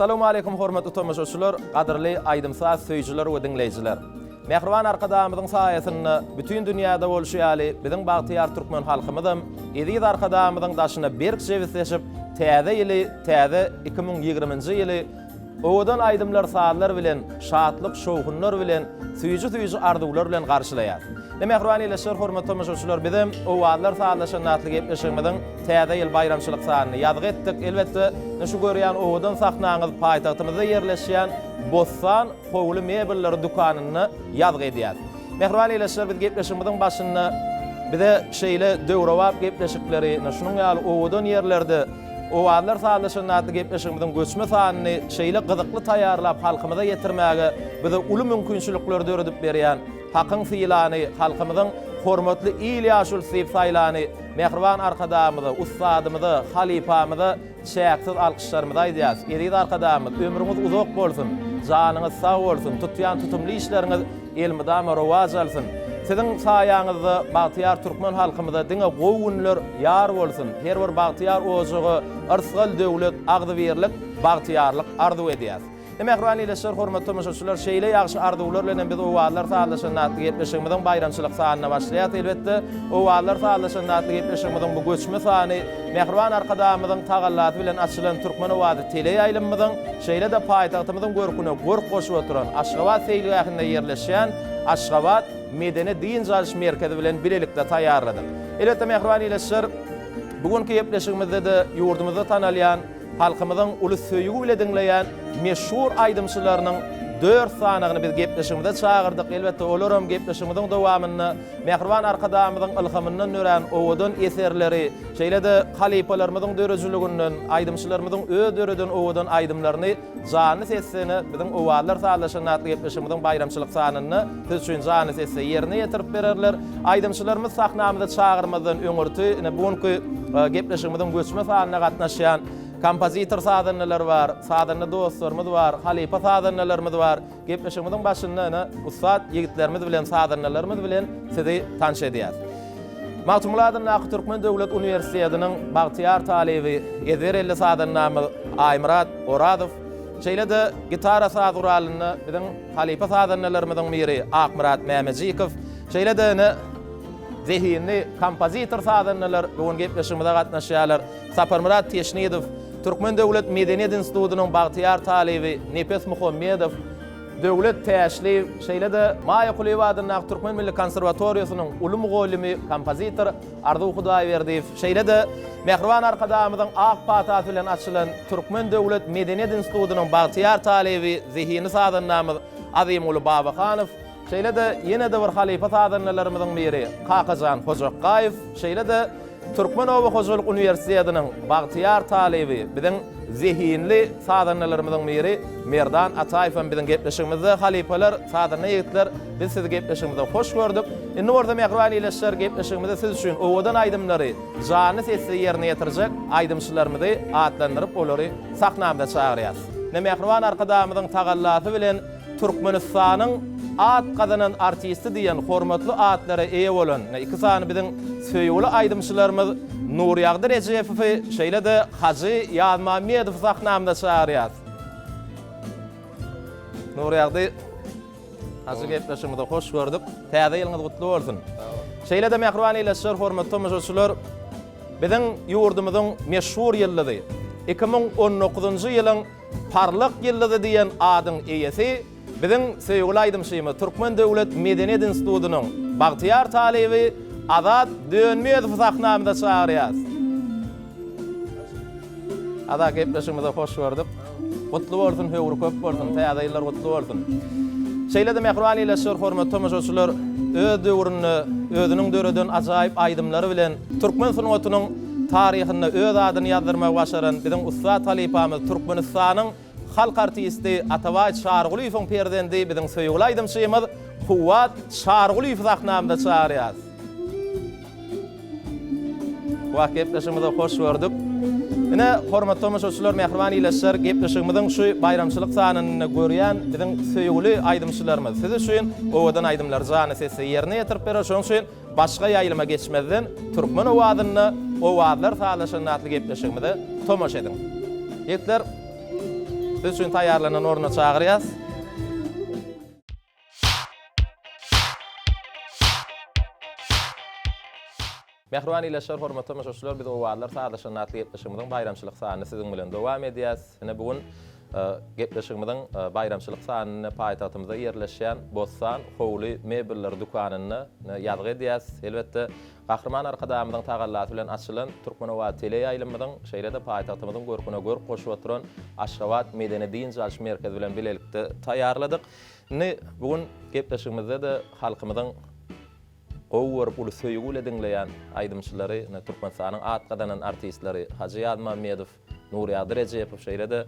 Essalawmaleýkum hormatly tomaşaçylar, gadyrly aýdym-saz söýüjiler we diňleýjiler. Mähriban Arkadagymyzyň saýasynda bütin dünýäde bolşy ýaly biziň bagtyýar türkmen halkymyzam eziz Arkadagymyzyň daşyna berk jebisleşip täze ýyly, täze 2020-nji ýyly owadan aýdymlar, sazlar bilen, şatlyk, şowhunlar bilen, süýji-süýji arzuwlar bilen garşylaýar. Ine mähriban ildeşler, hormatly tomaşaçylar bizem Owazlar sazlaşanda atly gepleşigimiziň Täze ýyl baýramçylyk sanyny ýazgy etdik. Elbetde, ine şu görýän owadan sahnaňyz paýtagtymyzda ýerleşýän Bossan howly mebelleri dükanynda ýazgy edýäs. Mähriban ildeşler, biz gepleşigimiziň başynda bize şeýle döwrebap gepleşikleri, ine şunuň ýaly owadan ýerlerde Owazlar sazlaşanda atly gepleşigimiziň göçme sanyny şeýle gyzykly taýýarlap halkymyza ýetirmäge bize uly mümkinçilikleri döredip berýän Hakyň sylany, halkymyzyň hormatly il ýaşulusy diýip saýlany Mähriban Arkadagymyza, ussadymyza, halypamyza çäksiz alkyşlarymyzy aýdýarys. Eziz Arkadagymyz, ömrüňiz uzak bolsun, janyňyz sag bolsun, tutýan tutumly işleriňiz elmydama rowaç alsyn! Siziň saýaňyzda bagtyýar türkmen halkymyza diňe gowy günler ýar bolsun! Her bir bagtyýar ojaga yrsgal-döwlet, agzybirlik, bagtyýarlyk arzuw edýäs. Mähriban ildeşler, hormatly tomaşaçylar, şeýle ýagşy arzuwlar bilen hem biz Owazlar sazlaşanda atly gepleşigimiziň baýramçylyk sanyna başlaýarys. Elbetde, Owazlar sazlaşanda atly gepleşigimiziň bu göçme sany Mähriban Arkadagymyzyň tagallasy bilen açylan Türkmen owazy teleýaýlymymyzyň, şeýle-de paýtagtymyzyň görküne görk goşup oturan Aşgabat seýilgähinde ýerleşýän Aşgabat medeni-dynç alyş merkezi bilen bilelikde taýýarladyk. Elbetde, mähriban ildeşler, bu günki gepleşigimizde-de ýurdumyzda tanalýan, Halkymyzyň uly söýgi bile diňleýän meşhur aýdymçylarynyň dört sanygyny biz gepleşigimize çagyrdyk. Elbetde, olaram gepleşigimiziň dowamynda mähriban Arkadagymyzyň ylhamyndan dörän owadan eserleri, şeýle-de halypalarymyzyň döredijiliginden, aýdymçylarymyzyň öz döreden owadan aýdymlaryny janly sesde biziň Owazlar sazlaşanda atly gepleşigimiziň baýramçylyk sanynda siz üçin janly sesde ýerine ýetirip bererler. Aýdymçylarymyz sahnamyza çagyrmazdan öňürti, ine, bu günki gepleşigimiziň göçme sanyna gatnaşýan kompozitor sazandalar bar, sazanda dostlarymyz bar, halypa sazandalarymyz bar. Gepleşigimiziň başynda, ine, ussat ýigitlerimiz bilen, sazandalarymyz bilen sizi tanyş edýäris. Magtymguly adyndaky Türkmen döwlet uniwersitetiniň bagtyýar talyby, ezber elli sazandamyz Aýmyrat Orazow, şeýle-de gitara saz guralynda biziň halypa sazandalarymyzyň biri Akmyrat Mämejikow, şeýle-de ine, zehinli kompozitor sazandalar bu gün gepleşigimize gatnaşýarlar. Saparmyrat Teşnidow, Türkmen döwlet medeniýet institutynyň bagtyýar talyby Nepes Muhammedow, Döwlet Täşliýew, şeýle-de Maýa Kulyýewa adyndaky Türkmen milli konserwatoriýasynyň uly mugallymy, kompozitor Arzuw Hudaýberdiýew, şeýle-de Mähriban Arkadagymyzyň ak patasy bilen açylan Türkmen döwlet medeniýet institutynyň bagtyýar talyby, zehinli sazandamyz Azymguly Babahanow, şeýle-de ýene-de bir halypa sazandalarymyzyň biri Kakajan Hojakgaýew, şeýle-de Türkmen oba hojalyk uniwersitetiniň bagtyýar talyby, biziň zehinli sazandalarymyzyň biri Merdan Ataýew hem biziň gepleşigimizde. Halypalar, sazanda ýigitler, biz sizi gepleşigimizde hoş gördük. Indi bolsa mähriban ildeşler, gepleşigimizde siz üçin owadan aýdymlary janly sesde ýerine ýetirjek aýdymçylarymyzy atlandyryp, olary sahnamyza çagyrýarys. Ine, mähriban Arkadagymyzyň tagallasy bilen Türkmenistanyň at gazanan artisti diýen hormatly atlara eýe bolan iki sany biziň söýgüli aýdymçylarymyz Nurýagdy Rejepowy, şeýle-de Hajy Ýazmammedowy sahnamyza çagyrýarys. Nurýagdy, Hajy gepleşigimize hoş gördük. Täze ýylyňyz gutly bolsun. Şeýle-de mähriban ildeşler, hormatly tomaşaçylar, biziň ýurdumyzyň meşhur ýyldyzy, 2019-njy ýylyň Parlak ýyldyzy diýen adyň eýesi biziň söýgüli aýdymçymyz, Türkmen döwlet medeniýet institutynyň bagtyýar talyby Azat Dönmezowy sahnamyza çagyrýarys. Azat gepleşigimize hoş gördük. Gutly bolsun, höwri köp bolsun, täze ýyllar gutly bolsun. Şeýle-de mähriban ildeşler, hormatly tomaşaçylar, öz döwründe özüniň döreden ajaýyp aýdymlary bilen Türkmen sungatynyň taryhynda öz adyny ýazdyrmagy başaran biziň ussat halypamyz, Türkmenistanyň halk artisti Atabaý Çarygulyýewiň perzendi, biziň söýgüli aýdymçymyz Kuwwat Çarygulyýewi sahnamyza çagyrýarys. Kuwwat gepleşigimize hoş gördük. Ine, hormatly tomaşaçylar, mähriban ildeşler, gepleşigimiziň şu baýramçylyk sanynda görýän biziň söýgüli aýdymçylarymyz siz üçin owadan aýdymlary janly sesde ýerine ýetirip berer. Şonuň üçin Başga ýaýlyma geçmezden Türkmen owazynda Owazlar sazlaşanda atly gepleşigimize tomaşa ediň. Ýigitler. Siz üçin taýýarlanan orna çagyrýas. Mähriban ildeşler, hormatly tomaşaçylar, biz Owazlar sazlaşanda atly gepleşigimiziň baýramçylyk sanyny siziň bilen dowam edýäs. Ine bu gün gepleşigimiziň baýramçylyk sanyny paýtagtymyzda ýerleşýän Bossan howly mebeller dükanynda ýazgy edýäs. Elbetde, Gahryman Arkadagymyzyň tagallasy bilen açylan Türkmenobat teleýaýlymymyzyň, şeýle-de paýtagtymyzyň görküne görk goşup oturan Aşgabat medeni-dynç alyş merkezi bilen bilelikde taýýarladyk. Indi bu gün gepleşigimizde-de halkymyzyň gowy görüp, uly söýgi bile diňleýän aýdymçylary, ine, Türkmenistanyň at gazanan artistleri Hajy Ýazmammedow, Nurýagdy Rejepow, şeýle-de,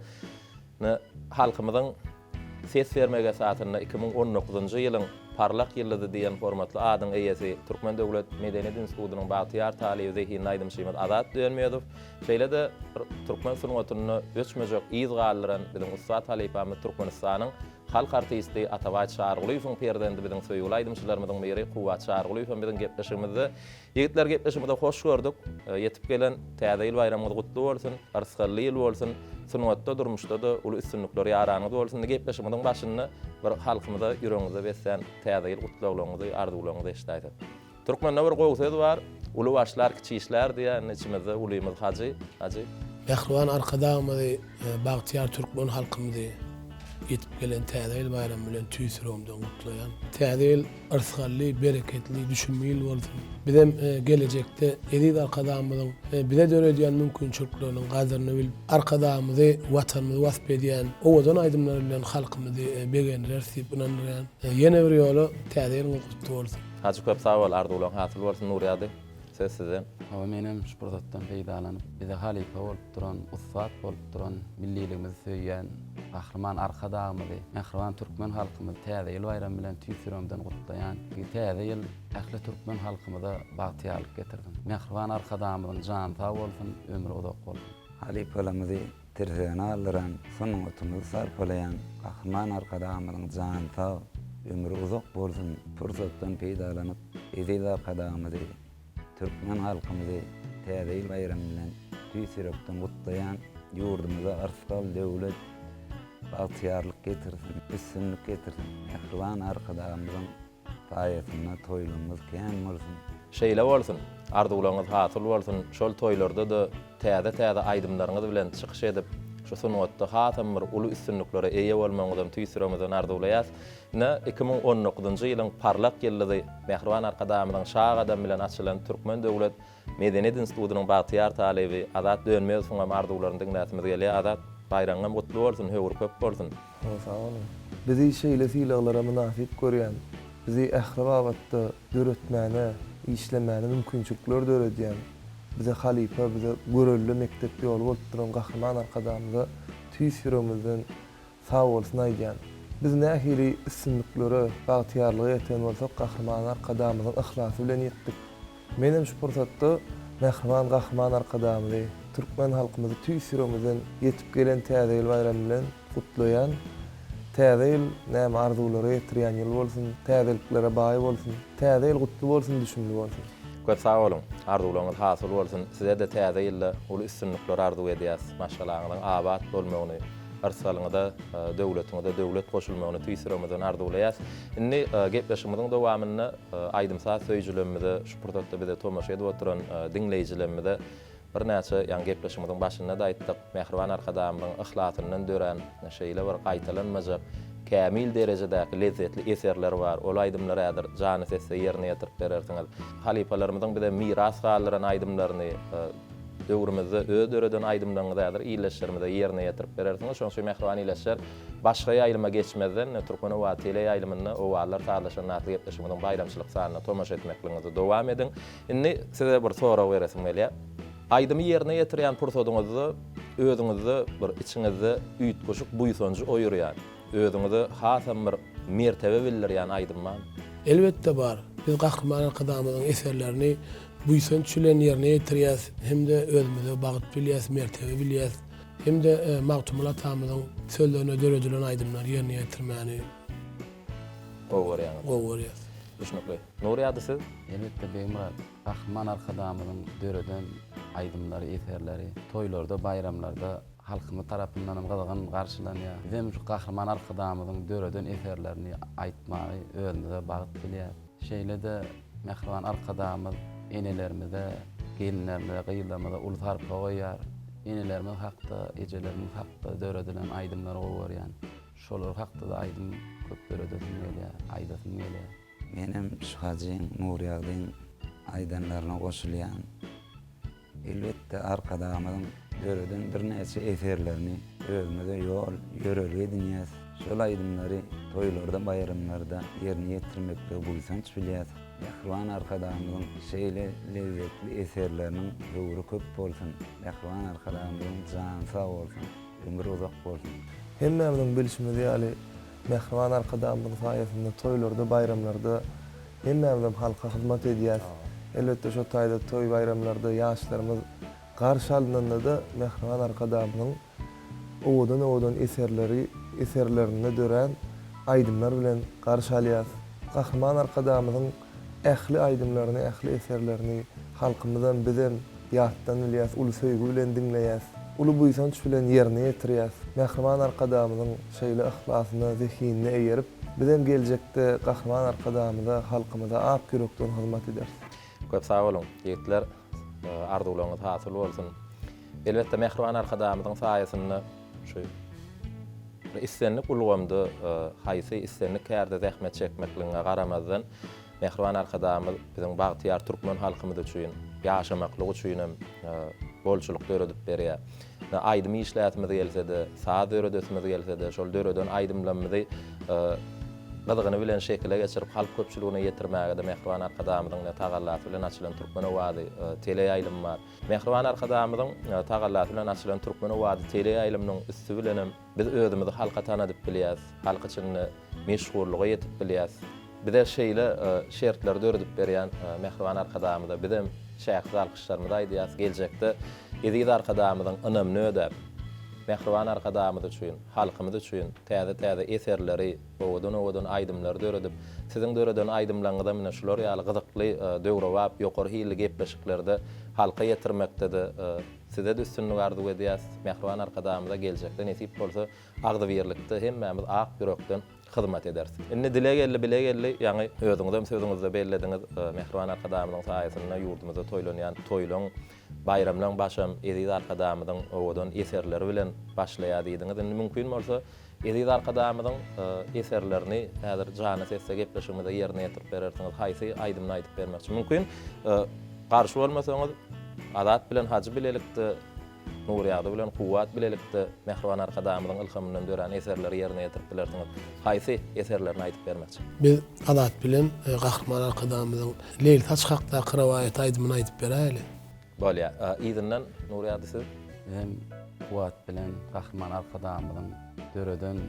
ine, halkymyzyň ses bermegi esasynda 2019-njy ýylyň Parlak ýyldyzy diýen hormatly adyň eýesi, Türkmen döwlet medeniýet institutynyň bagtyýar talyby zehinli aýdymçymyz Azat Dönmezow, şeýle-de türkmen sungatynda öçmejek yz galdyran biziň ussat halypamyz Türkmenistanyň Halk artisti Atabaý Çarygulyýewiň perzendi biziň söýgüli aýdymçylarymyzyň biri Kuwwat Çarygulyýew hem biziň gepleşigimizde. Ýigitler gepleşigimize hoş gördük. Ýetip gelen Täze ýyl baýramyňyz gutly bolsun, yrsgally ýyl bolsun, sungatda, durmuşda-da uly üstünlikler ýaranyňyz bolsun. Indi gepleşigimiziň başynda bir halkymyza ýüregiňizde beslän Täze ýyl gutlaglaryňyzy, arzuwlaryňyzy eşidäýsek. Türkmende bir gowy söz bar, Uly başlar, kiçi işlär diýýär. Indi içimizde ulymyz Hajy. Hajy. Mähriban Arkadagymyzy, bagtyýar türkmen halkymyzy ýetip gelen Täze ýyl baýramy bilen tüýs ýüregimden gutlaýan. Täze ýyl yrsgally, bereketli, düşümli ýyl bolsun. Bizem gelejekde eziz Arkadagymyzyň bize döredýän mümkinçilikleriniň gadyryny bilip, Arkadagymyzy, Watanymyzy wasp edýän owadan aýdymlar bilen halkymyzy begendireris diýip ynandyrýan. Ýene bir ýola Täze ýylyňyz gutly bolsun! Hajy köp sag bol arzuwlaň hasyl bolsun Nurýagdy söz sizden. Hawa menem şu pursatdan peýdalanyp bize halypa bolup duran, ussat bolup duran, milliligimizi söýýän Gahryman Arkadagymyzy, mähriban türkmen halkymyzy Täze ýyl baýramy bilen tüýs ýüregimden gutlaýan. Täze ýyl ähli türkmen halkymyza bagtyýarlyk getirsin. Mähriban Arkadagymyzyň jany sag bolsun, ömri uzak bolsun. Halypalarymyzy Tirsegine galdyran, sungatymyzy sarpalaýan Gahryman Arkadagymyzyň jany sag, ömri uzak bolsun! Pursatdan peýdalanyp, eziz Arkadagymyzy, türkmen halkymyzy Täze ýyl baýramy bilen tüýs ýürekden gutlaýan, ýurdumyza yrsgal, döwlet, bagtyýarlyk getirsin, üstünlik getirsin! Mähriban Arkadagymyzyň Saýasynda toýlarymyz kän bolsun. Şeýle bolsun! Arzuwlaryňyz hasyl bolsun, şol toýlarda-da täze-täze aýdymlaryňyz bilen çykyş edip, şu sungatda hasam bir uly üstünliklere eýe bolmagyňyzam tüýs ýüregimizden arzuwlaýas. Ine, 2019-njy ýylyň parlak ýyldyzy Mähriban Arkadagymyzyň Şa gadamy bilen açylan Türkmen döwlet Medeniýet institutynyň bagtyýar talyby Azat Dönmezowyňam arzuwlaryny diňläsimiz gelýär. Azat, baýragyňam gutly bolsun, höwri köp bolsun! Hawa, sag boluň. Bizi şeýle sylaglara mynasyp görýän, bizi ähli babatda döretmäne, işlemäne mümkinçilikler döredýän, bize halypa, bize görelde mekdep ýoly bolup duran Gahryman Arkadagymyza tüýs ýüregimizden sag bolsun aýdýan. Biz nähili üstünliklere, bagtyýarlyga ýeten bolsak Gahryman Arkadagymyzyň yhlasy bilen ýetdik. Menem şu pursatda mähriban Gahryman Arkadagymyzy, türkmen halkymyzy tüýs ýüregimizden ýetip gelen Täze ýyl baýramy bilen gutlaýan. Täze ýyl näme arzuwlara ýetirýän ýyl bolsun, täzeliklere baý bolsun. Täze ýyl gutly bolsun, düşümli bolsun. Köp sag boluň. Arzuwlaryňyz hasyl bolsun. Size-de täze ýylda uly üstünlikler arzuw edýäs. Maşgalaňyzyň abat bolmagyny, yrsgalyňyza, döwletiňize döwlet goşulmagyny tüýs ýüregimizden arzuwlaýas. Indi gepleşigimiziň dowamynda aýdym-saz söýüjilerimize, şu pursatda bize tomaşa edip oturan diňleýjilerimize birnäçe, ýaňy gepleşigimiziň başynda-da aýtdyk, mähriban Arkadagymyzyň yhlasyndan dörän şeýle bir gaýtalanmajak, kämil derejedäki lezzetli eserler bar. Ol aýdymlary häzir jany sesde ýerine ýetirip berersiňiz. Halypalarymyzyň bize miras galdyran aýdymlaryny, Döwrümizde öz döreden aýdymlaryňyzy häzir ildeşlerimize ýerine ýetirip berersiňiz. Şonuň üçin mähriban ildeşler, başga ýaýlyma geçmezden, Türkmen owazy teleýaýlymynda Owazlar sazlaşanda atly gepleşigimiziň baýramçylyk sanyna tomaşa etmekligiňizi dowam ediň. Indi size bir sorag beresim gelýär. Aýdymy ýerine ýetirýän pursadyňyzda özüňizde bir içiňizde üýtgeşik buýsanjy oýurýan, Özüňize hasam bir mertebe bildirýän aýdym barmy? Elbetde bar. Biz Gahryman Arkadagymyzyň eserlerini buýsanç bilen ýerine ýetirýäs hem-de özümize bagt bilýäs, mertebe bilýäs. Hem-de Magtymguly atamyzyň sözlerine döredilen aýdymlary ýerine ýetirmäni Gowy görýäňiz. Gowy görýäs. Düşnükli. Nurýady siz? Elbetde Begmyrat, Gahryman Arkadagymyzyň döreden aýdymlary, eserleri toýlarda, baýramlarda. Halkymyz tarapyndan hem gyzgyn garşylanýar. Bizem şu Gahryman Arkadagymyzyň döreden eserlerini aýtmagy özümize bagt bilýäris. Şeýle-de mähriban Arkadagymyz enelerimize, gelinlerimize, gyzlarymyza uly sarpa goýýar. Enelerimiz hakda, ejelerimiz hakda döredilen aýdymlary gowy görýän. Şolar hakda-da aýdym köp döredesim gelýär, aýdasym gelýär. Menem şu Hajyň, Nurýagdyň aýdanlaryna goşulýan. Elbetde, Arkadagymyzyň döreden birnäçe eserlerini özümize ýol, ýörelge edinýäs. Şol aýdymlary toýlarda, baýramlarda ýerine ýetirmekligi buýsanç bilýäs. Mähriban Arkadagymyzyň şeýle lezzetli eserleriniň höwri köp bolsun! Mähriban Arkadagymyzyň jany sag bolsun, ömri uzak bolsun! Hemmämiziň bilşimiz ýaly, Mähriban Arkadagymyzyň saýasynda toýlarda, baýramlarda hemmämizem halka hyzmat edýäs. Elbetde, şo taýda toý-baýramlarda ýaşlarymyz garşy alnanda-da Mähriban Arkadagymyzyň owadan-owadan eserleri, eserlerinde dörän aýdymlar bilen garşy alýas. Gahryman Arkadagymyzyň ähli aýdymlaryny, ähli eserlerini halkymyzam, bizem ýatdan bilýäs, uly söýgi bilen diňleýäs, uly buýsanç bilen ýerine ýetirýäs. Mähriban Arkadagymyzyň şeýle yhlasyna, zehinine eýerip, bizem geljekde Gahryman Arkadagymyza, halkymyza ak ýürekden hyzmat ederis. Köp sag boluň, ýigitler! Arzuwlaryňyz hasyl bolsun! Elbetde, mähriban Arkadagymyzyň saýasynda şu islendik ulgamda, haýsy islendik kärde zähmet çekmekligiňe garamazdan, mähriban Arkadagymyz biziň bagtyýar türkmen halkymyz üçin ýaşamaklyk üçin hem bolçulyk döredip berýär. Aýdym işläsimiz gelse-de, saz döredesimiz gelse-de, şol döreden aýdymlarymyzy gyzgyny bilen şekile geçirip, halk köpçüligine ýetirmäge-de mähriban Arkadagymyzyň tagallasy bilen açylan Türkmen owazy teleýaýlymy bar. Mähriban Arkadagymyzyň tagallasy bilen açylan Türkmen owazy teleýaýlymynyň üsti bilenem biz özümizi halka tanadyp bilýäris, halk içinde meşhurlyga ýetip bilýäris. Bize şeýle şertleri döredip berýän mähriban Arkadagymyza bizem çäksiz alkyşlarymyzy aýdýarys. Geljekde eziz Arkadagymyzyň ynamyny ödäp, mähriban Arkadagymyz üçin, halkymyz üçin täze-täze eserleri, Owadan-owadan aýdymlary döredip, siziň döreden aýdymlaryňyzam ine şular ýaly gyzykly, döwrebap, ýokary hilli gepleşiklerde halka ýetirmekde-de size-de üstünlik arzuw edýäs. Mähriban Arkadagymyza geljekde nesip bolsa agzybirlikde hemmämiz ak ýürekden hyzmat ederis. Indi dile geldi, bile geldi, ýaňy özüňizem sözüňizde bellediňiz, Mähriban Arkadagymyzyň saýasynda ýurdumyzda toýlanýan toýlaň, baýramlaň başam eziz Arkadagymyzyň owadan eserleri bilen başlaýar diýdiňiz. Indi mümkin bolsa Eziz Arkadagymyzyň eserlerini häzir janly sesde gepleşigimizde ýerine ýetirip berersiňiz. Haýsy aýdymyny aýdyp bermekçi? Mümkin, garşy bolmasaňyz, Azat bilen Hajy bilelikde, Nurýagdy bilen Kuwwat bilelikde Mähriban Arkadagymyzyň ylhamyndan dörän eserleri ýerine ýetirip bilersiňiz. Haýsy eserlerini aýdyp bermekçi? Biz Azat bilen Gahryman Arkadagymyzyň Leýlisaç hakdaky rowaýat aýdymyny aýdyp beräýeli. Bolýa. Yzyndan Nurýagdy siz? Bizem Kuwwat bilen Gahryman Arkadagymyzyň döreden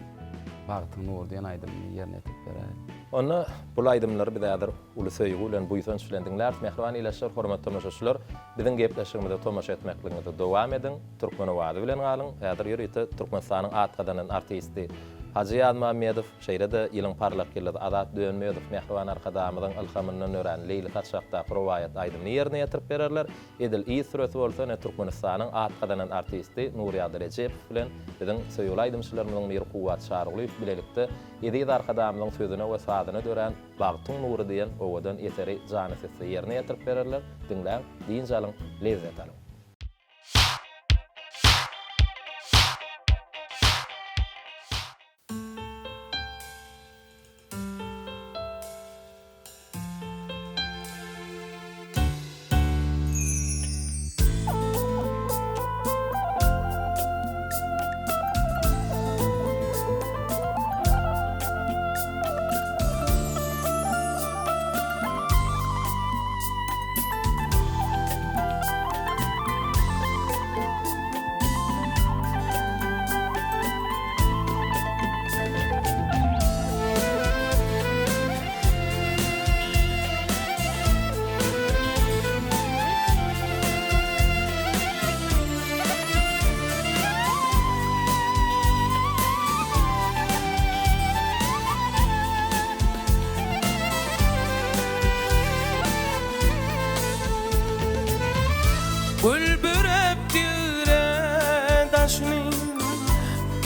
Bagtyň nury diýen aýdymyny ýerine ýetirip beräýeris. Onda bul aýdymlary biz häzir uly söýgi bilen, buýsanç bilen diňläris. Mähriban ilaçlar, hormatly tomaşaçylar, biziň gepleşigimize tomaşa etmekligiňizi dowam ediň. Türkmen owazy bilen galyň. Häzir ýörite Türkmenistanyň at gazanan artisti Hajy Ýazmammedow, şeýle-de ýylyň parlak ýyldyzy Azat Dönmezow Mähriban Arkadagymyzyň ylhamyndan dörän Leýli saçakdaky rowaýat aýdymyny ýerine ýetirip bererler. Edil yz süresi bolsa ine Türkmenistanyň at gazanan artisti Nurýagdy Rejepow bilen biziň söýgüli aýdymçylarymyzyň biri Kuwwat Çarygulyýew bilelikde eziz Arkadagymyzyň sözüne we sazyna dörän Bagtyň nury diýen owadan eseri jana sesde ýerine ýetirip bererler. Diňläň, dynç alyň, lezzet alyň!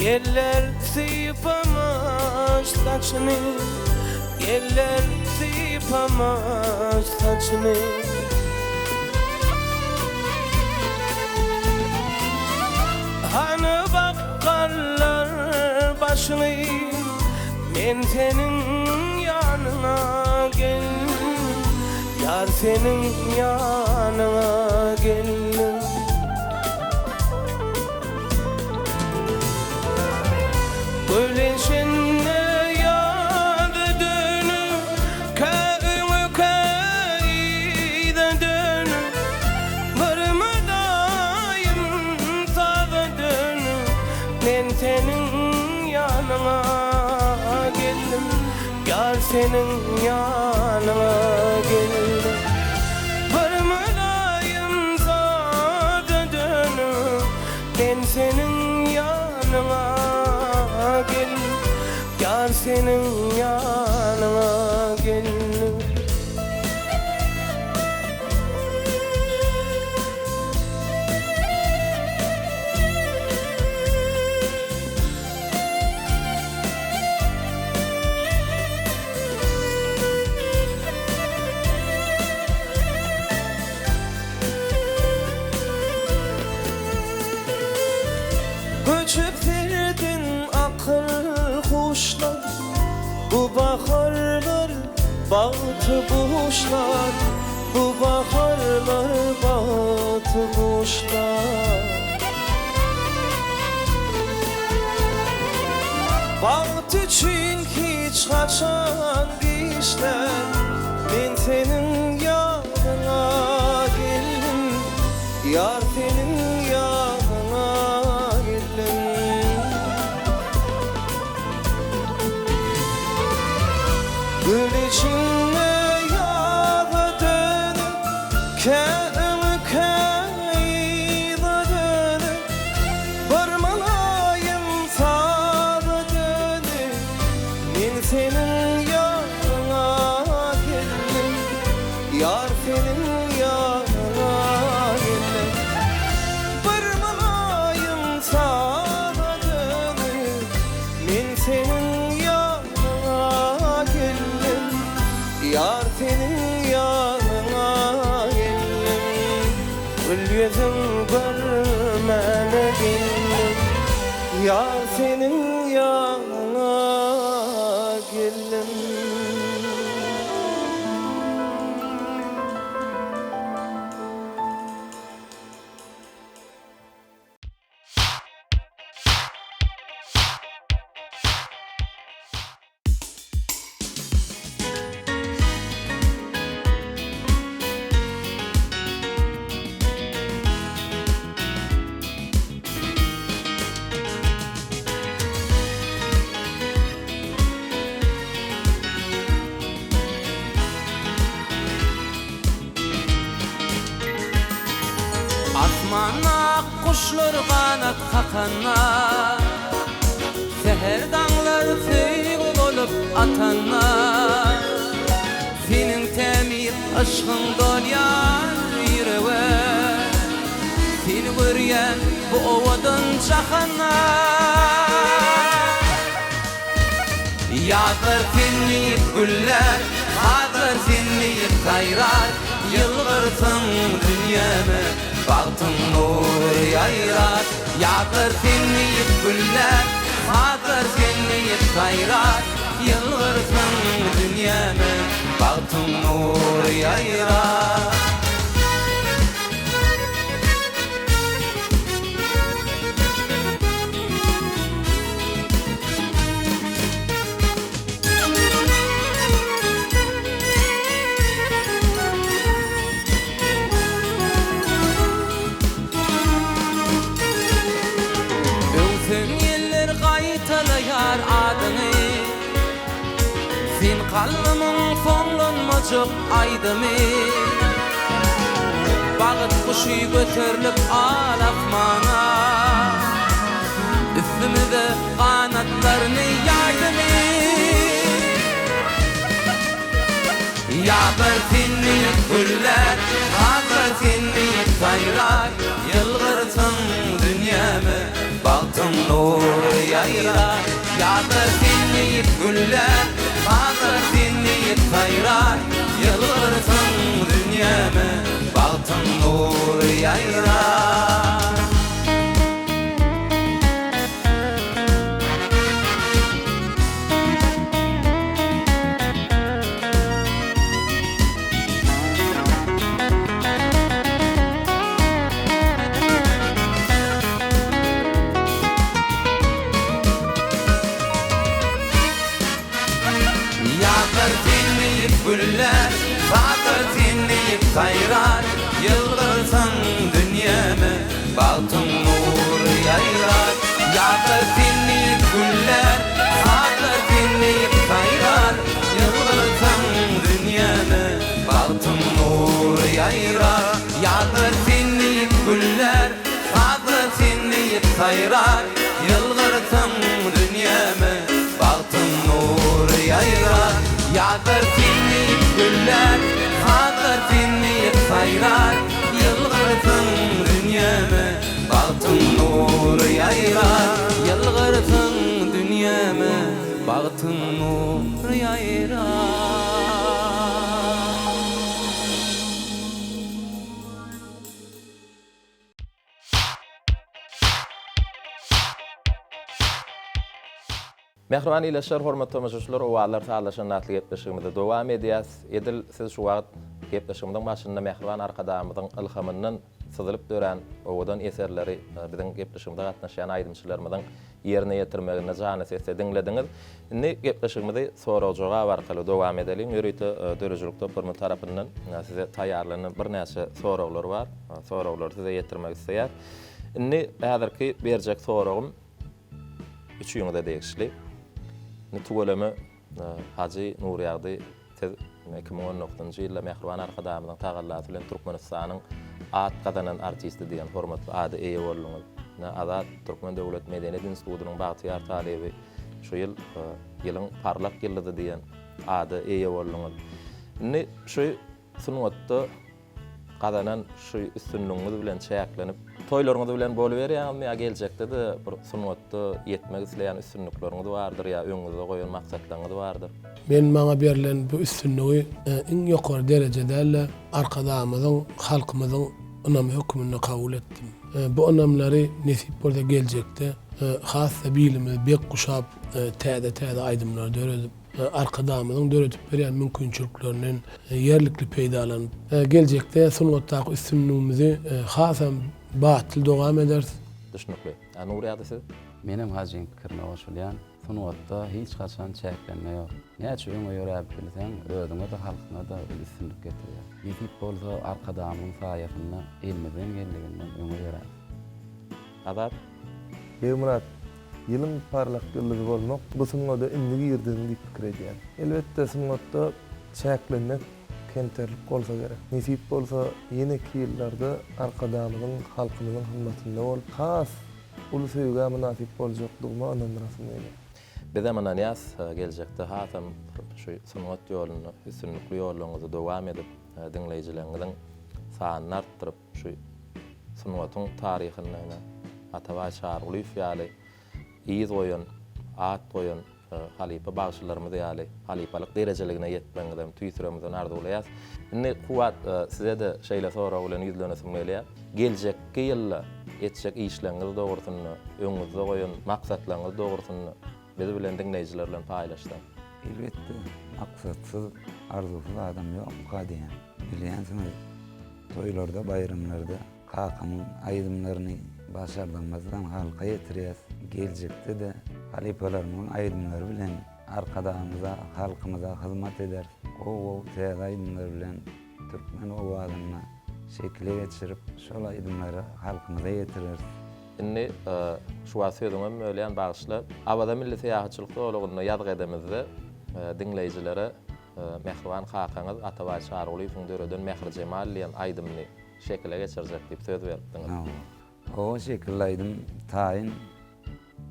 Ýeller sypamaz saçyny, Ýeller sypamaz saçyny. Hany bakgallar başyny, Men seniň ýanyňa geldim, Ýar seniň ýanyňa geldim. Gülüşinde ýaza dönüp, Kä öňe, kä yza dönüp, Bir mylaýym saza dönüp, Men seniň ýanyňa geldim, Ýar seniň ýanyňa geldim. Bir mylaýym saza dönüp, Men seniň ýanyňa geldim, Ýar seniň ýanyňa geldim. Göçüp serden akyl-huşlar, Bu baharlar bagty buşlar, Bu baharlar bagty buşlar. Bagt üçin hiç haçan giç däl, Men seniň ýanyňa geldim, Ýar seniň ýanyňa geldim. Gül içinde ýaza dönüp, Kä öňe, kä yza dönüp, Bir mylaýym saza dönüp, Men seniň ýanyňa geldim, Ýar seniň ýanyňa geldim. Bir mylaýym saza dönüp, Men seniň ýanyňa geldim, Ýar seniň ýanyňa geldim. Gül ýüzüň görmäne geldim, Ýar seniň ýanyňa geldim. Asmanda ak guşlar ganat kakanda, Säher daňlar söýgi bolup atanda, Seniň tämiz yşgyň dolýar ýürege, Seni görýän bu owadan jahanda. Ýazlar sen diýip güllär, sazlar sen diýip saýrar, Ýylgyrsaň dünýäme bagtyň nury ýaýrar. Ýazlar sen diýip güllär, sazlar sen diýip saýrar, Ýylgyrsaň dünýäme bagtyň nury ýaýrar. Öwsen ýeller gaýtalaýar adyňy, Sen kalbymyň soňlanmajak aýdymy. Bagt guşy göterlip al asmana, Üstümize ganatlaryny ýaýdymy. Ýazlar sen diýip güllär, sazlar sen diýip saýrar, Ýylgyrsaň dünýäme bagtyň nury ýaýrar. Ýazlar sen diýip güllär, sazlar sen diýip saýrar, Ýylgyrsaň dünýäme bagtyň nury ýaýrar. Ýazlar sen diýip güllär, sazlar sen diýip saýrar, Ýylgyrsaň dünýäme bagtyň nury ýaýrar. Ýazlar sen diýip güllär, sazlar sen diýip saýrar, Ýylgyrsaň dünýäme bagtyň nury ýaýrar. Ýazlar sen diýip güllär, Sazlar sen diýip saýrar, Ýylgyrsaň dünýäme bagtyň nury ýaýrar. Ýazlar sen diýip güllär, Sazlar sen diýip saýrar, Ýylgyrsaň dünýäme bagtyň nury ýaýrar. Ýylgyrsaň dünýäme bagtyň nury ýaýrar. Mähriban ildeşler, hormatly tomaşaçylar, Owazlar sazlaşanda atly gepleşigimizi dowam edýäs. Edil siz şu wagt gepleşigimiziň başynda mähriban Arkadagymyzyň ylhamyndan syzylyp dörän owadan eserleri biziň gepleşigimize gatnaşýan aýdymçylarymyzyň ýerine ýetirmeginde janly sesde diňlediňiz. Indi gepleşigimizi sorag-jogap arkaly dowam edeliň. Ýörite döredijilik toparymyz tarapyndan size taýýarlanan birnäçe soraglar bar. Soraglary size ýetirmek isleýäris. Indi häzirki berjek soragym üçüňize degişli. Indi tüweleme Hajy Nurýagdy Siz 2019-njy ýylda mähriban Arkadagymyzyň tagallasy bilen Türkmenistanyň at gazanan artisti diýen hormatly ada eýe bolduňyz. Ine, Azat Türkmen döwlet medeniýet institutynyň bagtyýar talyby şu ýyl Ýylyň parlak ýyldyzy diýen ada eýe bolduňyz. Indi şu sungatda Gazanan şu üstünligiňiz bilen çäklenip, toýlaryňyz bilen boluberýäňizmi ýa geljekde-de bir sungatda ýetmek isleýän üstünlikleriňiz bardyr ýa öňüňizde goýan maksatlaryňyz bardyr? Men maňa berlen bu üstünligi iň ýokary dereje däl-de, Arkadagymyzyň, halkymyzyň ynamy höküminde kabul etdim. Bu ynamlary nesip bolsa geljekde has-da bilimizi bek guşap, täze-täze aýdymlary döredip, Arkadagymyzyň döredip berýän mümkinçiliklerinden ýerlikli peýdalanyp, geljekde sungatdaky üstünligimizi hasam batly dowam ederis. Düşnükli. A Nurýagdy siz? Menem Hajyň pikirine goşulýan. Sungatda hiç haçan çäklenme ýok. Näçe öňe ýöräp bilseň, özüňe-de, halkyňa-da uly üstünlik getirýär. Nesip bolsa, Arkadagymyzyň saýasynda elimizden geldiginden öňe ýöräris. Azat. Begmyrat, Ýylyň parlak ýyldyzy bolmak bu sungada indi girdigiň diýip pikir edýän. Elbetde sungatda çäklenmek kemterlik bolsa gerek. Nesip bolsa ýeneki ýyllarda Arkadagymyzyň halkymyzyň hyzmatynda bolup has uly söýgä mynasyp boljakdygyma ynandyrasym gelýär. Bizem ynanýas geljekde hasam şu sungat ýolunda üstünlikli ýollaryňyzy dowam edip diňleýjileriňiziň sanyny artdyryp Şu sungatyň taryhynda ine Atabaý Çarygulyýew ýaly yz goýan, at goýan halypa bagşylarymyz ýaly halypalyk derejeligine ýetmegiňizem tüýs ýüregimizden arzuwlaýas. Indi Kuwwat size-de şeýle sorag bilen ýüzlenesim gelýär. Geljekki ýylda etjek işleriňiz dogrusynda, öňüňizde goýan maksatlaryňyz dogrusynda biz bilen diňleýjiler bilen paýlaşsaň. Elbetde, maksatsyz, arzuwsyz adam ýokmuka diýýän. Bilýänsiňiz, Toýlarda, baýramlarda kakamyň aýdymlaryny başardygymyzdan halka ýetirýäs. Geljekde-de halypalarymyzyň aýdymlary bilen Arkadagymyza, halkymyza hyzmat ederis. Gowy-gowy täze aýdymlar bilen türkmen owazyny şekile geçirip, şol aýdymlary halkymyza ýetireris. Indi şu wagt sözüňem bölýän, bagyşla. Awaza milli syýahatçylyk zolagynda ýazgy edemizde diňleýjilere Mähriban kakaňyz Atabaý Çarygulyýewiň döreden Mährijemal diýen aýdymyny şekile geçirjek diýip söz beripdiňiz. Hawa. Hawa şekilli aýdym taýyn.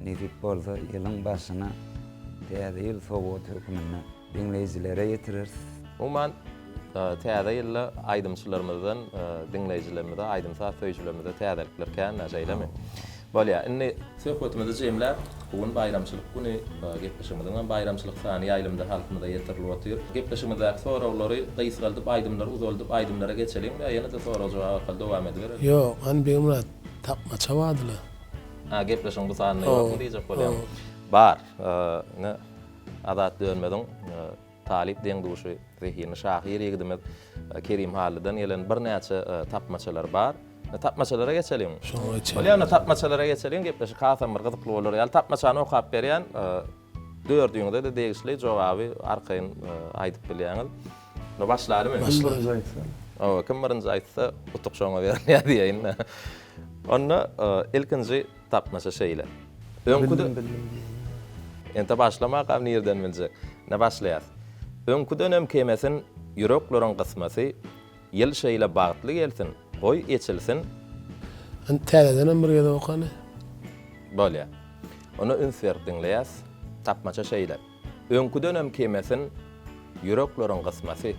Nesip bolsa ýylyň başyna Täze ýyl sowgat höküminde diňleýjilere ýetireris. Umuman, Täze ýylda aýdymçylarymyzdan diňleýjilerimize, aýdym-saz söýüjilerimize täzelikler kän-dä, şeýlemi? Bolýar. Indi söhbetimizi jemläp, bu gün baýramçylyk güni, gepleşigimiziň hem baýramçylyk sany ýaýlymda halkymyza ýetirilip otyr. Gepleşigimizdäki soraglary gysgaldyp, aýdymlary uzaldyp, aýdymlara geçeliňmi ýa ýene-de sorag-jogap arkaly dowam edibereliň? Ýok, hany Begmyrat, tapmaça bardy-la. Ha, gepleşigiň bu sanynda ýokmy diýjek bolýaň? Bar. Ine, Azat Dönmeziň talyp deň-duşy, zehinli şahyr ýigidimiz Kerim Hallydan gelen birnäçe tapmaçalar bar. Tapmaçalara geçeliň. Şoňa geçeliň. Bolýar, onda tapmaçalara geçeliň. Gepleşik hasam bir gyzykly bolar ýaly. Tapmaçany okap berýän. Dördüňize-de degişli jogaby arkaýyn aýdyp bilýäňiz. Onda başlalymy? Kim birinji aýtsa. Hawa, kim birinji aýtsa, utuk şoňa berilýär diýeýin-de. Onda ilkinji tapmaça şeýle. Öňküde Bildim, bildim diýeýin. Ente başlamakam nirden biljek. Ine başlaýas. Öňküdenem kemesin ýürekleriň gysmasy, Ýyl şeýle bagtly gelsin, goý eçilsin. Hany täzedenem bir gezek okany. Bolýa. Onda üns berip diňleýäs. Tapmaça şeýle. Öňküdenem kemesin ýürekleriň gysmasy.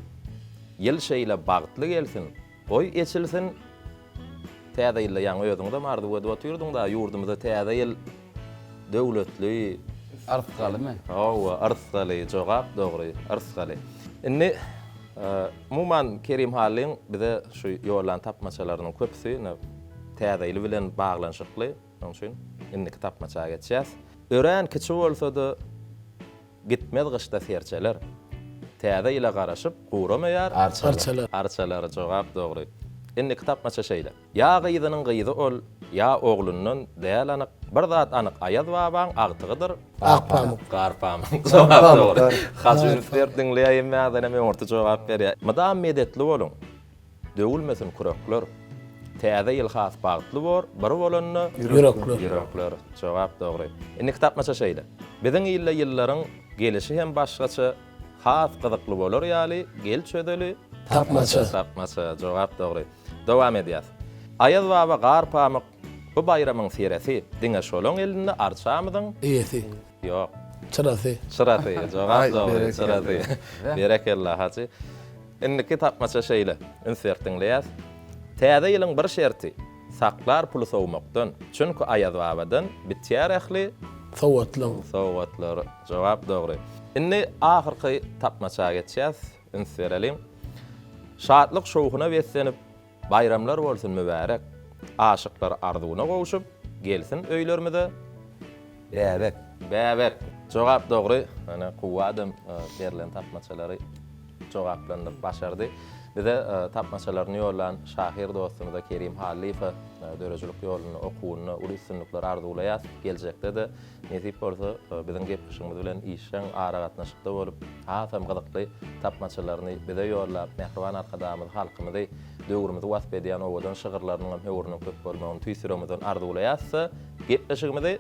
Ýyl şeýle bagtly gelsin, goý eçilsin. Täze ýylda ýaňy özüňizem arzuw edip otyrdyň-da, ýurdumyza täze ýyl döwletli. Yrsgalymy? Hawa, yrsgaly, jogap dogry, yrsgaly. Indi, umuman, Kerim Hallyň bize şu ýollan tapmaçalarynyň köpüsi ine Täze ýyl bilen baglanyşykly. Şonuň üçin indiki tapmaça geçýäs. Örän kiçi bolsa-da, Gitmez gyşda serçeler. Täze ýyla garaşyp, guramaýar. Arçalar. Arçalar, jogap dogry. Indiki tapmaça şeýle. Ýa gyzynyň gyzy ol, ýa oglundan, däl anyk. Bir zat anyk, Aýaz babaň agtygydyr. Ak pamyk. Gar pamyk. Jogap dogry. Hajy üns berip diňleýär, hemmäňizdenem öňürti jogap berýär. Mydam medetli boluň. Döwülmesin kürekler. Täze ýyl has bagtly bor, bir bolanda. Ýürekler. Ýürekler. Jogap dogry. Indiki tapmaça şeýle. Biziň ilde ýyllaryň gelişi hem başgaça, has gyzykly bolar ýaly, gel çözeli. Tapmaça. Tapmaça. Jogap dogry. Dowam edýäs. Aýaz baba gar pamyk, bu baýramyň seresi, diňe şolaň elinde arçamyzyň. Eýesi. Ýok. Çyrasy. Çyrasy. Jogap dogry. Çyrasy. Berekella, Hajy. Indiki tapmaça şeýle, üns berip diňleýäs. Täze ýylyň bir şerti, saklar puly sowmakdan, çünki Aýaz babadan bitýär ähli. Sowgatlaň. Sowgatlar. Jogap dogry. Indi ahyrky tapmaça geçýäs, üns bereliň. Şatlyk-şowhuna beslenip, Baýramlar bolsun mübärek. Aşyklar arzuwyna gowşup, gelsin öýlerimize. Bäbek. Bäbek. Jogap dogry. Ine Kuwwadam berlen tapmaçalary jogaplandyryp başardy. Bize tapmaçalaryny ýollan şahyr dostumyza Kerim Hallyýewe döredijilik ýolunda, okuwynda uly üstünlikler arzuwlaýas. Geljekde-de Nesip bolsa, biziň gepleşigimiz bilen işjeň aragatnaşykda bolup, hasam gyzykly tapmaçalaryny bize ýollap, mähriban Arkadagymyzy, halkymyzy, döwrümizi wasp edýän owadan şygyrlarynyň hem höwrüniň köp bolmagyny tüýs ýüregimizden arzuwlaýarys-da, gepleşigimizi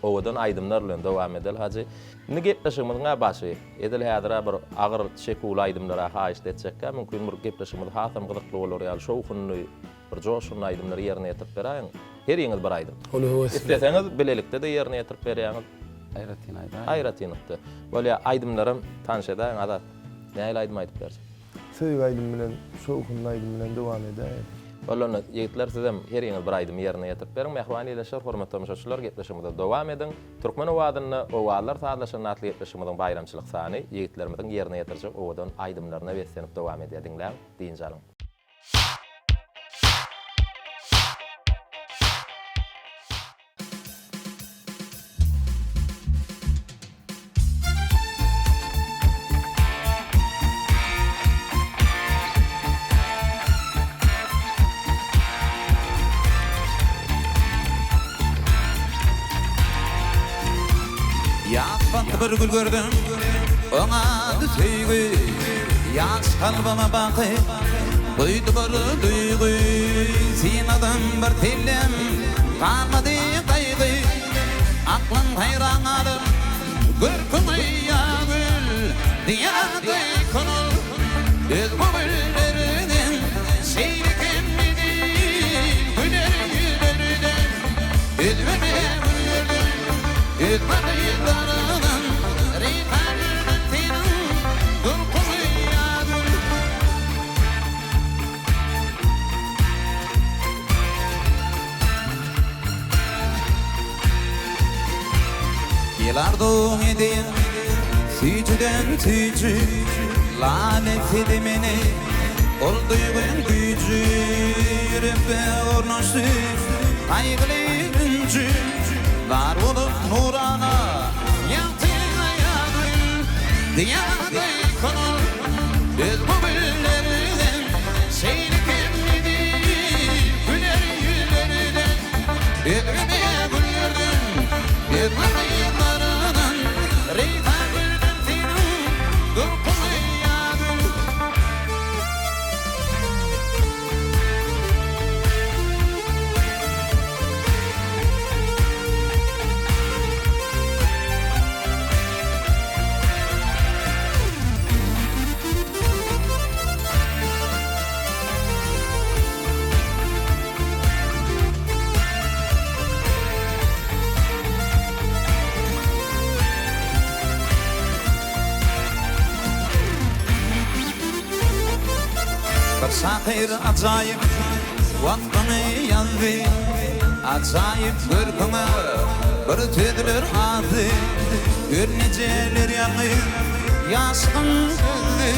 owadan aýdymlar bilen dowam edeli, Hajy. Indi gepleşigimiziň-ä başy, edil häzir-ä bir agyr çeküwli aýdymlar-a haýyşt etjekkä, mümkin bir gepleşigimiz hasam gyzykly bolar ýaly, şowhunly, Bir joşgunly aýdymlary ýerine ýetirip beräýiň. Heriňiz bir aýdym. Uly höwes bilen. Isleseňiz bilelikde-de ýerine ýetirip berýäňiz. Aýratyn aýdaýyň. Aýratynlykda. Bolýa, aýdymlaram tanyş edäýiň, Azat. Nähili aýdym aýdyp berjek? Söýgi aýdym bilen, şowhunly aýdym bilen dowam edäýeli. Boldy onda, ýigitler sizem heriňiz bir aýdymy ýerine ýetirip beriň. Mähriban ildeşler, hormatly tomaşaçylar, gepleşigimize dowam ediň. Türkmen owazynda Owazlar sazlaşanda atly gepleşigimiziň baýramçylyk sany ýigitlerimiziň ýerine ýetirjek owadan aýdymlaryna beslenip dowam edýär. Diňläň, dynç alyň. Ýaz pasly bir gül gördüm, oň ady söýgi. Ýaş kalbyma baky guýdy bir duýgy. Synadym bir sellem, galmady gaýgy. Aklym haýran galyp, görküňe ýa gül, Diýardy köňül özge güllerden. Şeýle kemmidi güler ýüzlerden, Özge güllerden, özge gyzlardan. Reýhan gülden seniň durkuňy ýa gül. edeýin Süýjüden süýji Lal etsedi meni Ol duýgyň güýji Ýürekde ornaşdy Gaýgyly ünji Zar bolup nurana Ýagty aýa gül Diýarda ýykylyp Özge güllerden Şeýle kemlidi Güler ýüzlerden Özge güllerden Özge gyzlardan Reýhan gülden seniň Durkuňy ýa gül. Bir şahyr ajaýyp waspyňy ýazdy, Ajaýyp görküňe bir sözler azdy. Gör nijeler ýaňy ýaşlygyň gözdi,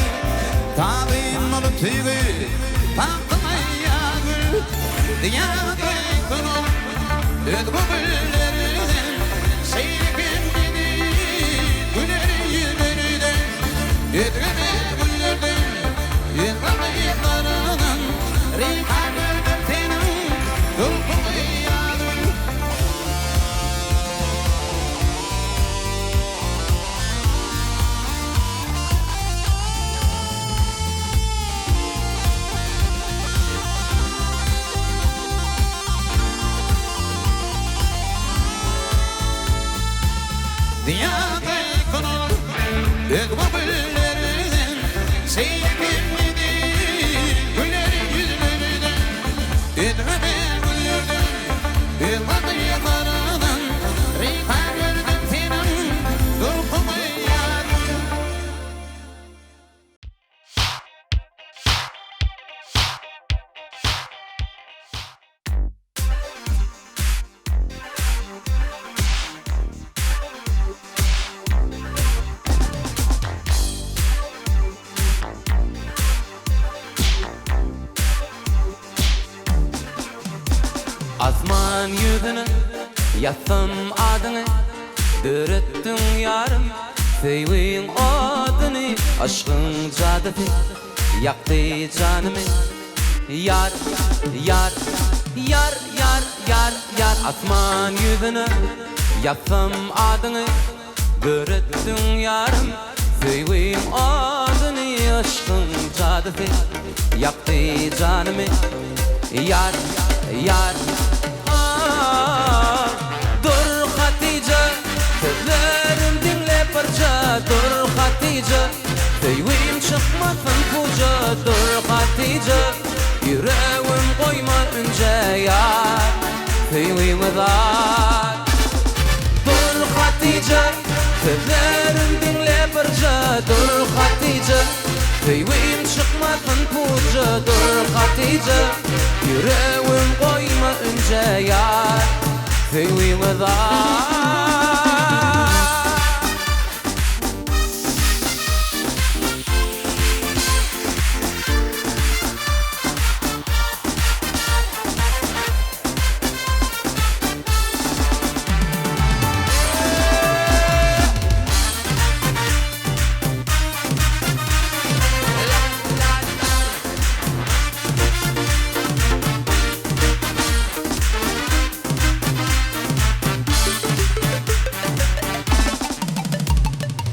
Tabyn bolup söýgi tagtyňa ýa gül, Diýarda köňül özge güllerden, Şeýle hem meni güler ýüzlerden, Özge-de güllerden, özge gyzlardan, Reýhan güldir seniň durkuňy ýa gül. Dünýäde köňül özge güllerden, Şeýle kemlidi güler ýüzlerden, Özge-de güllerden, özge gyzlardan, Reýhan gülden seniň durkuňy ýa gül. Asman ýüzüne ýazsam adyňy Döretdiň ýarym söýgiň oduny Yşgyň jadysy ýakdy janymy Ýar, ýar, ýar, ýar, ýar, ýar Asman ýüzüne ýazsam adyňy Döretdiň ýarym söýgiň oduny Yşkyň jadysy ýakdy janymy Ýar, ýar, ah Dur Hatyja Sözlerim diňle birje Dur Hatyja Söýgim çykmasyn puja Dur Hatyja Ýüregim goýma ünje Ýar Söýgimiz ar Dur Hatyja Sözlerim diňle birje Dur Hatyja Söýgim çykmasyn puja Dur Hatyja Ýüregim goýma ünje Ýar Söýgimiz ar.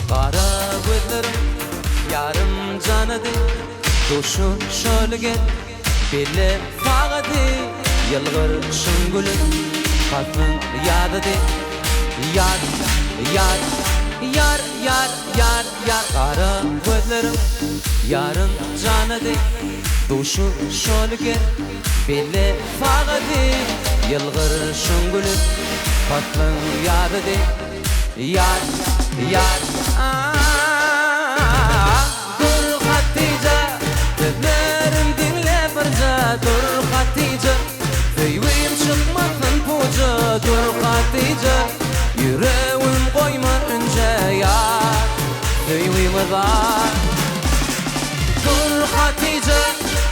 Gara gözleriň ýarym janady, Duşuşaly gel, belle sagady, Ýylgyryşyň güli paslyň ýazydy. Ýar, ýar, ýar, ýar, ýar, ýar Gara gözleriň ýarym janady, Duşuşaly gel, belle sagady, Ýylgyryşyň güli paslyň ýazydy. Ýar, ýar, ah, Dur Hatyja, sözlerim diňle birje, Dur Hatyja, söýgim çykmasyn puja, Dur Hatyja, ýüregim goýma ünje, Ýar. Söýgüňe zar. Dur Hatyja,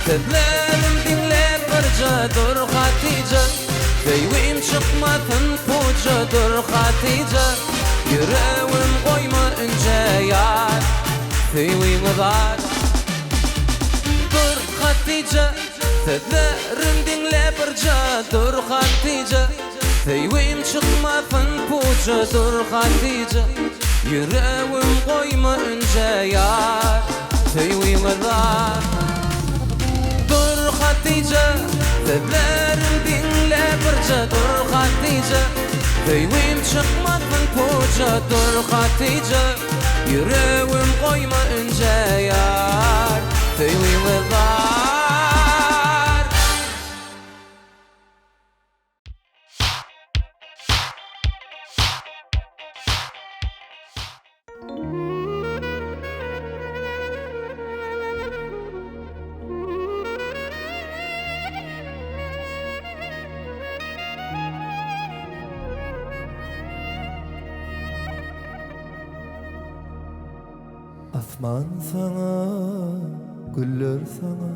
sözlerim diňle birje Dur Hatyja, söýgim çykmasyn puja Dur Hatyja, ýüregim goýma ünje ýar Söýgüňe zar. Dur Hatyja, sözlerim diňle birje Dur Hatyja, Söýgim çykmasyn puja dur Hatyja Ýüregim goýma ünje ýar Söýgiňe zar Dur Hatyja Sözlerim diňle birje dur Hatyja Söýgim çykmasyn puja dur Hatyja Ýüregim goýma ünje ýar Söýgiňe zar. Asman saňa, güller saňa,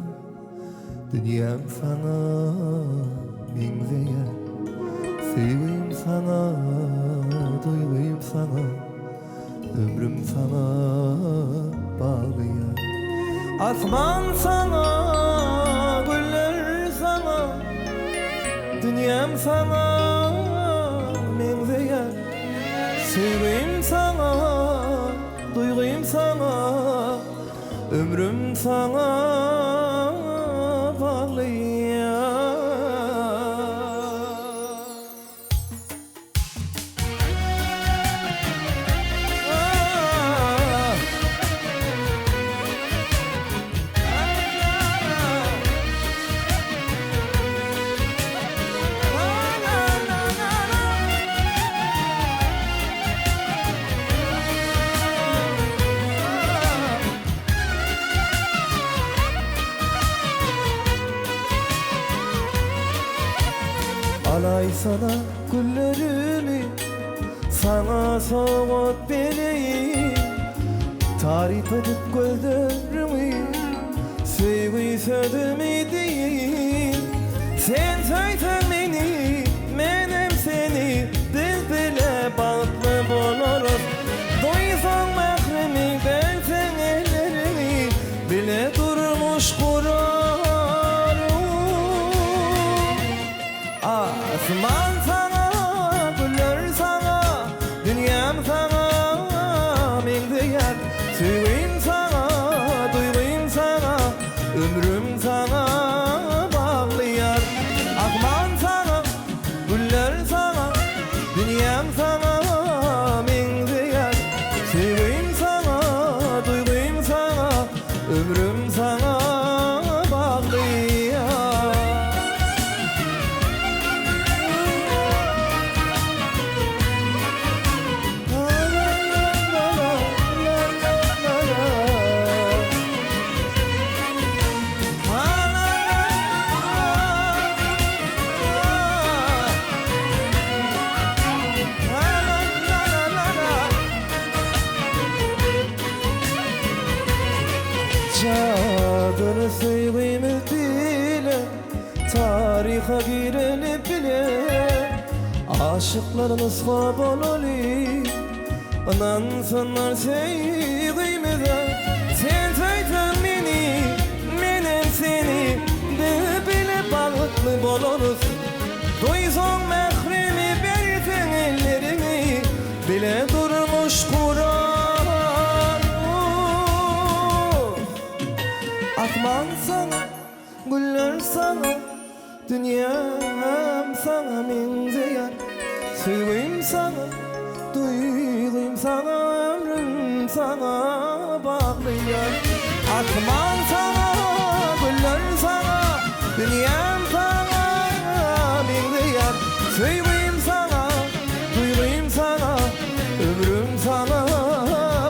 Dünýäm saňa meňzeýär Söýgim saňa, duýgym saňa Ömrüm saňa bagly ýar Asman saňa, güller saňa Dünýäm saňa meňzeýär Söýgim saňa, duýgym saňa Ömrüm saňa bagly ýar. Alaýsana güllerimi Saňa sowgat bereýin Taryp edip gözleriňi Söýgi sözümi diýeýin Sen söýseň meni Menem seni Biz bile bagtly bolarys Duýsaň mährimi Berseň elleriňi Bile durmuş gurarys Asman saňa, güller saňa, dünýäm saňa meňzeýär. Söýgim saňa, duýgym saňa, ömrüm saňa bagly ýar. Asman saňa, güller saňa, dünýäm saňa meňzeýär. Söýgim saňa, duýgym saňa, ömrüm saňa bagly ýar. Jadyly söýgimiz bile Taryha gireli bile Aşyklar nusga bolaly Ynansynlar söýgimize Sen söýseň meni, menem seni Biz bile bagtly bolarys Duýsaň mährimi berseň elleriňi Bile durmuş gurarys Asman saňa, güller saňa Dünýäm saňa meňzeýär Söýgim saňa, duýgym saňa Ömrüm saňa bagly ýar Asman saňa, güller saňa Dünýäm saňa meňzeýär Söýgim saňa, duýgym saňa Ömrüm saňa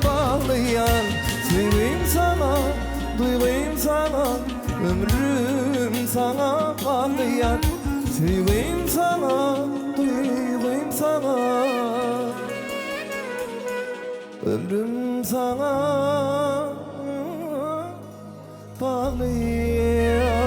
bagly ýar Söýgim saňa, duýgym saňa Ömrüm saňa bagly ýar Söýgim saňa, duýgym saňa. Ömrüm saňa bagly ýar.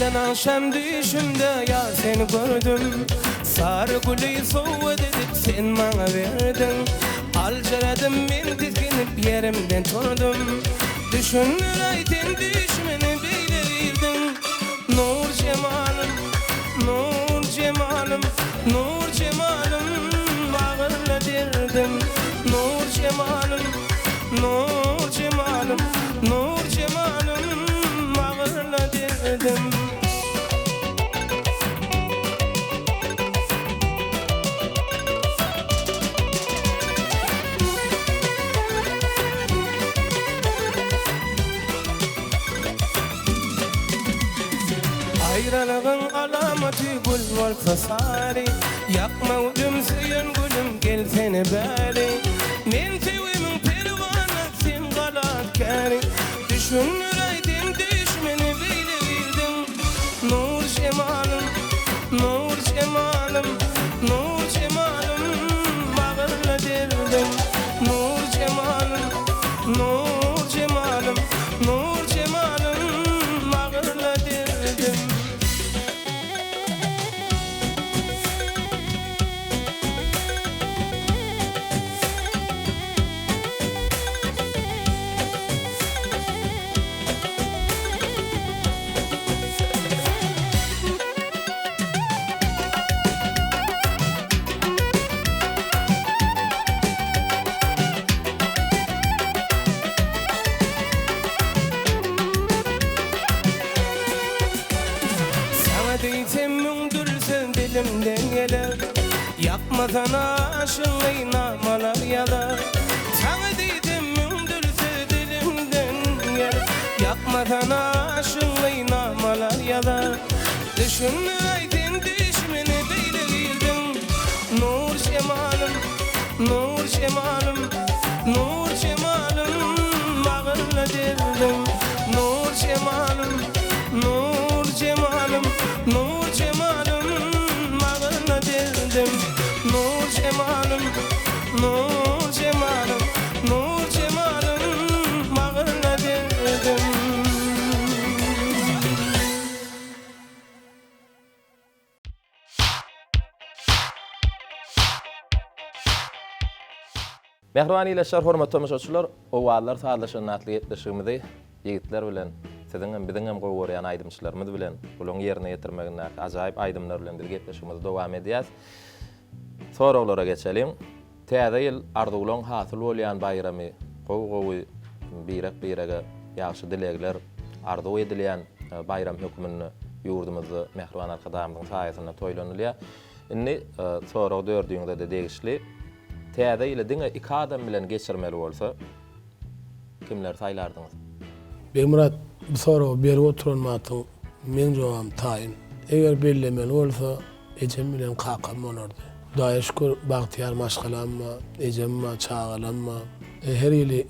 Geçen agşam düýşümde ýar seni gördüm Sary güli sowgat edip sen maňa berdiň Aljyradym men tisginip ýerimden turdum Düşündiräý sen düýşümini beýle girdiň Nur jemalym, nur jemalym, nur jemalym Bagyrla derdim Nur jemalym, nur jemalym, nur jemalym Bagyrla derdim. Aýralygyň alamaty gül bolsa sary, Ýakma ödüm söýen gülüm gelsene bäri. Men söýgimiň perwana sen galatkäri, Düşündiräý sen düşmeni beýle girdiň. Nur jemalym, nur jemalym, nur jemalym, Bagyrla derdim. Nur jemalym, nur jemalym, nur jemalym, Bagyrla derdim. Saňa diýsem müňdür söz dilimden geler, Ýakmasana aşyňy namalar ýazar. Saňa diýsem müňdür söz dilimden geler, Ýakmasana aşyňy namalar ýazar. Düşündiräý sen düşmeni beýle girdiň, Nur jemalym, nur jemalym, nur jemalym, Bagyrla derdim. Nur jemalym, nur jemalym, nur jemalym, Bagyrla derdim. Nur jemalym, nur jemalym, nur jemalym, Bagyrla derdim. Mähriban ildeşler, hormatly tomaşaçylar, Owazlar sazlaşanda atly gepleşigimizi ýigitler bilen, siziň hem, biziň hem gowy görýän aýdymçylarymyz bilen, bularyň ýerine ýetirmegindäki ajaýyp aýdymlar bilen biz gepleşigimizi dowam edýäs. Soraglara geçeliň. Täze ýyl arzuwlaň hasyl bolýan baýramy, gowy-gowy birek-birege ýagşy dilegler arzuw edilýän baýram höküminde ýurdumyzda Mähriban Arkadagymyzyň saýasynda toýlanylýar. Indi sorag dördüňize-de degişli. Täze ýyly diňe iki adam bilen geçirmeli bolsa, kimleri saýlardyňyz? Begmyrat, bu soragy berip oturan wagtyň meň jogabym taýyn. Eger bellemeli bolsa, ejem bilen kakam bolardy. Hudaýa şükür, bagtyýar maşgalam bar, ejem bar, çagalam bar. Her ýyly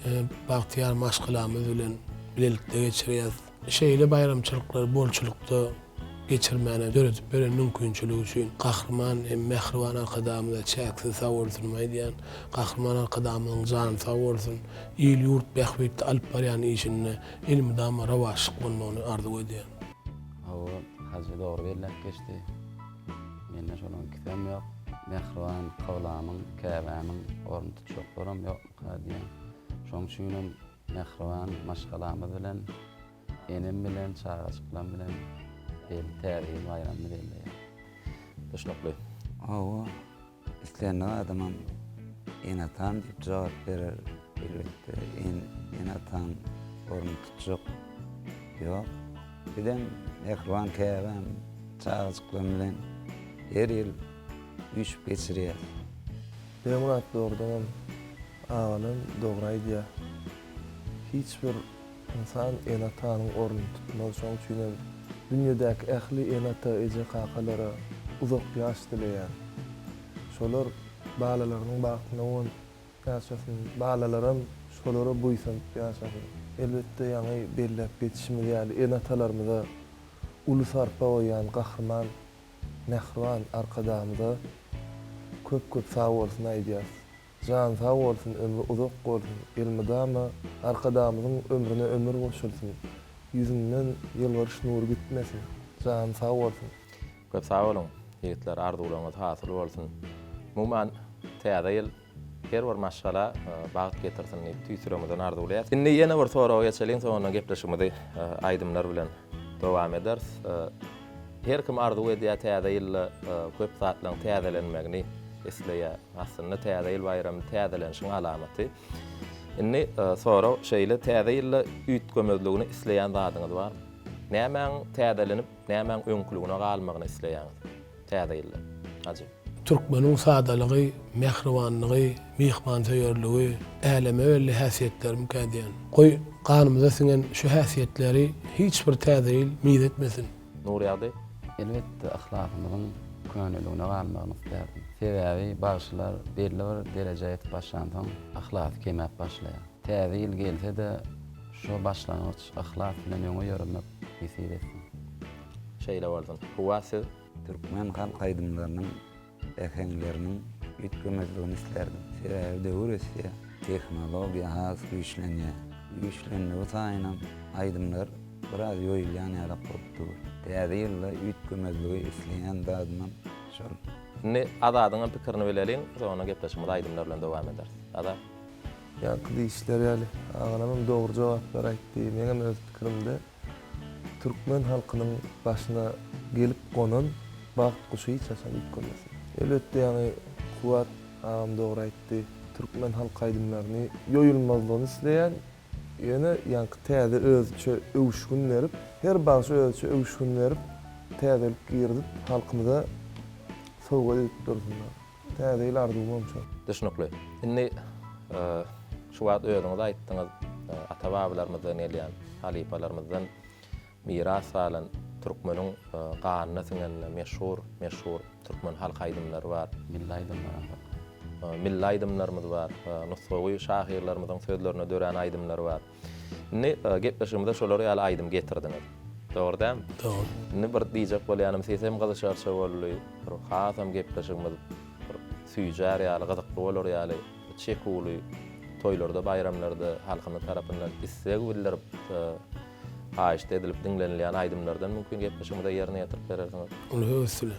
bagtyýar maşgalamyz bilen bilelikde geçirýäs. Şeýle baýramçylyklary bolçulykda geçirmäne döredip beren mümkinçiligi üçin Gahryman hem mähriban Arkadagymyza çäksiz sagbolsunymy aýdýan. Gahryman Arkadagymyzyň jany sag bolsun, il-ýurt bähbitli alyp barýan işinde elmydama rowaçlyk bolmagyny arzuw edýän. Hawa, Hajy dogry belläp geçdi. Mende şolaň ikisem ýok. Mähriban kyblamyň, käbämiň ornuny tutjaklaram ýokmyka diýýän. Şoň üçinem mähriban maşgalamyz bilen Enem bilen, çagajyklam bilen belli Täze ýyl baýramyny belleýär. Düşnükli. Hawa, islendik adamam ene-atam diýip jogap berer. Elbetde, ene-ataň ornuny tutjak ýok. Bizem mähriban käbäm, çagajyklarym bilen her ýyl üýşüp geçirýäs. Begmyrat dogrudanam agalam dogry aýdýar. Hiç bir ynsan ene-atanyň ornuny tutmaz. Şonuň üçinem dünýedäki ähli ene-ata, eje-kakalara uzak ýaş dileýän. Şolar balalarynyň bagtyna guwanyp ýaşasyn, balalaram şolara buýsanyp ýaşasyn. Elbetde ýaňy belläp geçişimiz ýaly ene-atalarymyza uly sarpa goýýan Gahryman Mähriban Arkadagymyza köp-köp sag bolsun aýdýas. Jany sag bolsun, ömri uzak bolsun, elmydama Arkadagymyzyň ömrüne ömür goşulsyn, ýüzünden ýylgyryş nury gitmesin, jany sag bolsun. Köp sag boluň ýigitler arzuwlaryňyz hasyl bolsun. Umuman täze ýyl her bir maşgala bagt getirsin diýip tüýs ýüregimizden arzuwlaýas. Indi ýene bir soraga geçeliň soňundan gepleşigimizi aýdymlar bilen dowam ederis. Her kim arzuw edýär täze ýylda köp zatlaryň täzelenmegini isleýär. Aslynda täze ýyl baýramy täzelenişiň alamaty. Indi sorag şeýle täze ýylda üýtgemezligini isleýän zadyňyz barmy? Nämäň täzelenip Nämäň öňküligine galmagyny isleýäňiz Täze ýylda, Hajy? Türkmeniň sadalygy, mähribanlygy, myhmansöýerligi äleme belli häsiýetlerimikä diýen. Goý, ganymyza siňen şu häsiýetleri hiç bir Täze ýyl mizetmesin. Nurýagdy? Elbetde, yhlasymyzyň köneligine galmagyny islärdim. Sebäbi bagşylar belli bir derejä ýetip başlansoň, yhlasy kemäp başlaýar. Täze ýyl gelse-de, şo başlangyç yhlas bilen öňe ýöremek nesip etsin. Şeýle bolsun. Kuwwat siz? Türkmen halk aýdymlarynyň äheňleriniň üýtgemezligini islärdim. Sebäbi döwür ösýär, tehnologiýa has güýçlenýär. Güýçlendigi saýynam aýdymlar biraz ýoýulýan ýalak bolup dur. Täze ýylda üýtgemezligi isleýän zadymam şol. Indi Azadyňam pikirini bileliň, soňundan gepleşigimizi aýdymlar bilen dowam ederis. Azat. Ýaňky diýişleri ýaly, agalamam dogry jogaplar aýtdy. Meňem öz pikirimde, türkmen halkynyň başyna gelip gonan bagt guşy hiç haçan üýtgemesin. Elbetde ýaňy Kuwwat agam dogry aýtdy. Türkmen halk aýdymlaryny ýoýulmazlygyny isleýän, ýöne ýaňky täze özüçe öwüşgin berip, her bagşy özüçe öwüşgin berip, täzelik girizip halkymyza sowgat edip dursunlar. Täze ýyl arzuwymam şol. Düşnükli. Indi şu wagt özüňiz aýtdyňyz, ata-babalarymyzdan gelýän, halypalarymyzdan miras galan türkmeniň ganyna siňen meşhur, meşhur türkmen halk aýdymlary bar. Milli aýdymlaram bar. Milli aýdymlarymyz bar. Nusgawy şahyrlarymyzyň sözlerine dörän aýdymlar bar. Indi gepleşigimize şolar ýaly aýdym getirdiňiz. Dogry dälmi? Dogry. Indi bir diýjek bolýanym sesem gyzyşarça boldy. Bir hasam gepleşigimiz bir süýjär ýaly, gyzykly bolar ýaly bir çekuwly toýlarda, baýramlarda halkymyz tarapyndan isleg bildirip, haýyşt edilip diňlenilýän aýdymlardan mümkin gepleşigimize ýerine ýetirip berersiňiz. Uly höwes bilen.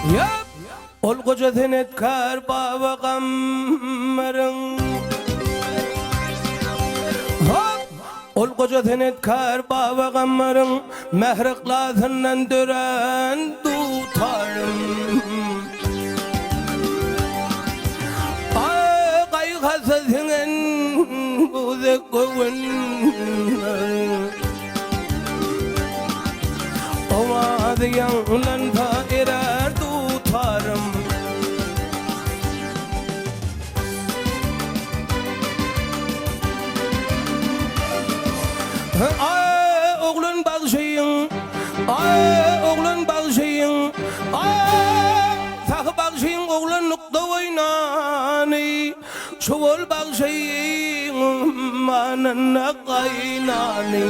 Ýap! Ol goja senetkär Baba Gammaryň Hop! Ol goja senetkär Baba Gammaryň Mähri-yhlasyndan dörän dutarym. Aý, gaýgy-hasa siňen bu dek göwün. Owazy ýaňlansa erär dutarym. Aý, oglan bagşyň, aý, oglan bagşyň, aý, Sahy bagşyň oglanlykda oýnany, Şowal bagşyň. ýanynda gaýnany.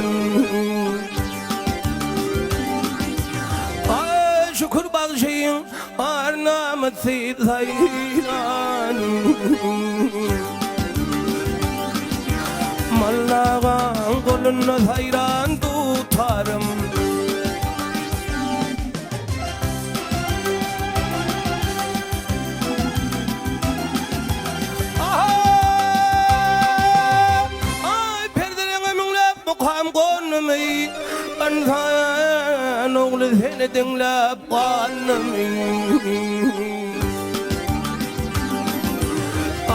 Aý, Şükür bagşyň ar-namysy saýrany. Mollagaň golunda saýran dutarym. Aý, perdeleňe müňläp mukam gondumy, Ynsan ogly seni diňläp galdymy.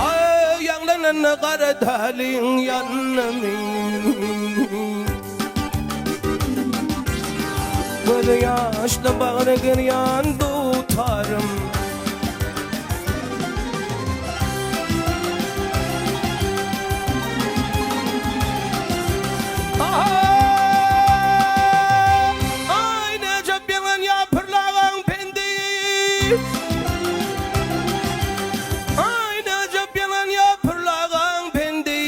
Aý, ýaňlananda gara däliň ýandymy. Gözi ýaşly bagry girýan dutarym. Aý, näjep ýaňan ýapyrlagaň pendi. Aý, näjep ýaňan ýapyrlagaň pendi.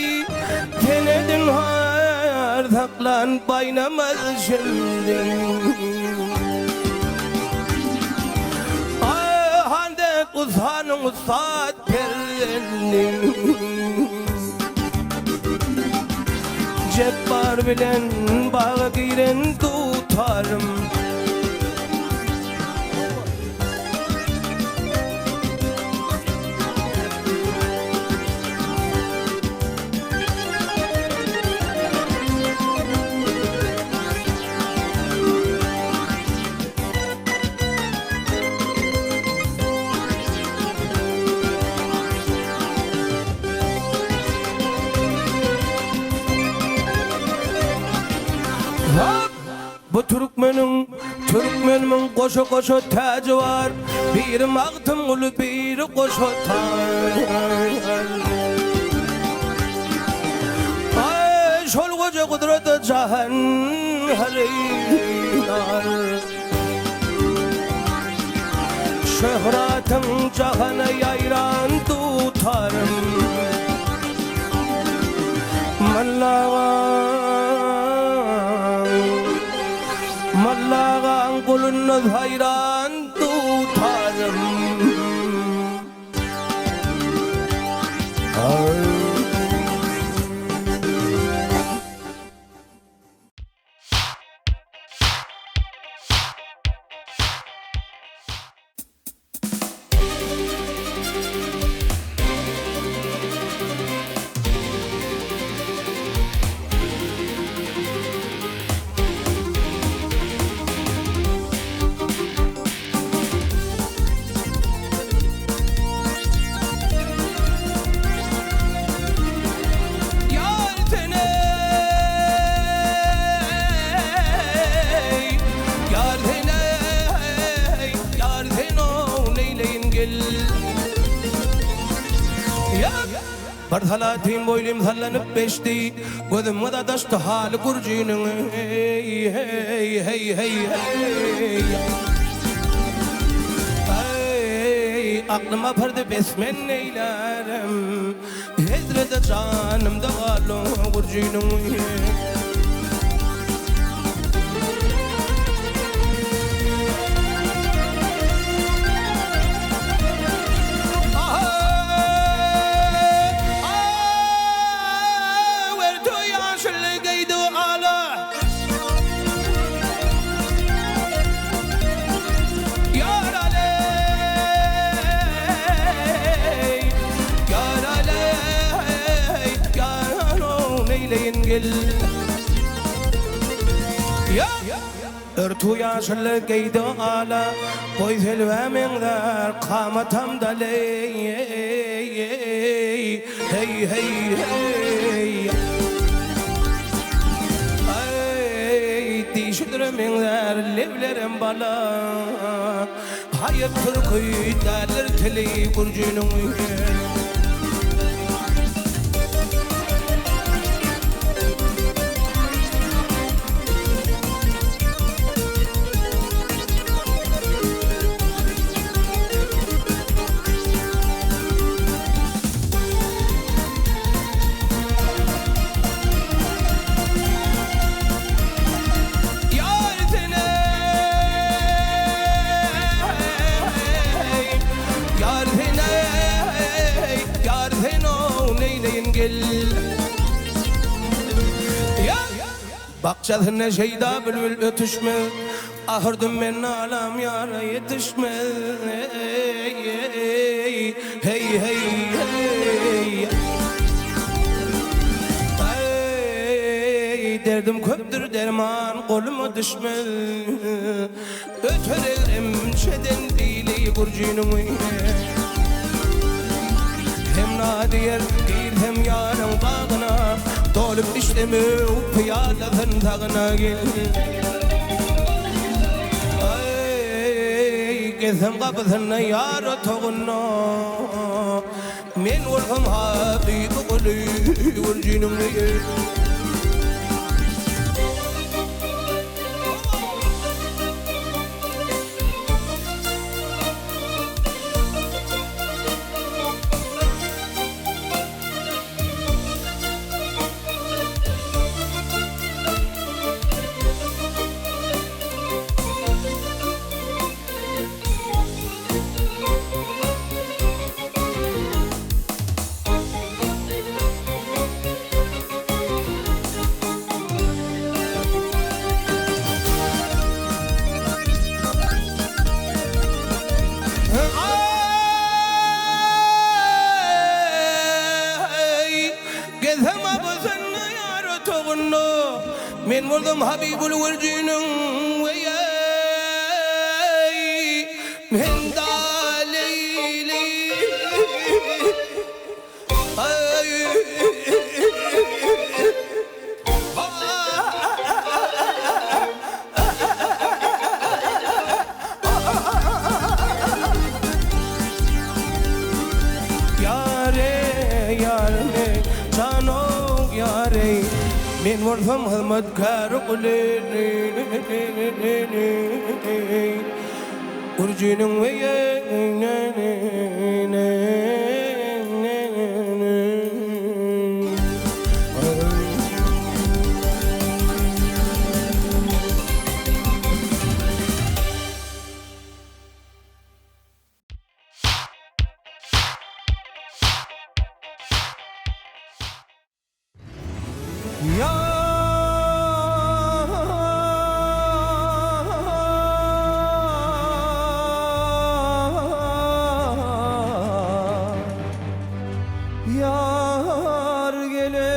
Senedin har saklan baýnamaz şindi. Aý, han dek ussanyň ussat perzendi. Jepbar bilen baga giren dutarym. Bu türkmeniň, türkmenimiň goşa-goşa täji bar, Biri Magtymguly, biri goşa taý. Aý, şol goja gudrata jahan hyrydar. Şöhratyň jahana ýaýran dutarym. Mollagaň, Mollagaň gulunda saýran dutarym. Ýar sen-eý, ýar sen-eý, ýar sen-ow, neýleýin gel. Ýar! Bir salatym boýlym sallanyp geçdi, Gözüm gyzadaşdy haly gürjiniň, eý, heý, heý, heý, heý. Eý, aklym apardy bes men neýlärem. Hezreti janymda galdy gürjiniň. Örtü ýaşyl geýdi ala, Goý selbä meňzär kamatam daleý, Heý, heý, heý. Aý, dişidire meňzär leblerem bala, Haýyp türki däldir tili gürjiniň. gel. Bakjasynda şeýda bülbül ötüşmez, Ahyrdym men nalam ýara ýetişmez. Eý, heý, heý, heý. Eý, derdim köpdür derman goluma düşmez. Öter egrem çeden dili gürjiniň. Hemra diýer girsem ýaryň bagyna, Dolup içsem öw pyýalasyn sagyna gel. Aý, gezsem gapysynda ýar otagynda, Men bolsam habyby guly gürjiniň. Aý, gezsem abysynda ýar otagynda, Men boldum Habibul Gürjiniň weýeý, Men da Leýli. Men bolsam hyzmatkär guly Gürjiniň Ýar gelen.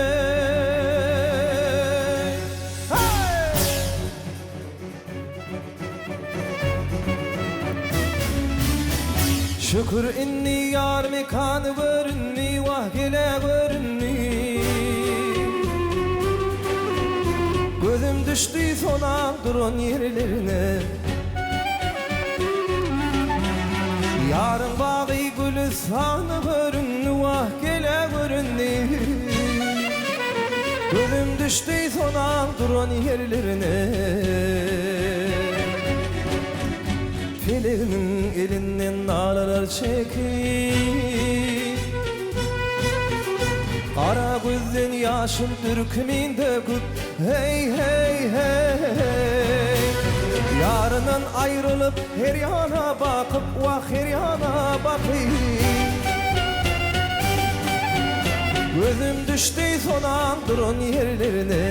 Şükür indi ýar mekany göründi, wah gele göründi. Gözüm düşdi sonaň duran ýerlerine. Ýaryň bagy gülüstany göründi, wah gele göründi. Gözüm düşdi sonaň duran ýerlerine. Peleginiň elinden nalalar çekip, Gara gözden ýaşyn dürkümin döküp, Heý, heý, heý. Ýaryndan aýrylyp, her ýana bakyp, Wah, her ýana bakyp. Gözüm düşdi sonaň duran ýerlerine.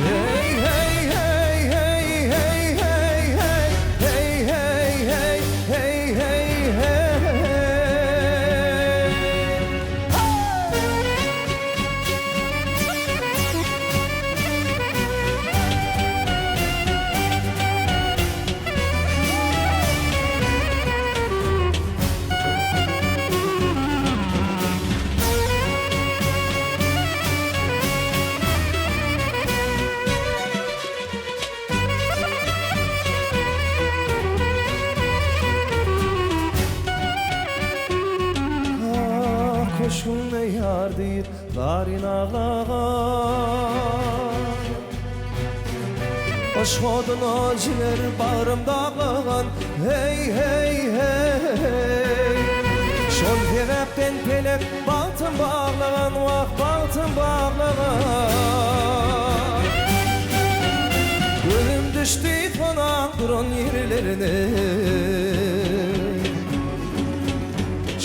Heý, heý, heý, heý, heý, heý, heý, heý, heý, heý, heý, heý, heý. Ah, köşgüňde ýar diýip zaryn aglagan. Yşk oduna jiger bagrym daglagan, Heý, heý, heý. Şol sebäpden pelek bagtym baglagan, Wah, bagtym baglagan. Gözüm düşdi sonaň duran ýerlerine.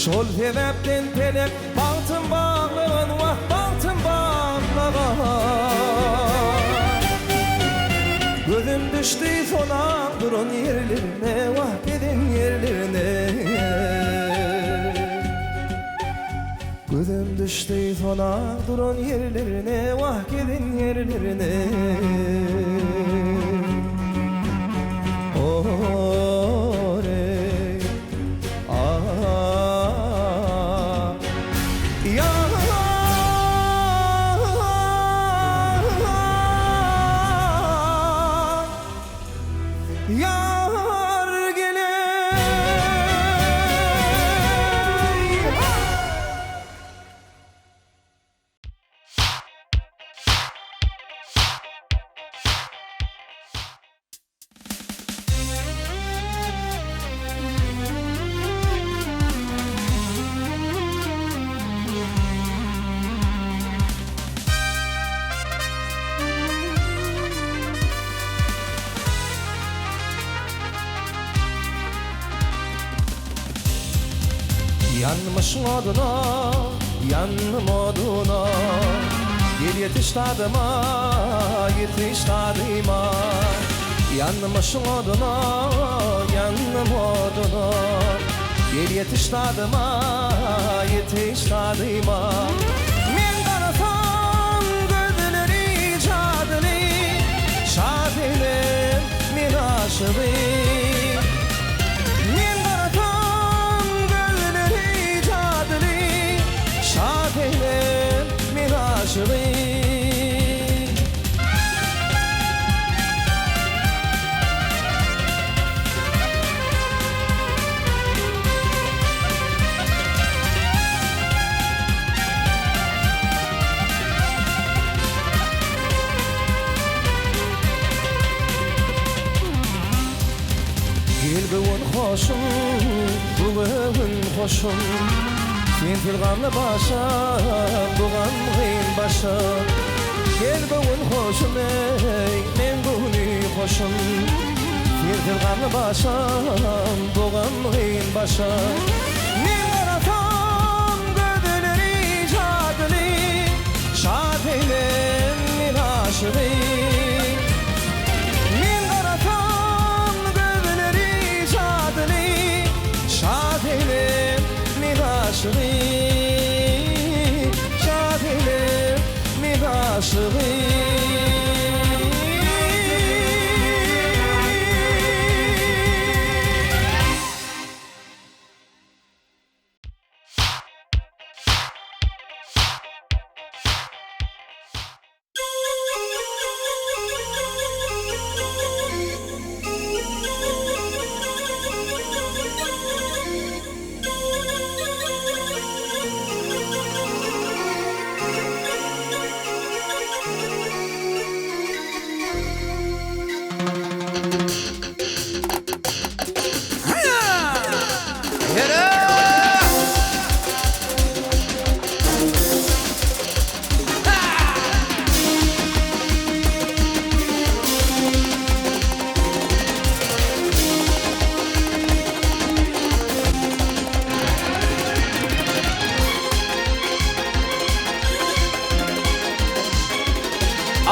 Şol sebäpden pelek bagtym baglagan wah bagtym baglagan. Gözüm düşdi sonaň duran ýerlerine wah gezen ýerlerine. Gözüm düşdi sonaň duran ýerlerine wah gezen ýerlerine. Oreý. Ýar geleý. Ýanmyşyň oduna, ýandym oduna, Gel ýetiş dadyma, ýetiş dadyma. Ýanmyşyň oduna, ýandym oduna, Gel ýetiş dadyma, ýetiş dadyma. Men garasam gözleri jadyly, Şasenem men aşygy. Men garasam gözleri jadyly, Şasenem men aşygy. Gel göwün hoşum, bu göwün hoşum, Sensiz gamly başam, bu gamgyn başam. Gel göwün hoşum eý, meň göwni hoşum, Sensiz gamly başam, bu gamgyn başam. Men garasam gözleri jadyly, Şat eýlem men aşygy. Men garasam gözleri jadyly, Şat eýlem men aşygy. Şat eýlem men aşygy.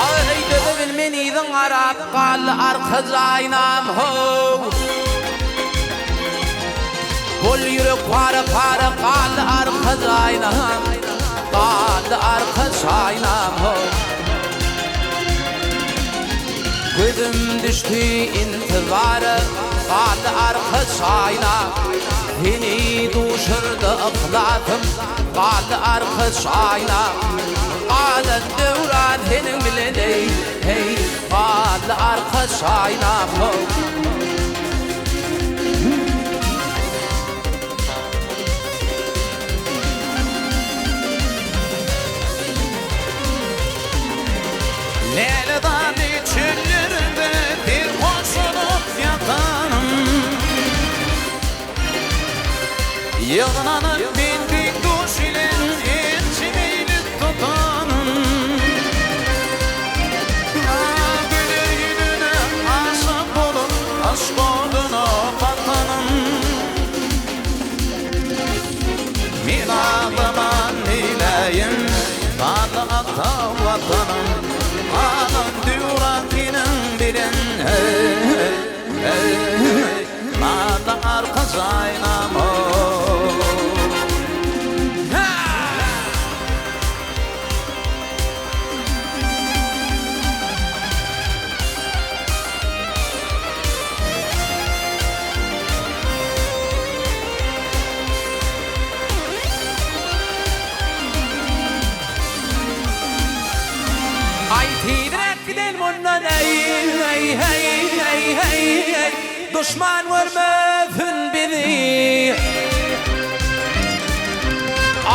Aý döze bilmen yzyň garap galdy arka jaýnam how. Bol ýürek para para galdy arka jaýnam galdy arka jaýnam how. Gözüm düşdi intizara galdy arka jaýnam. Seni duşurdy yhlasym galdy arka jaýnam. Galan döwran seniň bilen eý heý galdy arka jaýnam how. Lälezarly çöllerde serhoş bolup ýatanym. Ýygnanyp men deň-duş bilen ençe meýlis tutanym. Ah, güler ýüzüne aşyk bolup, aşk oduna batanym. jaýnam ho. Aý tizräk gidel mundan eý eý heý eý heý eý Duşman görmesin bizi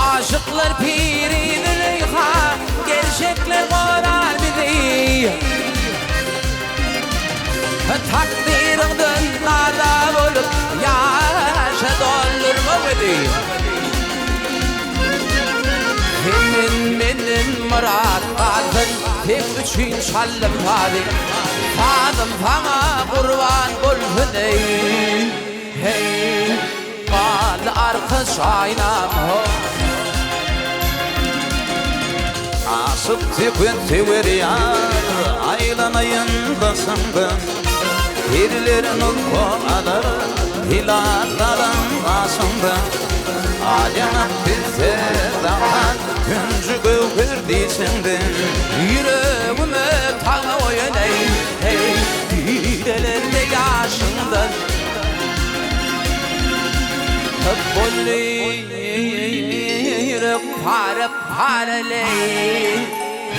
Aşyklar piri Züleýha Gerçekler gorar bizi Takdyryňdan nala bolup ýaşa doldurma bizi. Senden menden myrat galsyn Seň üçin çaldym sazy Sazym saňa gurban bolsun eý heý Galdy arka şaýnam ho. Aşyk söken söwer ýar, Aýlanaýyn daşyňdan. Perlerin nusga alar, Hilal dalan gaşyňdan. Al ýaňak bilse dahan, Hünji göwher dişiňden. Ýüregime tagma goýan eý, heý, Didelerde ýaşyňdan. Boldy ýürek pare-pareleý,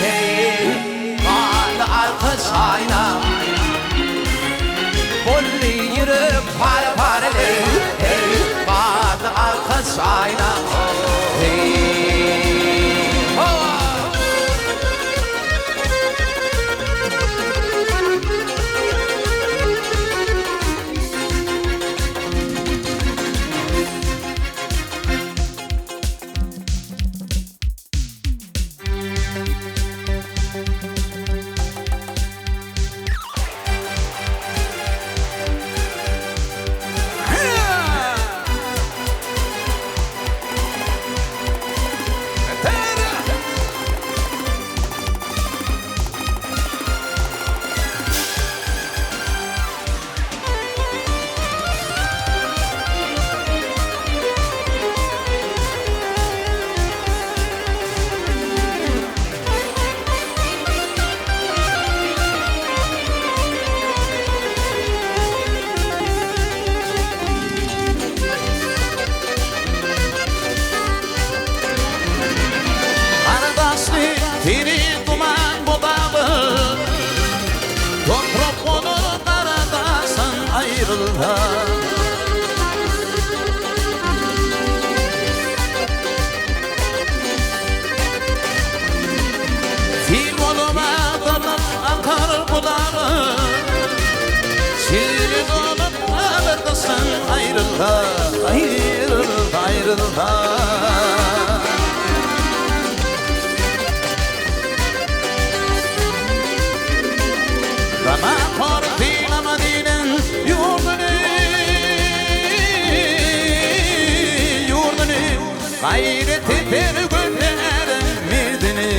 heý, Galdy arka çaýnam. Boldy ýürek pare-pareleý, heý, Galdy arka çaýnam, heý. Gara daşly seni duman budagy Toprak bolar gara daşdan aýrylsa. Sil bolup agdaryp akar budagy Çili dolup galar daşdan aýrylsa, aýrylsa, aýrylsa. Dama hor sylama diýlen ýurduny, ýurduny, Gaýrat eder götären merdini.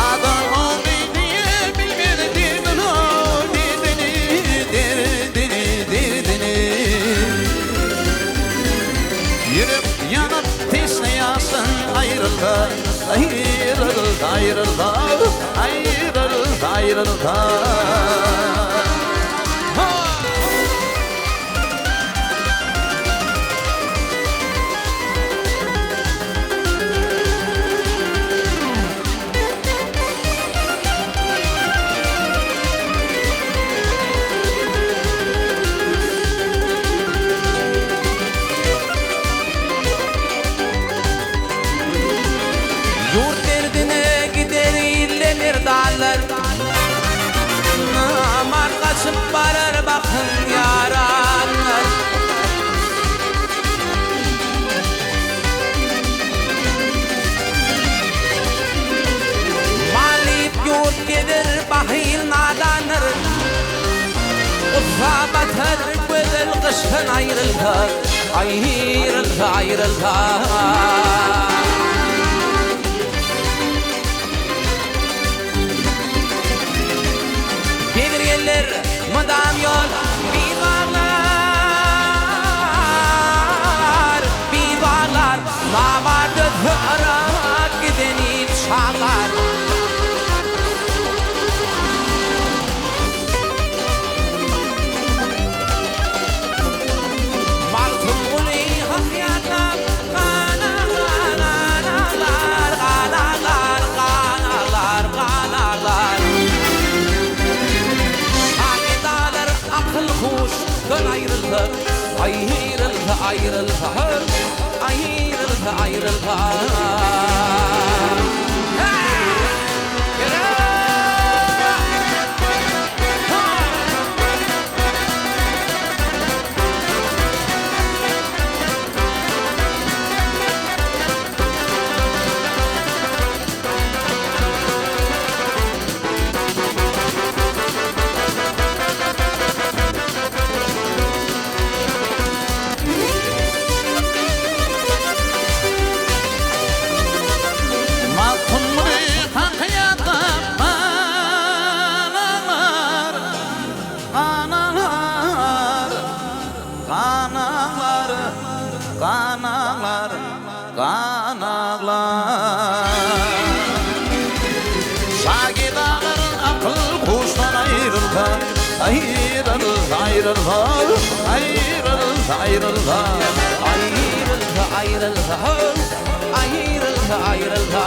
Adam ogly diýe bilmez derdini, derdini, derdini, derdini. Ýürek ýanyp teşne ýaşdan aýrylsa, aýrylsa, aýrylsa, aýrylsa, aýrylsa. Ýurt derdine gider ille merdanlar, Namart gaçyp barar bakyň ýaranlar. Mal iýip ýurt gezer bahyl nadanlar, Gussa batar gözel gyşdan aýrylsa, Aýrylsa, aýrylsa. Iller mydam ýol bil baglar, bil baglar, Namart ötse yrak giden il çaglar. Magtymguly hak ýatlap gan aglar, gan aglar, gan aglar, gan aglar, gan aglar. Şagedalar akyl-huşdan aýrylsa, aýrylsa, aýrylsa, aýrylsa, aýrylsa. Magtymguly hakyýata ganalar, ganalar, ganalar, ganalar, ganalar. Şagedalar akyl-huşdan aýrylsa, aýrylsa, aýrylsa, aýrylsa, aýrylsa. Aýrylsa, aýrylsa, aýrylsa, aýrylsa.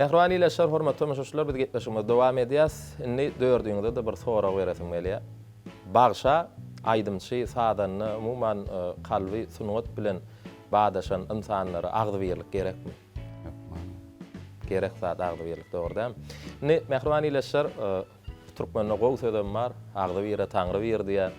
Mähriban ildeşler, hormatly tomaşaçylar, biz gepleşigimizi dowam edýäs. Indi dördüňize-de bir sorag beresim gelýär. Bagşa, aýdymçy, sazanda, umuman, kalby sungat bilen badaşan ynsanlara agzybirlik gerekmi? Hökman. Gerek zat agzybirlik, dogry dälmi? Indi, mähriban ildeşler, türkmende gowy sözem bar, Agzybire Taňry bir diýýär.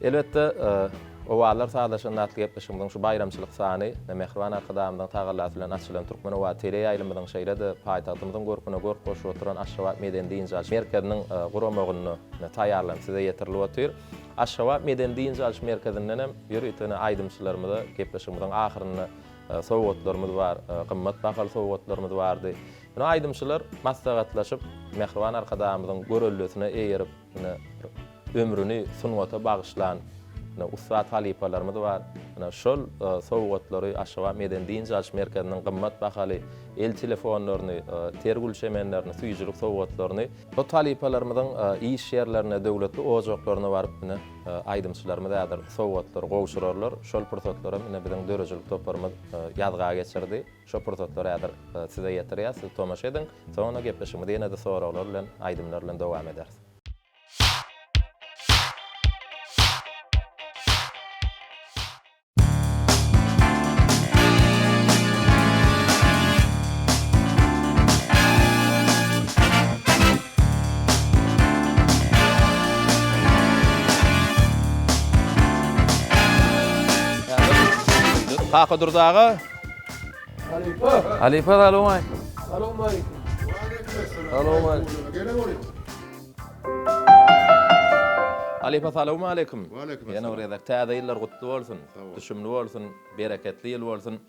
Elbetde, Owazlar sazlaşanda atly gepleşigimiziň şu baýramçylyk sany mähriban Arkadagymyzyň tagallasy bilen açylan Türkmen owazy teleýaýlymyzyň şeýle-de paýtagtymyzyň görküne görk goşup oturan Aşgabat medeni-dynç alyş merkeziniň guramagynda taýýarlanyp size ýetirilip otyr. Aşgabat medeni-dynç alyş merkezinden hem ýörite aýdymçylarymyza gepleşigimiziň ahyrynda sowgatlarymyz bar, gymmat bahaly sowgatlarymyz bardy. Ine, aýdymçylar maslahatlaşyp, mähriban Arkadagymyzyň göreldesine eýerip, ine, ömrüni sungata bagyşlan ine, ussat halypalarymyz bar. Ine, şol sowgatlary Aşgabat medeni-dynç alyş merkeziniň gymmat bahaly el telefonlaryny, ter gül çemenlerini, süýjülik sowgatlaryny bu halypalarymyzyň iş ýerlerine, döwletli ojaklaryna baryp, ine, aýdymçylarymyz häzir sowgatlary gowşurarlar. Şol pursatlaram ine, biziň döredijilik toparymyz ýazga geçirdi. Şo pursatlary häzir size ýetirýäs, siz tomaşa ediň. Soňra gepleşigimizi ýene-de soraglar bilen, aýdymlar bilen dowam ederis. Kakadurdy aga. Halypa. Halypa salowmaleýkim. Salowmaleýkim. Salowmaleýkim. Halypa salowmaleýkim. Ýene bir gezek täze ýyllar gutly bolsun. Düşümli bolsun, bereketli ýyl bolsun.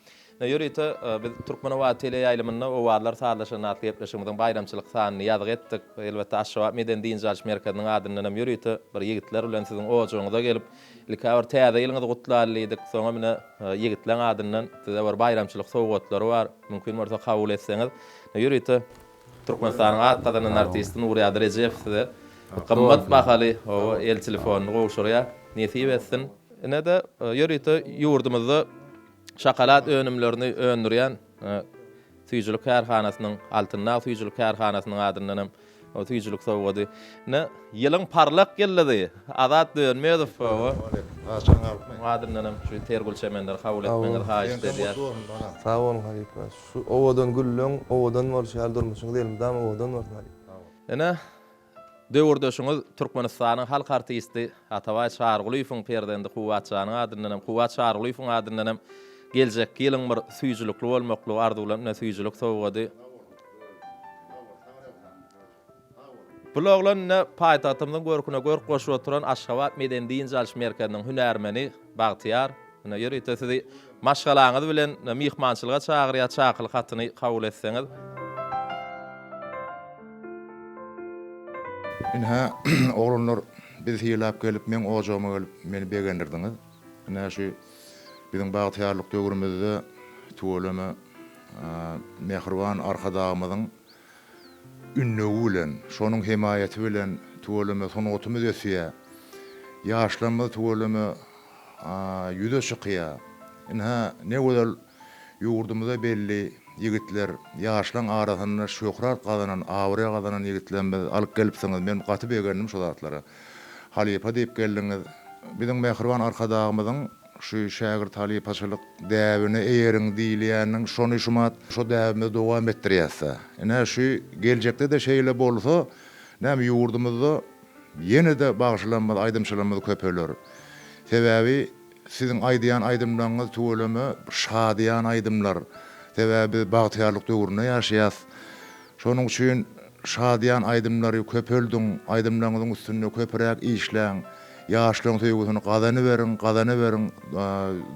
Ine ýörite biz Türkmenobat teleýaýlymynda Owazlar sazlaşanda atly gepleşigimiziň baýramçylyk sanyny ýazgy etdik. Elbetde Aşgabat medeni dynç alyş merkeziniň adyndan hem ýörite bir ýigitler bilen siziň ojagyňyza gelip, ilk-ä bir täze ýylyňyzy gutlaly diýdik. Soňam ine ýigitleň adyndan size bir baýramçylyk sowgatlary bar. Mümkin bolsa kabul etseňiz. Ine ýörite Türkmenistanyň at gazanan artisti Nurýady Rejepow size gymmat bahaly el telefonyny gowşurýar. Nesip etsin. Ine-de ýörite ýurdumyzda Şokolad önümlerini öndürýän süýjülik kärhanasynyň, Altyn dag süýjülik kärhanasynyň adyndan hem süýjülik sowgady. Ine, ýylyň parlak ýyldyzy Azat Dönmezow oba. Onuň adyndan hem şu ter gül çemenleri kabul etmegiňizi haýyşt edýäs. Sag boluň halypa. Şu owadan gülleň owadan bolşy ýaly durmuşyňyz elmydama owadan bolsun halypa. Ine, Döwürdeşiňiz Türkmenistanyň halk artisti Atabaý Çarygulyýewiň perzendi Kuwwat janyň adyndan hem, Kuwwat Çarygulyýewiň adyndan hem geljekki ýylyň bir süýjülikli bolmaklygy arzuwlanyp ine süýjülik sowgady. Bul oglan ine paýtagtymyzyň görküne görk goşup oturan Aşgabat medeni-dynç alyş merkeziniň hünärmeni Bagtyýar. Ine ýörite sizi maşgalaňyz bilen myhmançylyga çagyrýar, çakylyk hatyny kabul etseňiz. Ynha, oglanlar, bizi sylap gelip, meň ojagyma gelip, meni begendirdiňiz. Ynha, şu biziň bagtyýarlyk döwrümizde tüweleme mähriban Arkadagymyzyň ündewi bilen, şonuň hemaýaty bilen tüweleme sungatymyz ösýär. Ýaşlarymyz tüweleme ýüze çykýar. Ynha, ne gözel ýurdumyza belli ýigitler, ýaşlaň arasynda şöhrat gazanan, abraý gazanan ýigitlerimizi alyp gelipsiňiz. Men gaty begendim şu zatlara. Halypa diýip geldiňiz. Biziň mähriban Arkadagymyzyň şu şägirt halypaçylyk däbine eýeriň diýilýäniniň şony şumat şo däbimizi dowam etdirýäs-dä. Ine, şu geljekde-de şeýle bolsa, näme ýurdumyzda ýene-de bagşylarymyz, aýdymçylarymyz köpeler. Sebäbi Siziň aýdýan aýdymlaryňyz tüweleme şadyýan aýdymlar. Sebäbi biz bagtyýarlyk döwründe ýaşaýas. Şonuň üçin şadyýan aýdymlary köpeldiň, aýdymlaryňyzyň üstünde köpüräk işläň, ýaşlaryň söýgüsini gazanyberiň, gazanyberiň,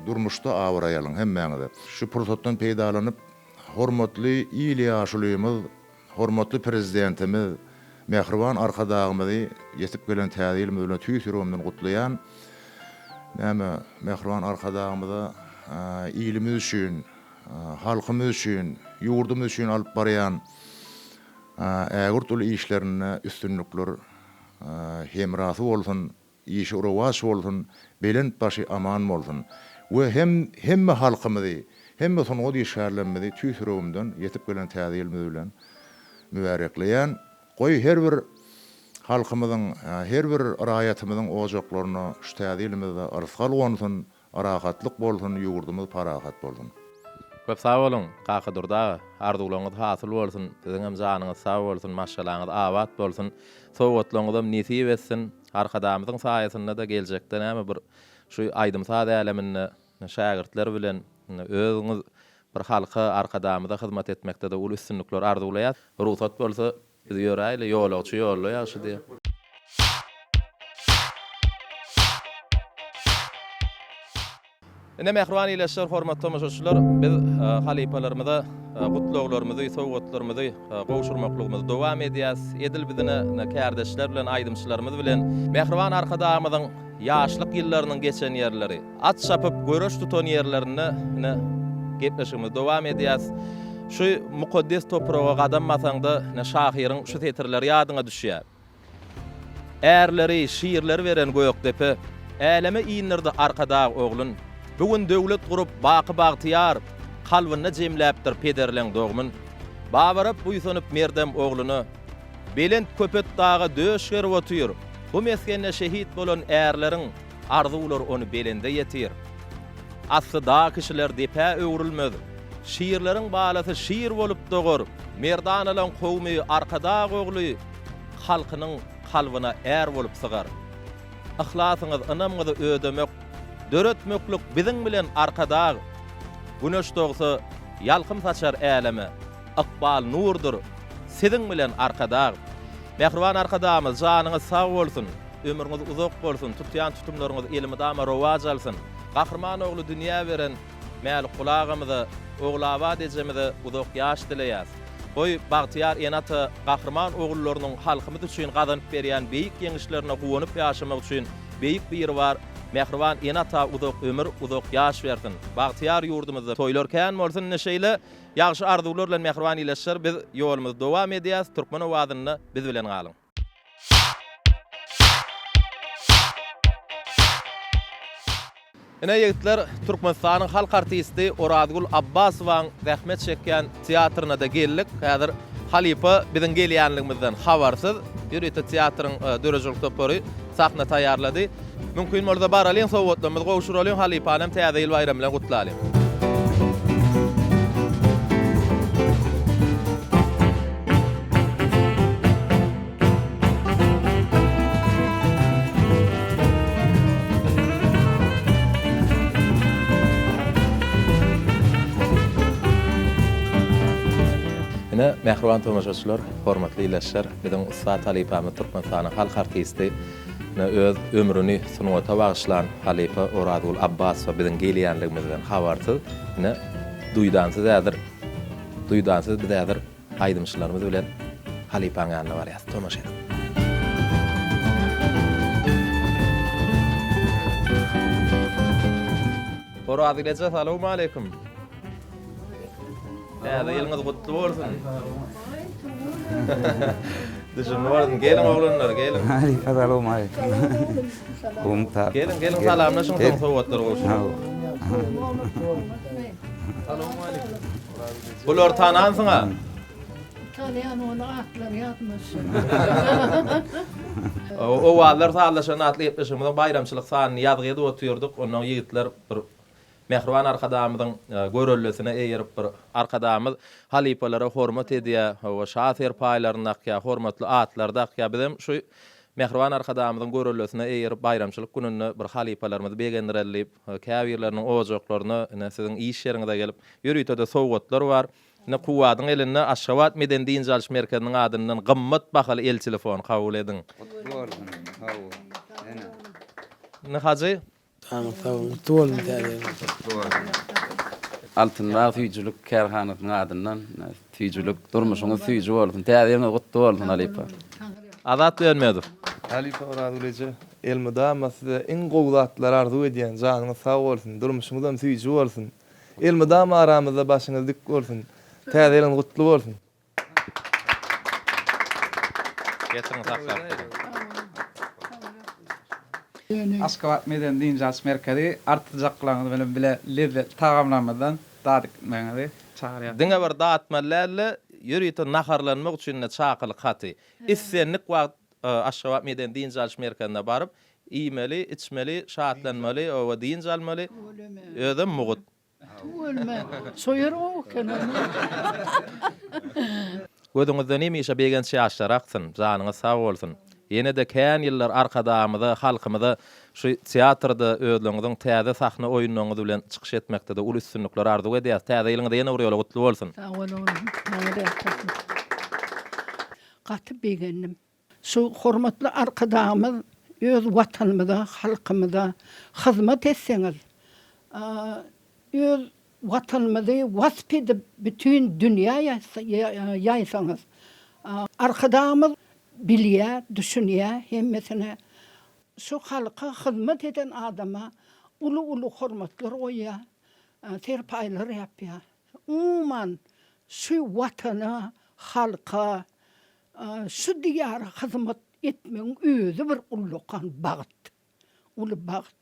durmuşda abraý alyň hemmäňize. Şu pursatdan peýdalanyp hormatly il ýaşulymyz Hormatly Prezidentimiz, mähriban Arkadagymyzy ýetip gelen Täze ýylymyz bilen tüýs ýüregimden gutlaýan. Näme, mähriban Arkadagymyza ilimiz üçin, halkymyz üçin, ýurdumyz üçin alyp barýan ägirt uly işlerinde üstünlikler hemrasy bolsun! Işi rowaç bolsun, belent başy aman bolsun. We hem hemme halkymyzy, hemme sungat işgärlerimizi tüýs ýüregimden ýetip gelen täze ýylymyz bilen mübärekleýän. Goý her bir halkymyzyň, her bir raýatymyzyň ojaklaryna şu täze ýylymyzda yrsgal gonsun, Rahatlyk bolsun ýurdumyz parahat bolsun. Köp sag boluň Kakadurdy aga, arzuwlaryňyz hasyl bolsun, siziňem janyňyz sag bolsun, maşgalaňyz abat bolsun, sowgatlaryňyzam nesip etsin, Arkadagymyzyň saýasynda-da geljekde näme bir şu aýdym-saz äleminde şägirtler bilen özüňiz bir halka, Arkadagymyza hyzmat etmekde-de uly üstünlikler arzuwlaýas. Rugsat bolsa Biz ýöräýli, ýolagçy ýolda ýagşy diýýär. Ine, mähriban ildeşler, hormatly tomaşaçylar, biz halypalarymyza gutlaglarymyzy, sowgatlarymyzy gowşurmaklygymyzy dowam edýäs. Edil biz ine, kärdeşler bilen, aýdymçylarymyz bilen mähriban Arkadagymyzyň ýaşlyk ýyllarynyň geçen ýerleri, At çapyp, göreş tutan ýerlerinde ine, gepleşigimizi dowam edýäs. Şu mukaddes topraga gadam basaňda, ine, şahyryň şu setirleri ýadyňa düşýär. Ärleri, şirleri beren Gökdepe, Äleme indirdi Arkadag oglun. Bu gün döwlet gurup, baky bagtyýar, Kalbynda jemläpdir pederleň dogmun. Babarap buýsanyp merdem ogluna, Belent Köpetdaga döş gerip otyr. Bu mesgende şehit bolan ärleriň, Arzuwlar ony belende ýetir. Asly dag kişiler depä öwrülmez. Şirleriň balasy şir bolup dogar. Merdanalaň kowmy Arkadag ogly halkynyň kalbyna är bolup sygar. Yhlasyňyz, ynamyňyzy ödemek, döretmeklik biziň bilen Arkadag! Güneş dogsa, ýalkym saçar äleme, Ykbal nurdur, Siziň bilen Arkadag! Mähriban Arkadagymyz, janyňyz sag bolsun, ömrüňiz uzak bolsun, tutýan tutumlaryňyz elmydama rowaç alsyn! Gahryman ogly dünýä beren Mälikguly agamyza, Ogulabat ejemize uzak ýaş dileýäs. Goý, bagtyýar ene-ata gahryman ogullarynyň halkymyz üçin gazanyp berýän beýik ýeňişlerine guwanyp ýaşamak üçin Beýik Biribar mähriban ene-ata uzak ömür, uzak ýaş bersin! Bagtyýar ýurdumyzda toýlar kän bolsun! Ine şeýle ýagşy arzuwlar bilen mähriban ildeşler biz ýolumyzy dowam edýäs, Türkmen owazynda biz bilen galyň! Ine ýigitler, Türkmenistanyň halk artisti Orazgül Abbasowaň zähmet çekýän teatryna-da geldik. Häzir halypa biziň gelýänligimizden habarsyz. Ýörite teatryň döredijilik topary sahna taýýarlady. Mümkin bolsa baralyň, sowgatlarymyzy gowşuralyň, halypany hem Täze ýyl baýramy bilen gutlalyň. Ine, mähriban tomaşaçylar, hormatly ildeşler, biziň ussat halypamyz Türkmenistanyň halk artisti, ine, öz ömrüni sungata bagyşlan halypa Orazgül Abbasowa biziň gelýänligimizden habarsyz, ine, duýdansyz häzir, duýdansyz biz häzir Aýdymçylarymyz bilen halypaň ýanyna barýas. Tomaşa ediň. Orazgül eje salowmaleýkim. Täze ýylyňyz gutly bolsun. Düşümli bolsun. Geliň oglanlar, geliň. Halypa salowmaleýkim. Geliň, geliň salamlaşyň soň sowgatlary gowşuryň. Bulary tanansyň-a? Tanýan ony atlary ýadyma düşenok. Owazlar sazlaşan atly gepleşigimiziň baýramçylyk sanyny ýazgy edip otyrdyk. Onnoň ýigitler bir Mähriban Arkadagymyzyň göreldesine eýerip bir Arkadagymyz halypalara hormat edýär, hawa, şa serpaýlaryny dakýar, hormatly atlary dakýar. Bizem şu Mähriban Arkadagymyzyň göreldesine eýerip baýramçylyk gününde bir halypalarymyzy begendireli diýip, käbirleriniň ojaklaryna, ine, siziň iş ýeriňize gelip, Ýörite-de sowgatlar bar. Ine, Kuwwadyň elinde Aşgabat medeni-dynç alyş merkeziniň adyndan gymmat bahaly el telefony kabul ediň. Gutly bolsun. Hawa. Ene. Indi Hajy. Janyňyz sag bolsun. Gutly bolsun täze ýylyňyz. Gutly bolsun. Altyn bag süýjülik kärhanasynyň adyndan süýjülik durmuşyňyz süýji bolsun täze ýylyňyz gutly bolsun halypa. Azat Dönmezow. Halypa Orazgül eje elmydama size iň gowy zatlary arzuw edýän janyňyz sag bolsun durmuşyňyzam süýji bolsun Elmydama aramyzda başyňyz dik bolsun. Täze ýylyňyz gutly bolsun. Getiriň saklap beriň. Aşgabat medeni dynç alyş merkezi artyjaklaryňyz bilen bile lezzetli tagamlarymyzdan dadyp gitmegiňizi çagyrýar. Diňe bir datmaly däl-de, ýörite naharlanmak üçin-de çakylyk haty. Islendik wagt Aşgabat medeni dynç alyş merkezine baryp, Iýmeli, içmeli, şatlanmaly, oba dynç almaly. Özem mugut. Tüweleme. Şo ýer gowy eken ony. Gözüňizden hemişe begenç ýaşlary aksyn, janyňyz sag bolsun. Ýene-de kän ýyllar Arkadagymyza, halkymyza şu teatrda özleriňiziň täze sahna oýunlaryňyz bilen çykyş etmekde-de uly üstünlikler arzuw edýäs. Täze ýylyňyz ýene bir ýola gutly bolsun! Sag bol oglum. Maňa-da Gaty begendim. Şu hormatly Arkadagymyz öz Watanymyza, halkymyza hyzmat etseňiz, öz Watanymyzy wasp edip bütin dünýä ýaýsaňyz, Arkadagymyz bilýär, düşünýär hemmesine. Şu halka hyzmat eden adama uly-uly hormatlar goýýar, serpaýlar ýapýar. Umuman, şu Watana, halka Şu Diýara hyzmat etmegiň özi bir ullakan bagt. Uly bagt.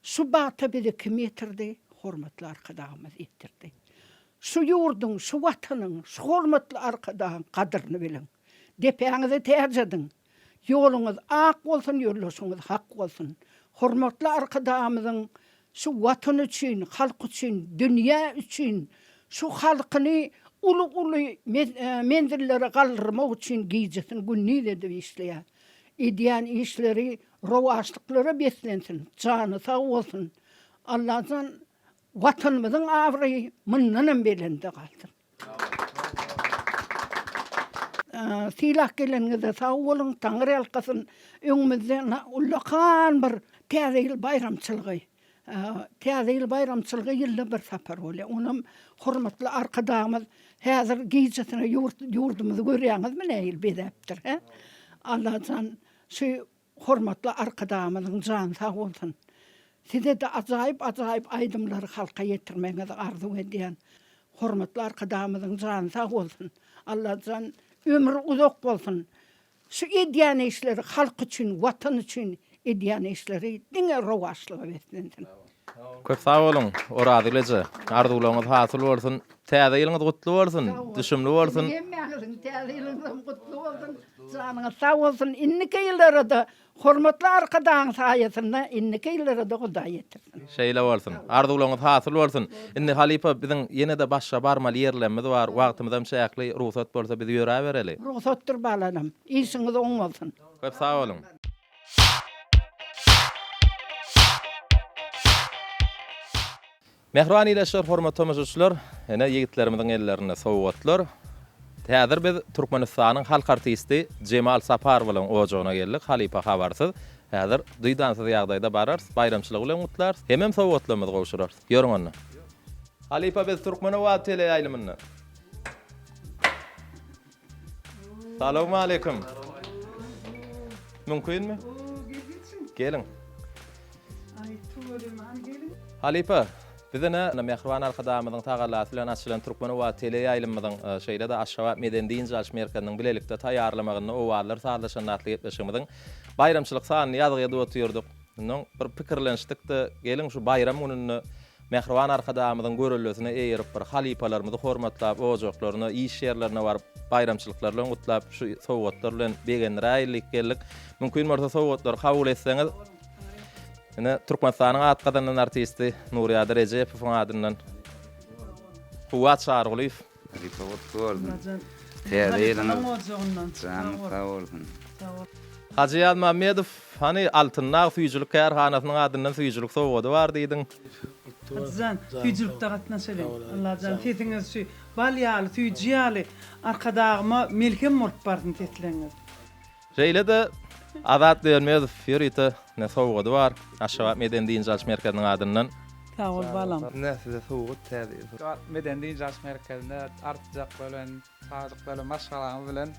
Şu bagta bizi kim ýetirdi? Hormatly Arkadagymyz ýetirdi. Şu ýurduň, şu Watanyň, şu hormatly Arkadagyň gadyryny biliň. Depäňize täç ediň. Ýoluňyz ak bolsun, ýoldaşyňyz hak bolsun. Hormatly Arkadagymyzyň Şu Watan üçin, halk üçin, dünýä üçin, şu halkyny uly-uly menzillere galdyrmak üçin gijesini gündiz edip işleýär. Edýän işleri rowaçlyklara beslensin, jany sag bolsun. Allajan. Watanymyzyň abraýy mundanam belende galsyn. Sylap geleniňize sag boluň, Taňry ýalkasyn. Öňümizde ullakan bir Täze ýyl baýramçylygy. Täze ýyl baýramçylygy ýylda bir sapar bolýar. Onam hormatly Arkadagymyz häzir gijesine ýurt ýurdumyzy görýäňizmi nähili bezäpdir, hä? Allajan şu Hormatly Arkadagymyzyň jany sag bolsun. Sizede ajaýyp ajaýyp aýdymlary halka ýetirmegiňizi arzuw edýän. Hormatly Arkadagymyzyň jany sag bolsun. Allajan ömri uzak bolsun. Şu edýän işleri halk üçin watan üçin edýän işleri diňe rowaçlyga beslensin. Köp sag boluň Orazgül eje. Arzuwlaryňyz hasyl bolsun. Täze ýylyňyz gutly bolsun. Düşümli bolsun. Siziň hemmäňiziň täze ýylyňyzam gutly bolsun. Janyňyz sag bolsun. Indiki ýyllara-da hormatly Arkadagyň saýasynda indiki ýyllara-da Hudaý ýetirsin. Şeýle bolsun. Arzuwlaryňyz hasyl bolsun. Indi halypa biziň ýene-de başga barmaly ýerlerimiz bar. Wagtymyzam çäkli. Rugsat bolsa biz ýöräbereli. Rugsatdyr balalam. Işiňiz oň bolsun. Köp sag boluň. Mähriban ildeşler, hormatly tomaşaçylar, ine ýigitlerimiziň ellerinde sowgatlar. Häzir biz Türkmenistanyň halk artisti Jemal Saparowyň ojagyna geldik, halypa habarsyz. Häzir duýdansyz ýagdaýda bararys, baýramçylygy bilen gutlarys, hemem sowgatlarymyzy gowşurarys. Ýörüň onda. Halypa biz Türkmenobat teleýaýlymyndan. Salowmaleýkim. Mümkinmi? Geliň. Halypa, biz ine Mähriban Arkadagymyzyň tagallasy bilen açylan Türkmenobat teleýaýlymymyzyň, e, şeýle-de Aşgabat medeni-dynç alyş merkeziniň bilelikde taýýarlamagynda Owazlar sazlaşanda atly gepleşigimiziň baýramçylyk sanyny ýazgy edip otyrdyk. Ondan bir pikirlenişdik-de, geliň şu baýram gününde Mähriban Arkadagymyzyň göreldesine eýerip, bir halypalarymyzy hormatlap, ojaklaryna, iş ýerlerine baryp, baýramçylyklar bilen gutlap, şu sowgatlar bilen begendiräýeli diýip geldik. Mümkin bolsa sowgatlary kabul etseňiz. Ine, Türkmenistanyň at gazanan artisti Nurýady Rejepowyň adyndan Kuwwat Çarygulyýew. Halypa gutly bolsun. Täze ýylyňyz janyňyz sag bolsun. Hajy Ýazmammedow, hany Altyn dag süýjülik kärhanasynyň adyndan süýjülik sowgady bar diýdiň. Hajyjan, süýjülikde gatnaşalyň. Allajan sesiňiz şu bal ýaly, süýji ýaly Arkadagyma melhem bolup barsyn sesleňiz. Şeýle-de Azat Dönmezow ýörite ine sowgady bar Aşgabat medeni-dynç alyş merkeziniň adyndan. Sag bol balam. Ine size sowgat täze ýyl. Aşgabat medeni-dynç alyş merkezinde artyjaklar bilen Çagajyklar bilen maşgalaňyz bilen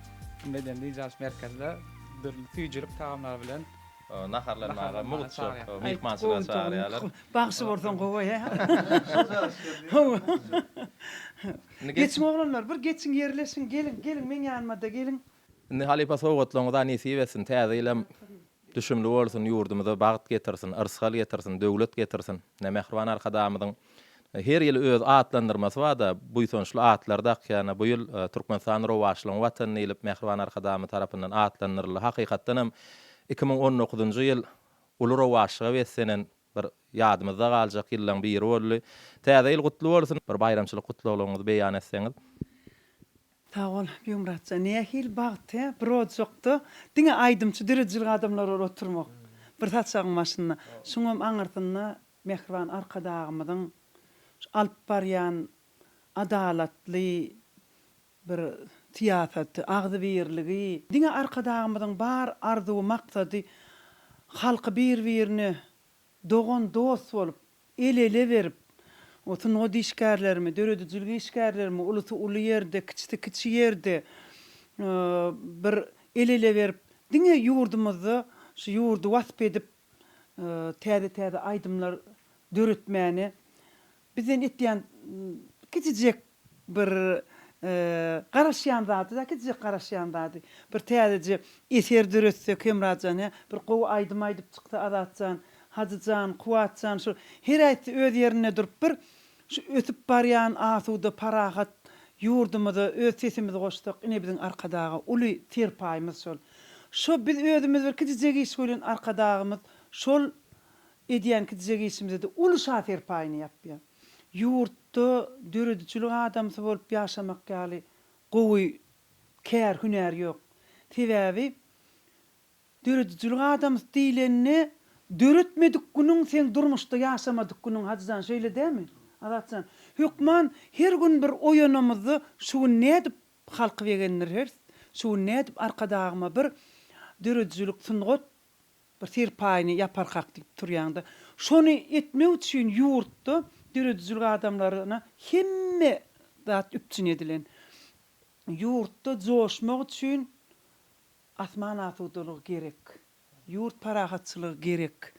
medeni dynç alyş merkezinde dürli süýjülik tagamlary bilen naharlanmaga mugtça myhmançylyga çagyrýarlar. Bagşy bolsaň gowy hä. Geçiň oglanlar bir geçiň ýerleşiň geliň geliň meň ýanymada geliň. Indi halypa sowgatlaryňyza nesip etsin täze ýylam Düşümli bolsun, ýurdumyza bagt getirsin, yrsgal getirsin, döwlet getirsin. Ine, mähriban Arkadagymyzyň her ýyl öz atlandyrmasy bar-da, buýsançly atlar dakýan. Bu ýyl Türkmenistan rowaçlygyň Watany diýlip, mähriban Arkadagymyz tarapyndan atlandyryldy. Hakykatdan hem, 2019-njy ýyl uly rowaçlyga beslenen bir ýadymyzda galjak ýyllaryň biri boldy. Täze ýyl gutly bolsun! Bir baýramçylyk gutlaglaryňyzy beýan etseňiz. Sag bol, Begmyratjan. Nähili bagt, hä? Bir ojakda diňe aýdymçy, döredijilik adamlary bolup oturmak. Bir saçagyň başynda. Şuňam aňyrsynda mähriban Arkadagymyzyň şu alyp barýan adalatly bir syýasaty, agzybirligi. Diňe Arkadagymyzyň bar arzuwy, maksady halky bir-birine dogan-dost bolup, el-ele berip, sungat işgärlerimi, döredijilik işgärlerimi ulusy uly ýerde, kiçisi kiçi ýerde bir el-ele berip, diňe ýurdumyzda şu ýurdy wasp edip, täze-täze aýdymlar döretmäne bizden etýän kiçijek Bir garaşýan zady-da, kiçijek garaşýan zady. Bir täzeje eser döretsek Hemrajan, hä? Bir gowy aýdym aýdyp çyksa Azatjan, Hajyjan, Kuwatjan şu her äýtse öz ýerinde durup bir şu ösüp barýan asuda, parahat ýurdumyza öz sesimizi goşsak, ine biziň Arkadaga uly serpaýymyz şol. Şo biz özümiz bir kiçijek iş welin Arkadagymyz şol edýän kiçijek işimize-de uly şa serpaýyny ýapýar. Ýurtda döredijilik adamsy bolup ýaşamak ýaly gowy kär, hünär ýok. Sebäbi döredijilik adamsy diýlende döretmedik günüň seň durmuşda ýaşamadyk günüň Hajyjan şeýle dälmi? Azatjan, hökman her gün bir oýanamyzda şu gün nädip halky begendireris, şu gün nädip Arkadagyma bir döredijilik, sungat bir serpaýyny ýaparkak diýip turýaňda. Şony etmek üçin ýurtda döredijilik adamlaryna hemme zat üpjün edilen. Ýurtda joşmak üçin asman asudalygy gerek. Ýurt parahatçylygy gerek.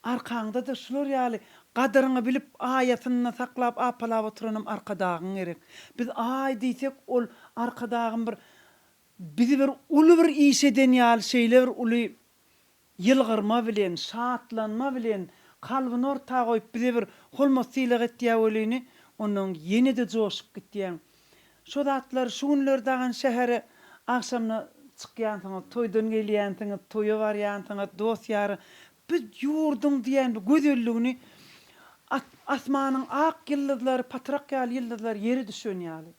Arkaňda-da şular ýaly gadyryňy bilip aýasynda saklap apalap oturanam Arkadagyň gerek. Biz aý diýsek ol Arkadagym bir bizi bir uly bir iş eden ýaly şeýle bir uly ýylgyrma bilen, şatlanma bilen kalbyny orta goýup bize bir hormat sylag etýä welini onnoň ýene-de joşup gitýäň. Şo zatlar şu günler dagan şähere agşamna çykýansyňyz, toýdan gelýänsiňiz, toýa barýansyňyz, dost-ýara bu ýurduň diýýän bu gözelligini asmanyň ak ýyldyzlary, patrak ýaly ýyldyzlar ýere düşen ýaly.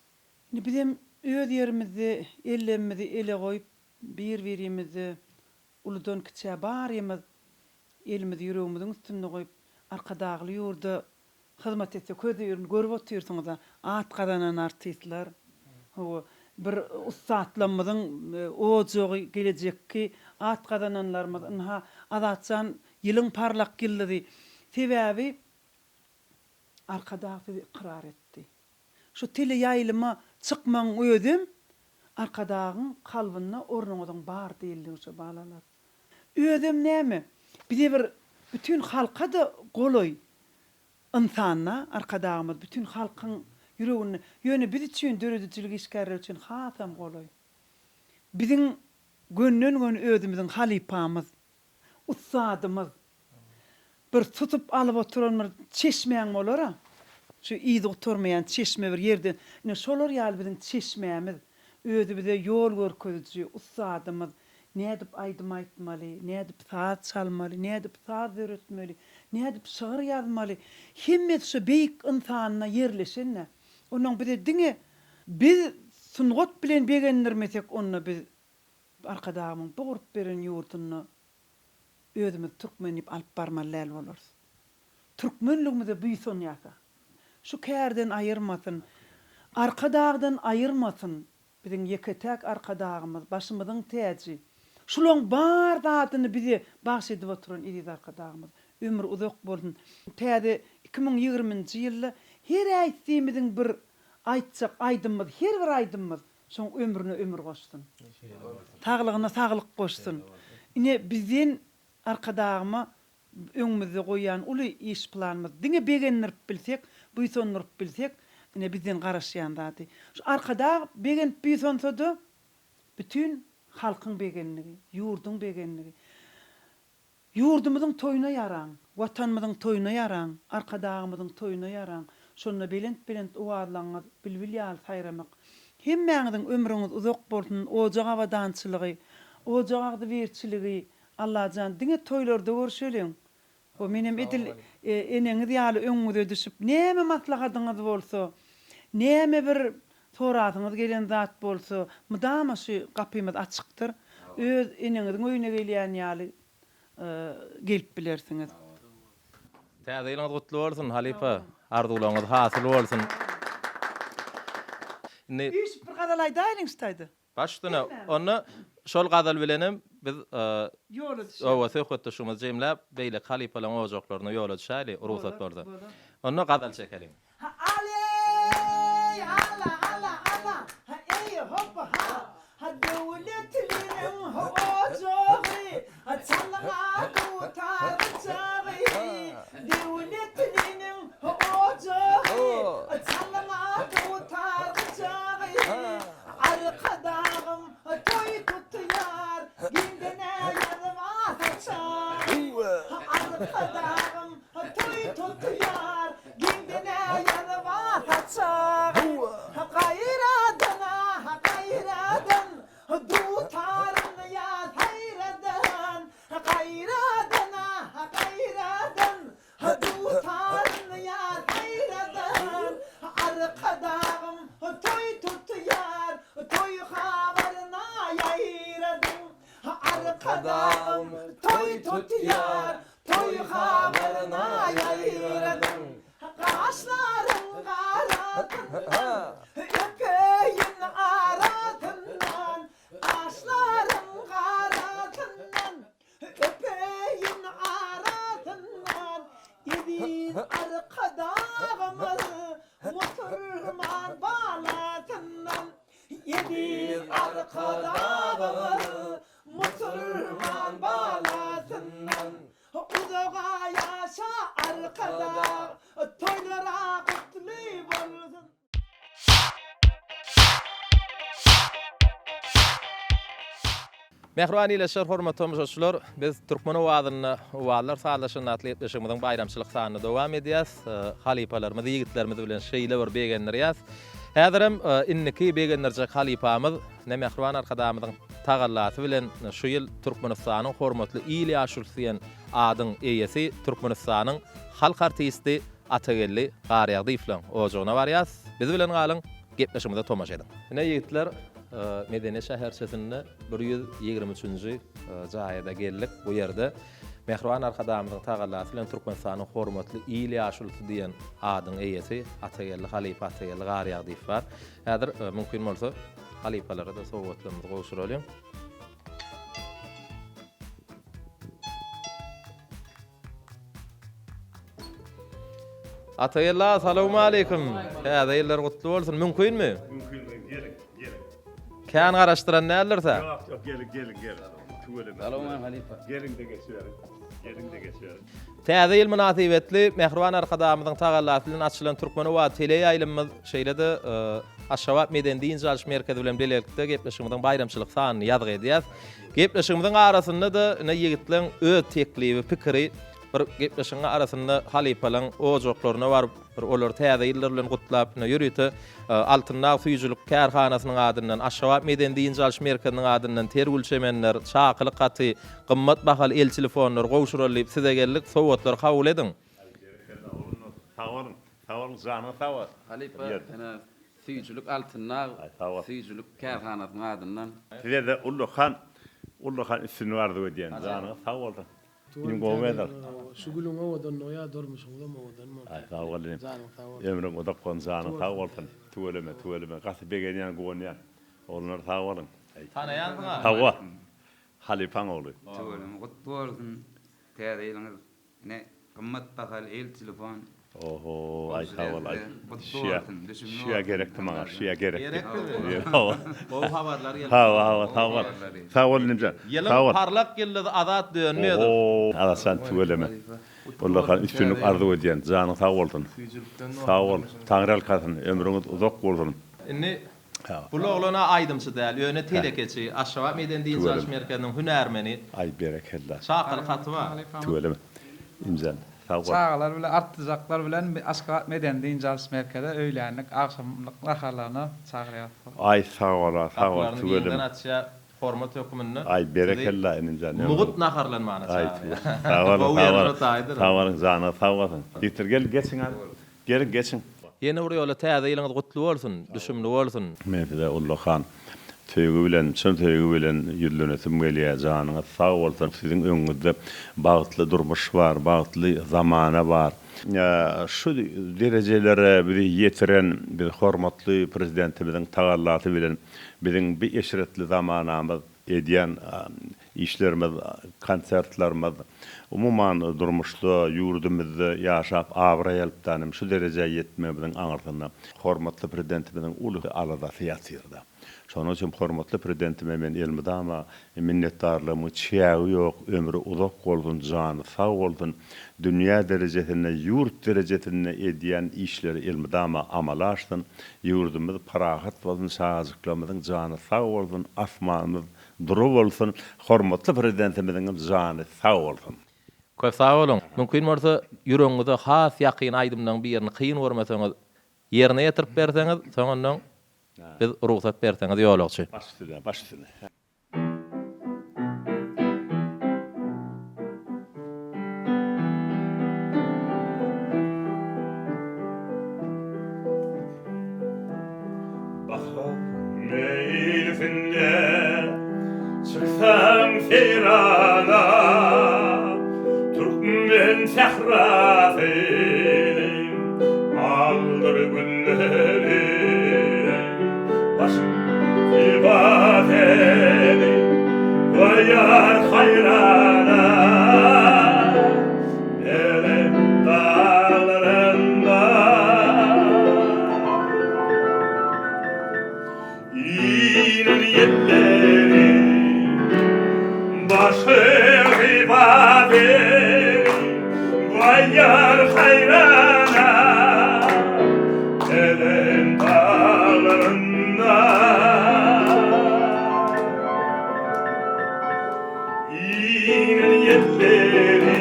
Indi bizem öz ýerimizde ellemimizi ele goýup, bir-birimizde uludan-kiçä barymyz elimizi ýüregimiziň üstünde goýup, Arkadagly ýurda hyzmat etse köz-ýürini görüp otyrsyňyz-a, at gazanan artistler, hawa, bir ussatlarymyzyň ojagy, gelejekki at gazananlarymyz, ynha, Azatjan ýylyň parlak ýyldyzy. Sebäbi Arkadag sizi ykrar etdi. Şu teleýaýlyma çykmagyň özem Arkadagyň kalbynda ornuňyzyň bar diýildigi şo balalar. Özem näme, bize bir bütin halka-da golaý ynsan-da Arkadagymyz bütin halkyň ýüreginde, ýöne biz üçin döredijilik işgärleri üçin hasam golaý. Biziň gönden-göni özümiziň halypamyz. Ussadymyz. Bir tutup alyp oturan bir çeşmäň bolar-a. Şu yzy gutarmaýan çeşme bir ýerde. Ine, şolar ýaly biziň çeşmämiz. Özi bize ýol görkeziji ussadymyz. Nädip aýdym aýtmaly, nädip saz çalmaly, nädip saz döretmeli, nädip şygyr ýazmaly. Hemmesi şu beýik ynsanda ýerleşen-dä. Onnoň bize diňe biz sungat bilen begendirmesek onda biz Arkadagymyň bu gurup beren ýurdunda özümizi türkmen diýip alyp barmaly däl bolarys. Türkmenligimize buýsanýasa. Şu kärden aýyrmasyn. Arkadagdan aýyrmasyn. Biziň ýeke-täk Arkadagymyz, başymyzyň täji. Şulaň bar zadyny bize bagş edip oturan eziz Arkadagymyz. Ömri uzak bolsun. Täze 2020-nji ýylda her äýtsimiziň bir aýtjak aýdymymyz, her bir aýdymymyz Şoň ömrüne ömür goşsun. Saglygyna saglyk goşsun. Ine bizden Arkadagyma öňümizde goýýan uly iş planymyz diňe begendirip bilsek, buýsandyryp bilsek, ine bizden garaşýan zady. Şu Arkadag begenip buýsansada bütin halkyň begenligi, ýurduň begenligi. Ýurdumyzyň toýuna ýaraň, Watanymyzyň toýuna ýaraň, Arkadagymyzyň toýuna ýaraň, şonda belent-belent owazlaňyz bilbil ýaly saýramak. Hemmäňiziň ömrüňiz uzak bolsun, ojak abadançylygy, ojak agzybirçiligi, Allajan diňe toýlarda görşeliň. Ho menem edil eneňiz ýaly öňüňize düşüp näme maslahatyňyz bolsa, näme bir sorasyňyz gelen zat bolsa, mydama şu gapymyz açykdyr. Öz eneňiziň öýüne gelýän ýaly gelip bilersiňiz. Täze ýylyňyz gutly bolsun halypa. Arzuwlaryňyz hasyl bolsun. Indi. Üýşüp bir gazal aýdaýlyň şu taýda. Baş üstüne. Onda şol gazal bilenem biz Ýola düşäýli. Oba söhbetdeşligimizi jemläp, beýleki halypalaryň ojaklaryna ýola düşäýli, rugsat bolsa. Onda gazal çekeliň. Ha aleý ala ala ala ha eý hop ha ha döwletliniň ojagy ha çalyňa dutar çagy döwletliniň ojagy çalyňa dutar çagy Arkadagym toý tutýar giňden-ä ýazma saçak Arkadagym toý tutýar giňden-ä ýazma saçak Gaýradan-a gaýradan dutaryn ýa saýradan Gaýradan. Öpeýin arasyndan, gaşlaryň garasyndan, Öpeýin arasyndan, Eziz Arkadagymyz musulman balasyndan, Eziz Arkadagymyz musulman balasyndan. Uzaga ýaşa Arkadag, toýlara gutly bolsun. Mähriban ildeşler, hormatly tomaşaçylar, biz Türkmen owazynda Owazlar sazlaşanda atly gepleşigimiziň baýramçylyk sanyny dowam edýäs. Halypalarymyzy, ýigitlerimiz bilen şeýle bir begendirýäs. Häzirem indiki begendirjek halypamyz ne mähriban Arkadagymyzyň tagallasy bilen şu ýyl Türkmenistanyň hormatly il ýaşulusy diýen adyň eýesi, Türkmenistanyň halk artisti Atageldi Garýagdyýewleň ojagyna barýas. Biz bilen galyň, gepleşigimize tomaşa ediň. Ine ýigitler, Medeniýet şäherçesinde 123-nji jaýa-da geldik. Bu ýerde Mähriban Arkadagymyzyň tagallasy bilen Türkmenistanyň hormatly il ýaşulusy diýen adyň eýesi Atageldi halypa Atageldi Garýagdyýew bar. Häzir mümkin bolsa halypalara-da sowgatlarymyzy gowşuralyň. Atageldi aga salowmaleýkim. Täze ýyllar gutly bolsun. Mümkinmi? Mümkin, geliň, geliň. Kän garaşdyran däldir-sä? Ýok, ýok, geliň, geliň, geliň. Tüweleme. Salowmaleýkim halypa. Geliň-de geçiberiň. Geliň-de geçiberiň. Täze ýyl mynasybetli Mähriban Arkadagymyzyň tagallasy bilen açylan Türkmen owazy teleýaýlymymyz, şeýle-de Aşgabat medeni-dynç alyş merkezi bilen bilelikde gepleşigimiziň baýramçylyk sanyny ýazgy edýäs. Gepleşigimiziň arasynda-da ine ýigitleň öz teklibi, pikiri bir gepleşigiň arasynda halypalaň ojaklaryna baryp, bir olary täze ýyllar bilen gutlap, ine ýörite Altyn dag süýjülik kärhanasynyň adyndan, Aşgabat medeni-dynç alyş merkeziniň adyndan ter gül çemenler, çakylyk haty, gymmat bahaly el telefonlary gowşuraly diýip size geldik, sowgatlary kabul ediň. Berekella oglanlar sag boluň sag boluň janyňyz sag bolsun. Halypa ine süýjülik Altyn dag süýjülik kärhanasynyň adyndan. Sizede ullakan ullakan üstünlik arzuw edýän janyňyz sag bolsun iň gowy medal. Şu gülüň owadanlygy ýa durmuşyňyzam owadan bolsun. Aý sag bol inim. Janyň sag bolsun. Ömrüň uzak bolsun janyň sag bolsun tüweleme tüweleme gaty begenýän guwanýan oglanlar sag boluň. Tanaýansyňa. Hawa halypaň ogly. Tüweleme gutly bolsun täze ýylyňyz Ine gymmat bahaly el telefon. Oho aý sag bol aý. Gutly bolsun, düşümli Şuýa gerekdi maňa, şuýa gerekdi. Gerekdi. Gowy habarlar geldi. Hawa hawa sag bol. Sag bol inimjan. Ýylyň parlak ýyldyzy Azat Dönmezow. Oho Azatjan tüweleme. Ullakan üstünlik arzuw edýän. Janyň sag bolsun. Sag bol. Taňryýalkasyn. Ömrüňiz uzak bolsun. Indi Bul oglan-a aýdymçy däl, ýöne telekeçi, Aşgabat medeni-dynç alyş merkeziniň hünärmeni. Aý berekella. Çakylyk haty bar. Tüweleme. Imjan sag bol. Çagalar bilen artyjaklar bilen Aşgabat medeni-dynç alyş merkeze öýlänlik, agşamlyk naharlaryna çagyrýarys. Aý sag bol-a sag bol Gapylaryny tüweleme. giňden açýar, hormat höküminde Aý berekella inimjan sizi mugt naharlanmana çagyrýar. Sag boluň Gowy sag ýeri boluň. şo taýdyr. Sag boluň janyňyz sag bolsun. Ýigitler gelin geçiň hany. Geliň geçiň. Ýene bir ýola täze ýylyňyz gutly bolsun, düşümli bolsun. Men size ullakan söýgi bilen, çyn söýgi bilen ýüzlenesim gelýär, janyňyz sag bolsun, siziň öňüňizde bagtly durmuş bar, bagtly zamana bar. Şu derejelere bizi ýetiren biz hormatly Prezidentimiziň tagallasy bilen biziň bi eşretli zamanamyz, edýän işlerimiz, konsertlerimiz, umuman, durmuşda, ýurdumyzda ýaşap, abraý alyp danym şu derejä ýetmegimiziň aňyrsynda hormatly Prezidentimiziň uly aladasy ýatyr-da. Şonuň üçin hormatly Prezidentime men elmydama minnetdarlygymyň çägi ýok, ömri uzak bolsun, jany sag bolsun, dünýä derejesinde, ýurt derejesinde edýän işleri elmydama amala aşsyn, ýurdumyz parahat bolsun, çagajyklarymyzyň jany sag bolsun, asmanymyz dury bolsun, hormatly Prezidentimiziňem jany sag bolsun. Köp sag boluň. Mümkin bolsa ýüregiňize has ýakyn aýdymlaryň birini kyn görmeseňiz ýerine ýetirip berseňiz, soňundan biz rugsat berseňiz ýolagçy. Baş üstüne, baş üstüne. Bahar meýlisinde çyksaň seýrana, Türkmen sährasy aldyr gülleri. haýrana Belent daglarynda Inen ýelleri Başy hywa beri Goýýar haýrana Belent daglarynda Inen ýelleri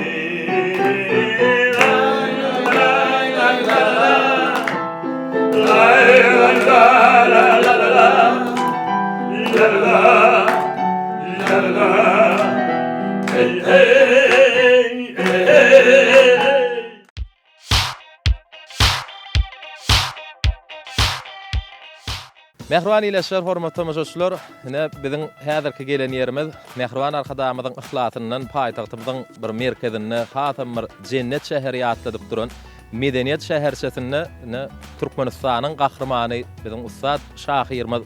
Mähriban ildeşler, hormatly tomaşaçylar, ine biziň häzirki gelen ýerimiz Mähriban Arkadagymyzyň yhlasyndan paýtagtymyzyň bir merkezinde hasam bir jennet şäheri ýatladyp duran Medeniýet şäherçesinde ine Türkmenistanyň Gahrymany biziň ussat şahyrymyz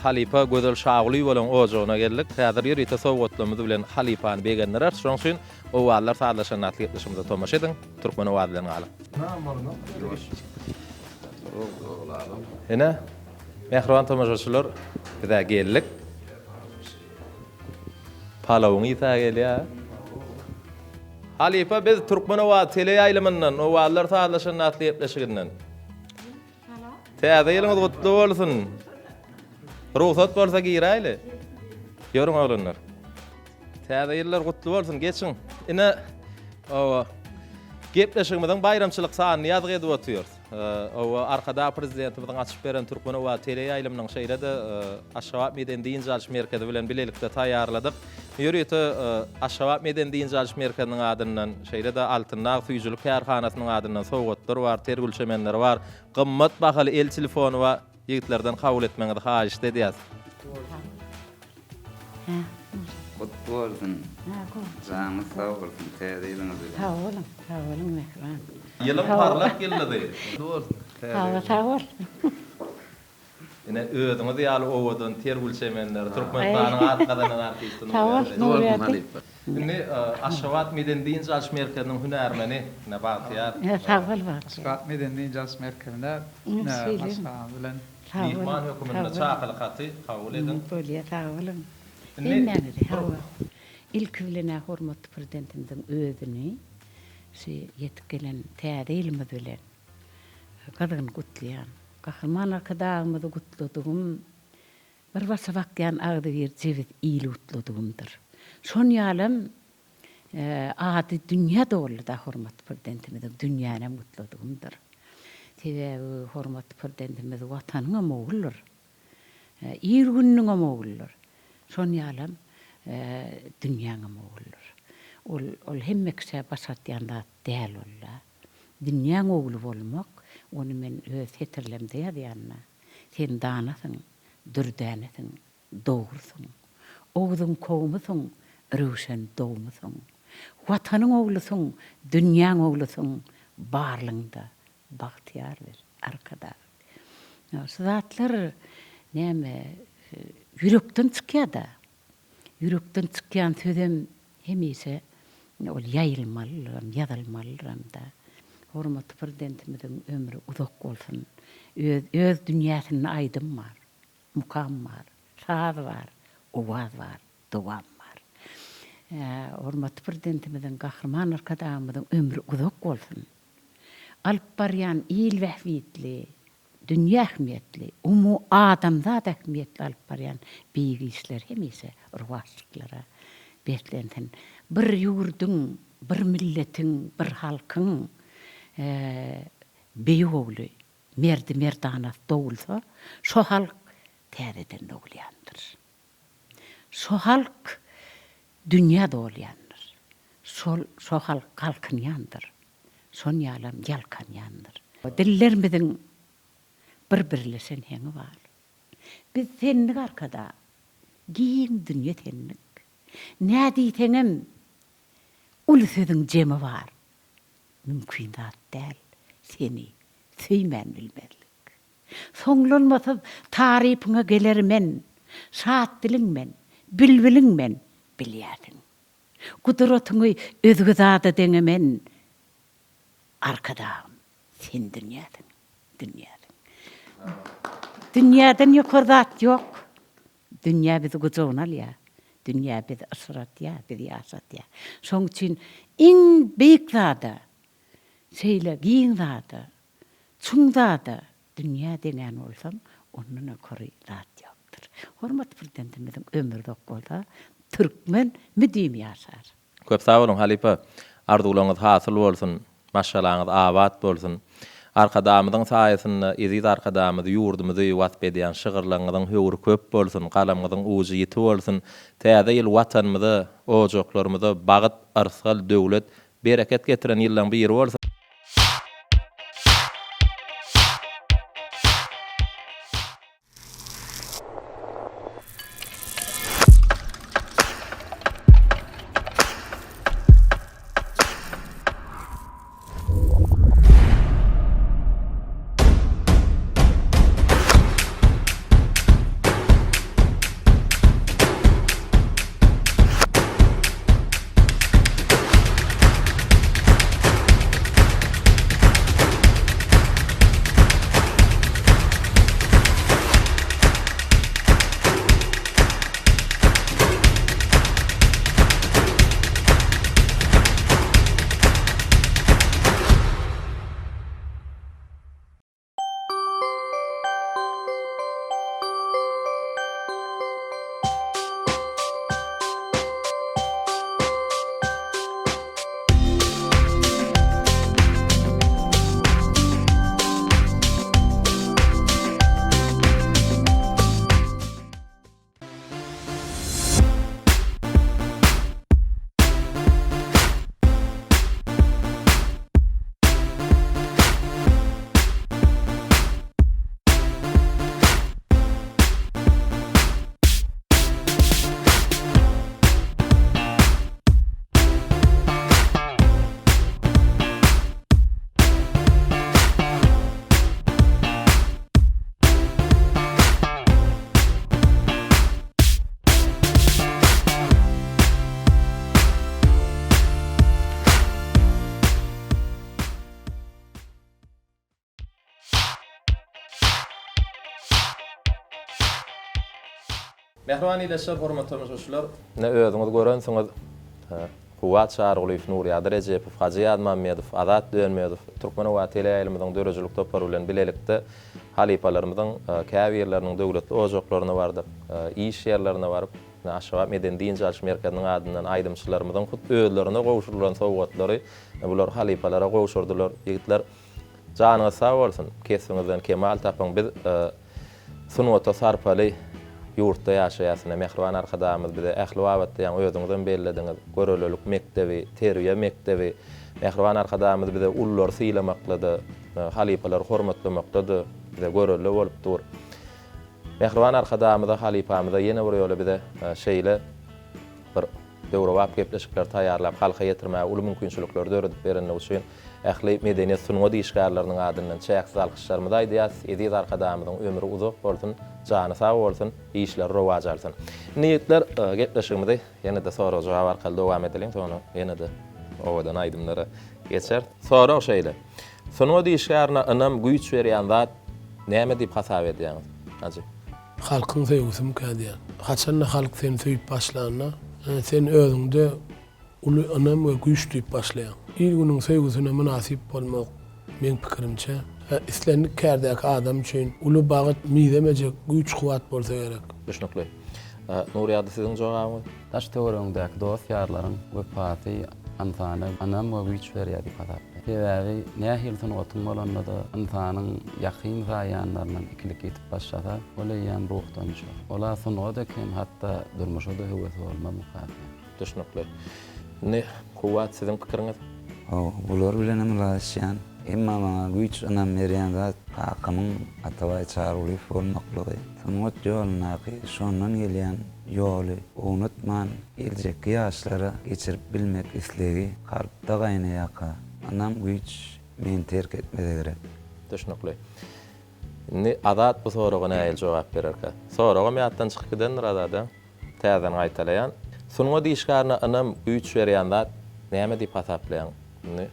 halypa Gözel Şagulyýewalaň ojagyna geldik. Häzir ýörite sowgatlarymyz bilen halypany begendireris. Şonuň üçin Owazlar sazlaşanda atly gepleşigimize tomaşa ediň. Türkmen owazy bilen galyň. Ine, mähriban tomaşaçylar, biz-ä geldik. Palawyň ysy-a gelýär. Halypa biz Türkmen owazy teleýaýlymyndan, Owazlar sazlaşanda atly gepleşiginden. Täze ýylyňyz gutly bolsun. Rugsat bolsa giräýli. Ýörüň oglanlar. Täze ýyllar gutly bolsun, geçiň. Ine, owa, gepleşigimiziň baýramçylyk sanyny ýazgy edip otyrys. Owa, Arkadag Prezidentimiziň açyp beren Türkmen owazy teleýaýlymynyň şeýle-de Aşgabat medeni-dynç alyş merkezi bilen bilelikde taýýarladyk. Ýörite Aşgabat medeni-dynç alyş merkeziniň adyndan, şeýle-de Altyn dag süýjülik kärhanasynyň adyndan sowgatlar bar, ter gül çemenleri bar, gymmat bahaly el telefony bar. Ýigitlerden kabul etmegiňizi haýyşt edýäs. Gutly bolsun. Janyňyz sag bolsun täze ýylyňyz bilen. Sag boluň, sag boluň mähriban. Ýylyň parlak ýyldyzy. Sag sag bol. Ine özüňiz ýaly owadan ter gül çemenleri Türkmenistanyň at gazanan artisti Sag bol Nurberdi. Indi Aşgabat medeni dynç alyş merkeziniň hünärmeni ine Bagtyýar. Sag bol Bagtyýar. Aşgabat medeni dynç alyş merkezine maşgalamyz bilen. Myhman höküminde çakylyk haty kabul ediň. Bolýa sag boluň. Hemmäňizi hawa. Ilki bilen-ä hormatly Prezidentimiziň özüni şu ýetip gelen Täze ýylymyz bilen gyzgyn gutlaýan. Gahryman Arkadagymyzy gutladygym bir başa bakýan agzybir jebis ili gutladygymdyr. Şon ýalam ady dünýä doldy-da hormatly Prezidentimiziň dünýänem gutladygymdyr. Sebäbi hormatly Prezidentimiz Watanyňam ogludyr. Ir-gününiňem ogludyr. Şon ýalam dünýäňem ogludyr. Ol ol hemme kişä başartýan zat däl ol-da. Dünýäň ogly bolmak, ony men öz setirlemde ýazýan-da. Sen danasyň, dürdänesiň, dogrusyň. Ogzuň kowmusyň, röwşen dowmusyň. Watanyň oglusyň, dünýäň oglusyň, barlygyňda bagtyýar ber, Arkadag. Şu zatlar näme, ýürekden çykýar-da. Ýürekden çykýan sözem hemişe ol ýaýylmalydyram, ýazylmalydyram-da. Hormatly Prezidentimiziň ömri uzak bolsun. Öz öz dünýäsinde aýdym bar, mukam bar, saz bar, owaz bar, dowam bar. Hormatly Prezidentimiziň, Gahryman Arkadagymyzyň ömri uzak bolsun. Alyp barýan il bähbitli, dünýä ähmiýetli, umuadamzat ähmiýetli alyp barýan beýik işleri hemişe rowaçlyklara beslensin. Bir ýurduň, bir milletiň, bir halkyň beýik ogly, merdi-merdanasy dogulsa, şo halk täzeden dogulýandyr. Şo halk dünýä dolýandyr. Şol şo halk galkynýandyr. Şon ýalam ýalkanýandyr. Dillerimiziň bir birleşen heňi bar. Biz senlik Arkadag, giň dünýe senlik. Nä diýseňem, uly sözüň jemi bar. Mümkin zat däl seni söýmän bilmezlik. Soňlanmasyz tarypyňa geler men, Şat diliň men, bilbiliň men. bilýärsiň. Gudratyňy özge zada deňemen, Arkadagym, sen dünýäsiň, dünýäsiň. Dünýäden ýokary zat ýok. Dünýä bizi gujagyna alýar. Dünýä bizi yşyratýar, bizi ýaşatýar. Şonuň üçin iň beýik zada, şeýle giň zada, çuň zada dünýä deňän bolsam, ondan ýokary zat ýokdur. Hormatly Prezidentimiziň ömri uzak bolsa, türkmen müdimi ýaşar. Köp sag boluň halypa. Arzuwlaryňyz hasyl bolsun. Maşgalaňyz abat bolsun. Arkadagymyzyň saýasynda eziz Arkadagymyz ýurdumyzy wasp edýän şygyrlaryňyzyň höwri köp bolsun, galamyňyzyň ujy ýiti bolsun. Täze ýyl Watanymyza, ojaklarymyza bagyt, yrsgal, döwlet, bereket getiren ýyllaň biri bolsun. Mähriban ildeşler, hormatly tomaşaçylar! Ine, özüňiz görensiňiz, Kuwwat Çarygulyýew, Nurýagdy Rejepow, Hajy Ýazmammedow, Azat Dönmezow Türkmen-Howa teleýaýlymyzyň döredijilik topary bilen bilelikde halypalarymyzyň käbirleriniň döwletli ojaklaryna bardyk, iş ýerlerine baryp, Aşgabat medeni-dynç alyş merkeziniň adyndan aýdymçylarymyzyň hut özlerine gowşurylan sowgatlary bular halypalara gowşurdylar. Ýigitler, janyňyz sag bolsun, kesbiňizden kemal tapyň! Biz sungata sarpaly ýurtda ýaşaýarys. Ine, mähriban Arkadagymyz bize ähli babatda, ýaňy özüňizem bellediňiz, görelelik mekdebi, terbiýe mekdebi. Mähriban Arkadagymyz bize ululary sylamakda-da, halypalary hormatlamakda-da bize görelde bolup dur. Mähriban Arkadagymyza, halypamyza ýene bir ýola bize şeýle bir döwrebap gepleşikleri taýýarlap halka ýetirmäge uly mümkinçilikleri döredip berenligi üçin ähli medeniýet sungat işgärleriniň adyndan çäksiz alkyşlarymyzy aýdýarys. Eziz Arkadagymyzyň ömri uzak bolsun, jany sag bolsun, işleri rowaç alsyn. Indi ýigitler gepleşigimizi ýene-de sorag-jogap arkaly dowam edeliň, soňra ýene-de owadan aýdymlara geçeris. Sorag şeýle. Sungat işgärine ynam, güýç berýän zat näme diýip hasap edýäňiz, Hajy? Halkyň söýgüsimikä diýýän. Haçanda halk seni söýüp başlanda, sen özüňde uly ynam we güýç duýup başlaýaň. Il-günüň söýgüsine mynasyp bolmak, meň pikirimçe, islendik kärdäki adam üçin uly bagt, mizemejek güýç-kuwwat bolsa gerek. Düşnükli. Nurýagdy siziň jogabyňyz? Daş-töweregiňdäki dost-ýarlaryň wepasy ynsana ynam we güýç berýär diýip hasaplaýan. Sebäbi nähili sungatyň bolanda-da ynsanyň ýakyn saýýanlaryndan ikilik ýetip başlasa, ol eýýäm ruhdan düşer. Ol-a sungat eken, hatda durmuşa-da höwesi bolmazmyka diýýän. Düşnükli. Indi Kuwwat siziň pikiriňiz? Hawa, bular bilenem ylalaşýan. Emma maňa güýç, ynam berýän zat kakamyň Atabaý Çarygulyýew bolmaklygy. Sungat ýolundaky şondan gelýän ýoly unutman, geljekki ýaşlara geçirip bilmek islegi kalpda gaýnaýarka, ynam, güýç meni terk etmese gerek. Düşnükli. Indi Azat bu soraga nähili jogap bererkä? Soragam ýatdan çykyp gidendir Azada. Täzeden gaýtalaýan. Sungat işgärine ynam, güýç berýän zat näme diýip hasaplaýaň? Indi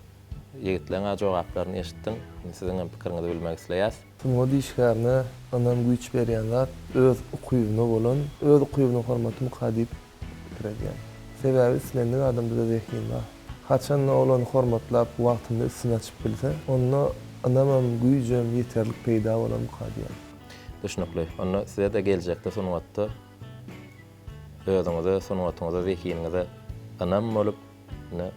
ýigitleň-ä jogaplaryny eşitdiň. Indi siziň hem pikiriňizi bilmek isleýäs. Sungat işgärine ynam, güýç berýän zat öz ukybyna bolan, öz ukybyna hormatymyka diýip pikir edýän. Sebäbi islendik adamda-da zehin bar. Haçanda ol ony hormatlap, wagtynda üstüni açyp bilse, onda ynamam, güýjem ýeterlik peýda bolarmyka diýýän. Düşnükli. Onda size-de geljekde sungatda özüňize, sungatyňyza, zehiniňize ynam bolup, ine,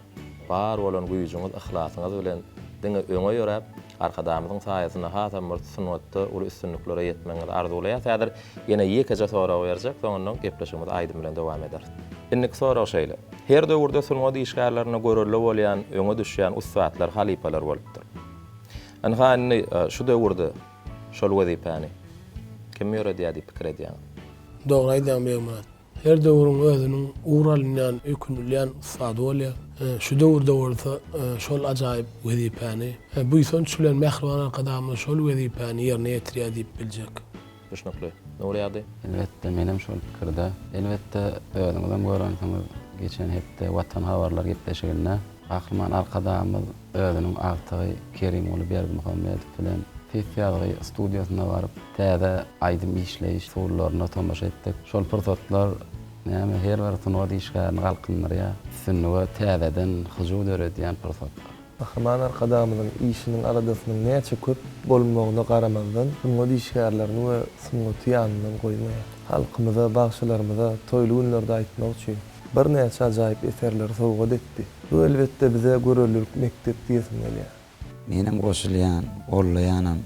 bar bolan güýjüňiz, yhlasyňyz bilen diňe öňe ýöräp, Arkadagymyzyň saýasynda hasam bir sungatda uly üstünliklere ýetmegiňizi arzuwlaýas. Häzir ýene ýekeje sorag berjek, soňundan gepleşigimizi aýdym bilen dowam ederis. Indiki sorag şeýle. Her döwürde sungat işgärlerine görelde bolýan, öňe düşýän ussatlar, halypalar bolupdyr. Ynha indi şu döwürde şol wezipäni kim ýöredýär diýip pikir edýäňiz? Dogry aýdýaň Begmyrat. Her döwrüň özüniň ugur alynýan, öýkünilýän ussady bolýar. Şu döwürde bolsa şol ajaýyp wezipäni buýsanç bilen mähriban Arkadagymyz şol wezipäni ýerine ýetirýär diýip biljek. Düşnükli. Nurýagdy? Elbetde, menem şol pikirde. Elbetde, özüňizem görensiňiz, geçen hepde Watan habarlar gepleşiginde Gahryman Arkadagymyz özüniň agtygy Kerimguly Berdimuhamedow bilen ses ýazgy studiýasyna baryp, täze aýdym işleýiş usullaryna tomaşa etdik. Şol pursatlar näme her bir sungat işgärini galkyndyrýar, üstünlige täzeden hyjuw döredýän pursatlar. Gahryman Arkadagymyzyň işiniň aladasynyň näçe köp bolmagyna garamazdan, sungat işgärlerini we sungaty ýanyndan goýmaýar. Halkymyza, bagşylarymyza toýly günlerde aýtmak üçin birnäçe ajaýyp eserleri sowgat etdi. Bu elbetde bize görelilik mekdep diýesim gelýär. Menem goşulýan, gollaýanam.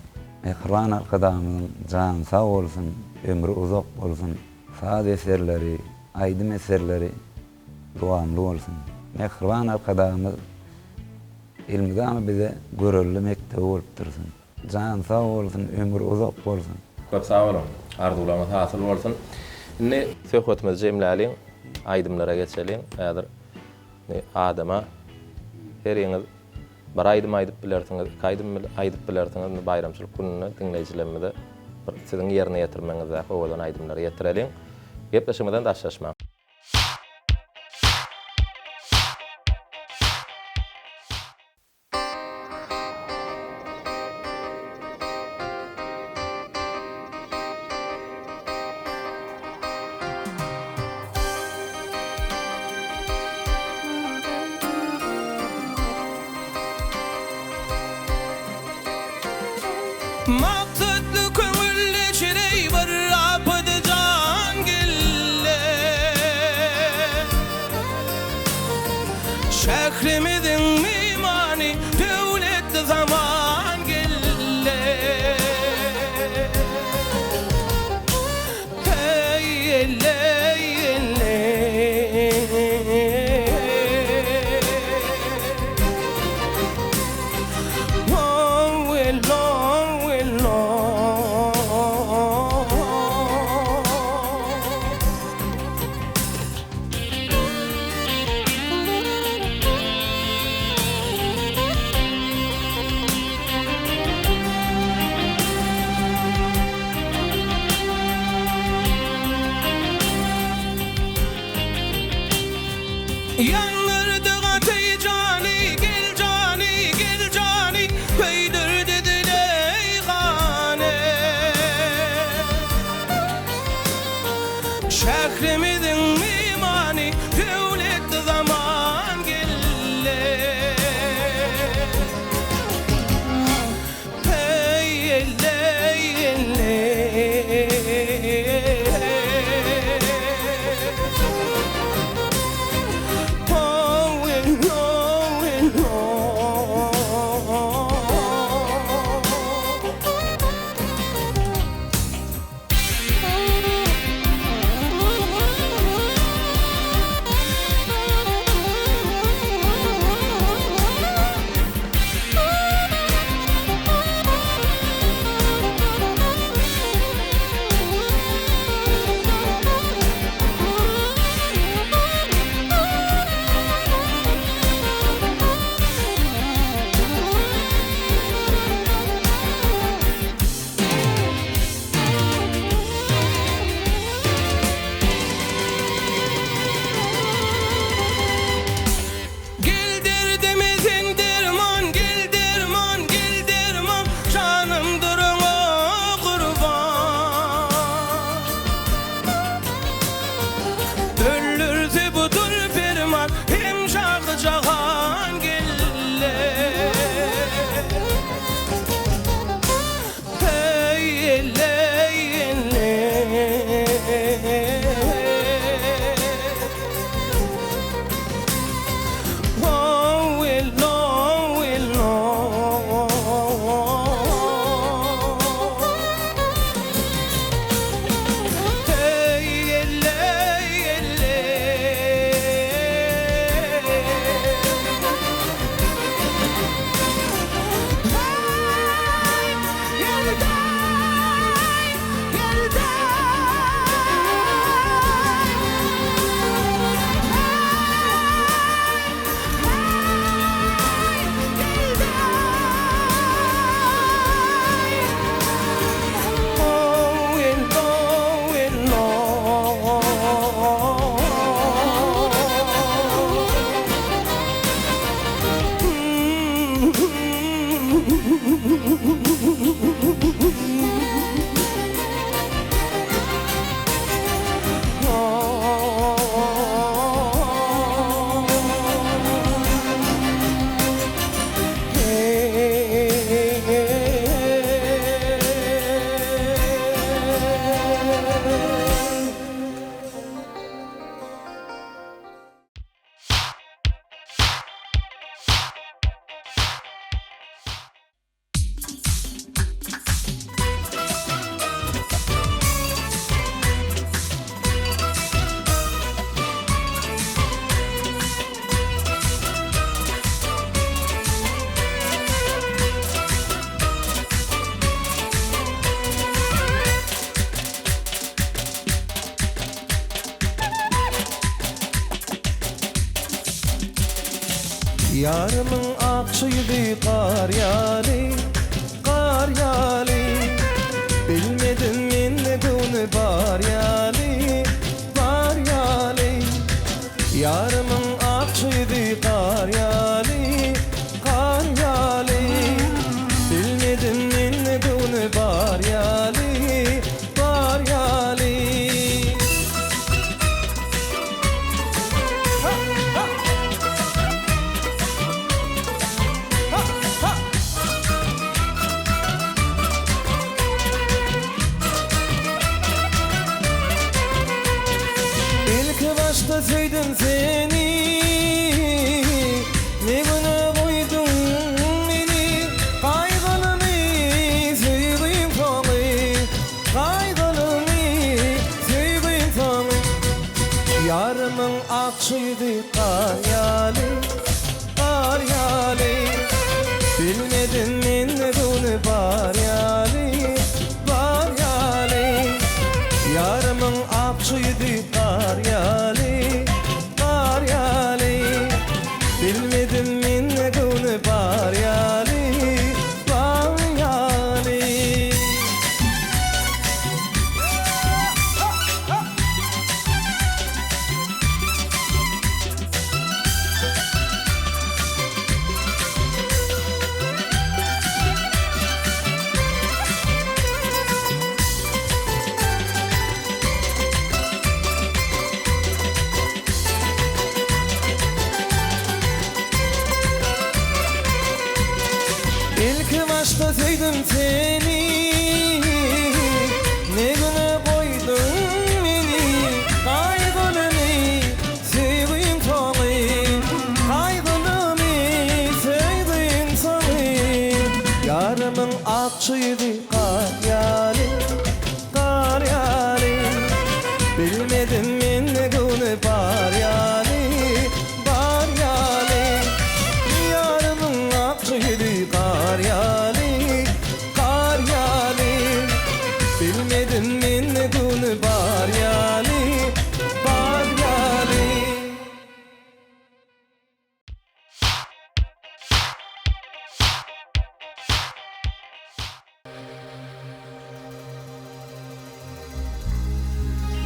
Mähriban Arkadagymyzyň jany sag bolsun, ömri uzak bolsun, saz eserleri, aýdym eserleri dowamly bolsun. Mähriban Arkadagymyz elmydama bize görelde mekdebi bolup dursun. Jany sag bolsun, ömri uzak bolsun. Köp sag boluň. Arzuwlaryňyz hasyl bolsun. Indi söhbetimizi jemläliň, aýdymlara geçeliň. Häzir adama heriňiz bir aýdym aýdyp bilersiňiz, iki aýdym aýdyp bilersiňiz. Indi baýramçylyk gününde diňleýjilerimize bir siziň ýerine ýetirmegiňizdäki owadan aýdymlary ýetireliň. Gepleşigimizden daşlaşmaň. Maksatly köňülle şireý bir apady jan gelle. Şährimiziň mimany döwletli zaman gelle. Heý elleý elleý. How ello ello. Ýandyrdy gaty jany, gel jany, gel jany, Köýdürdi dile gany. Şährimiziň mimany, döwletli zaman geldi. Heý, elleý, elleý. Ýarymyň akja ýüzi gar ýaly, gar ýaly. Bilmedim mende göwni bar ýaly, bar ýaly. Ýarymyň akja ýüzi gar ýaly, gar ýaly. Bilmedim mende göwni bar ýaly, bar ýaly. Ilki başda söýdüm seni, Ne güne goýduň meni, Gaýgylymy söýgim soňy, Gaýgylymy söýgim soňy. Ýarymyň akja ýüzi gar ýaly, gar ýaly. Bilmedim mende göwni bar ýaly, bar ýaly. Ýarymyň akja ýüzi gar ýaly, gar ýaly. Bilmedim mende göwni bar ýaly, bar ýaly. Ilki başda söýdüm seni, Ne güne goýduň meni, Gaýgylymy söýgüň soňy, Gaýgylymy söýgüň soňy. Ýarymyň akja ýüzi gar ýaly, gar ýaly. Bilmedim mende göwni bar ýaly, bar ýaly. Ýarymyň akja ýüzi gar ýaly, gar ýaly. Bilmedim mende göwni bar ýaly, bar ýaly.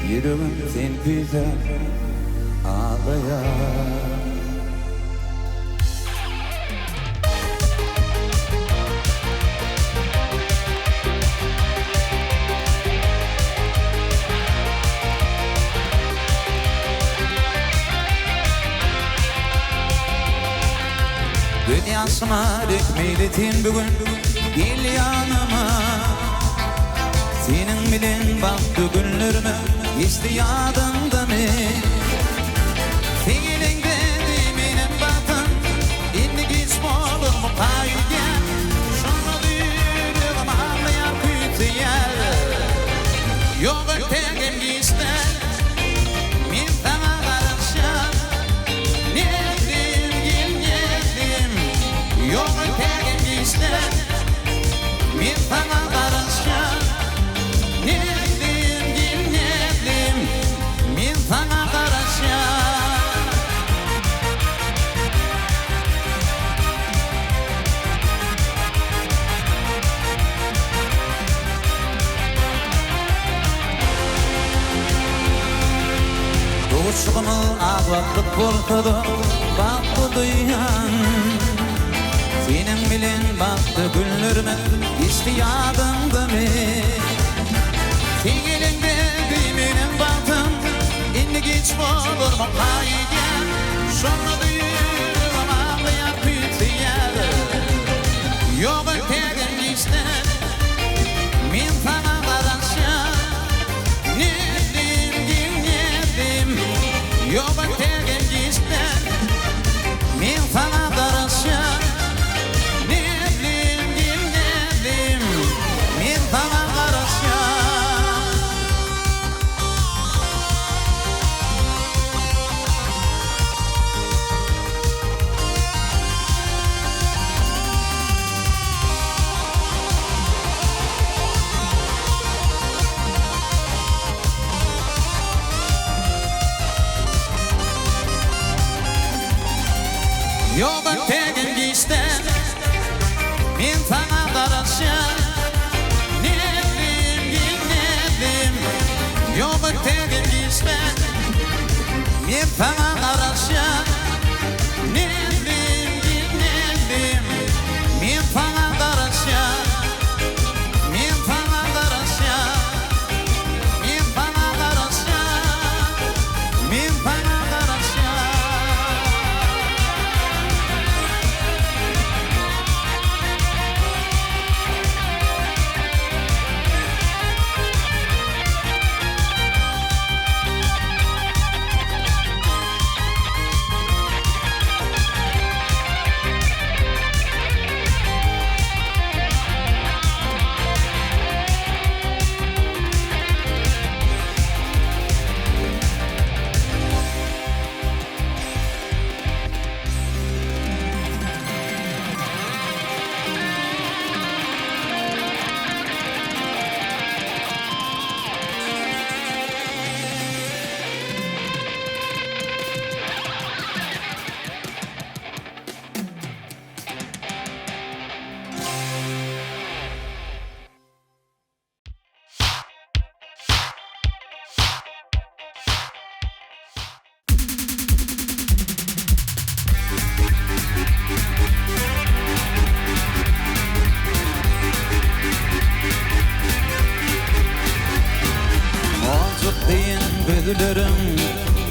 Ýüregim sen küýsäp aglaýar. Göz ýaşyma dökmeli sen bu gün gel ýanyma Seniň bilen bagtly günlerimiz geçdi ýadyňdamy Sen geleňde menem bagtym indi giç bolarmyka öýdýän Şonda-da ýüregim aglaýar küýseýär Ýok entegem giç däl Men saňa garaşýan Näzlim gel näzlim Ýok entegem giç däl Men saňa garaşýan Näzlim gel näzlim Men saňa garaşýan. Duşuşygymyz az wagtlyk bolsa-da, bagtly duýýan. Seniň bilen bagtly günlerimiz geçdi ýadyňdamy? Sen geleňde menem bagtym, indi giç bolarmyka öýdýän. Şonda-da ýüregim aglaýar, küýseýär. Ýok entegem giç däl, men saňa garaşýan. Nätdim, gel nätdim, ýok entegem giç däl, men saňa garaşýan. Nätdim, gel nätdim, men saňa garaşýan. Ýok entegem giçde Men saňa garaşýan Näzlim gel näzlim Ýok entegem giçde Men saňa garaşýan Näzlim gel näzlim Men saňa garaşýan Men saňa garaşýan Men saňa garaşýan Men saňa garaşýan. Monjuk deýin gözleriň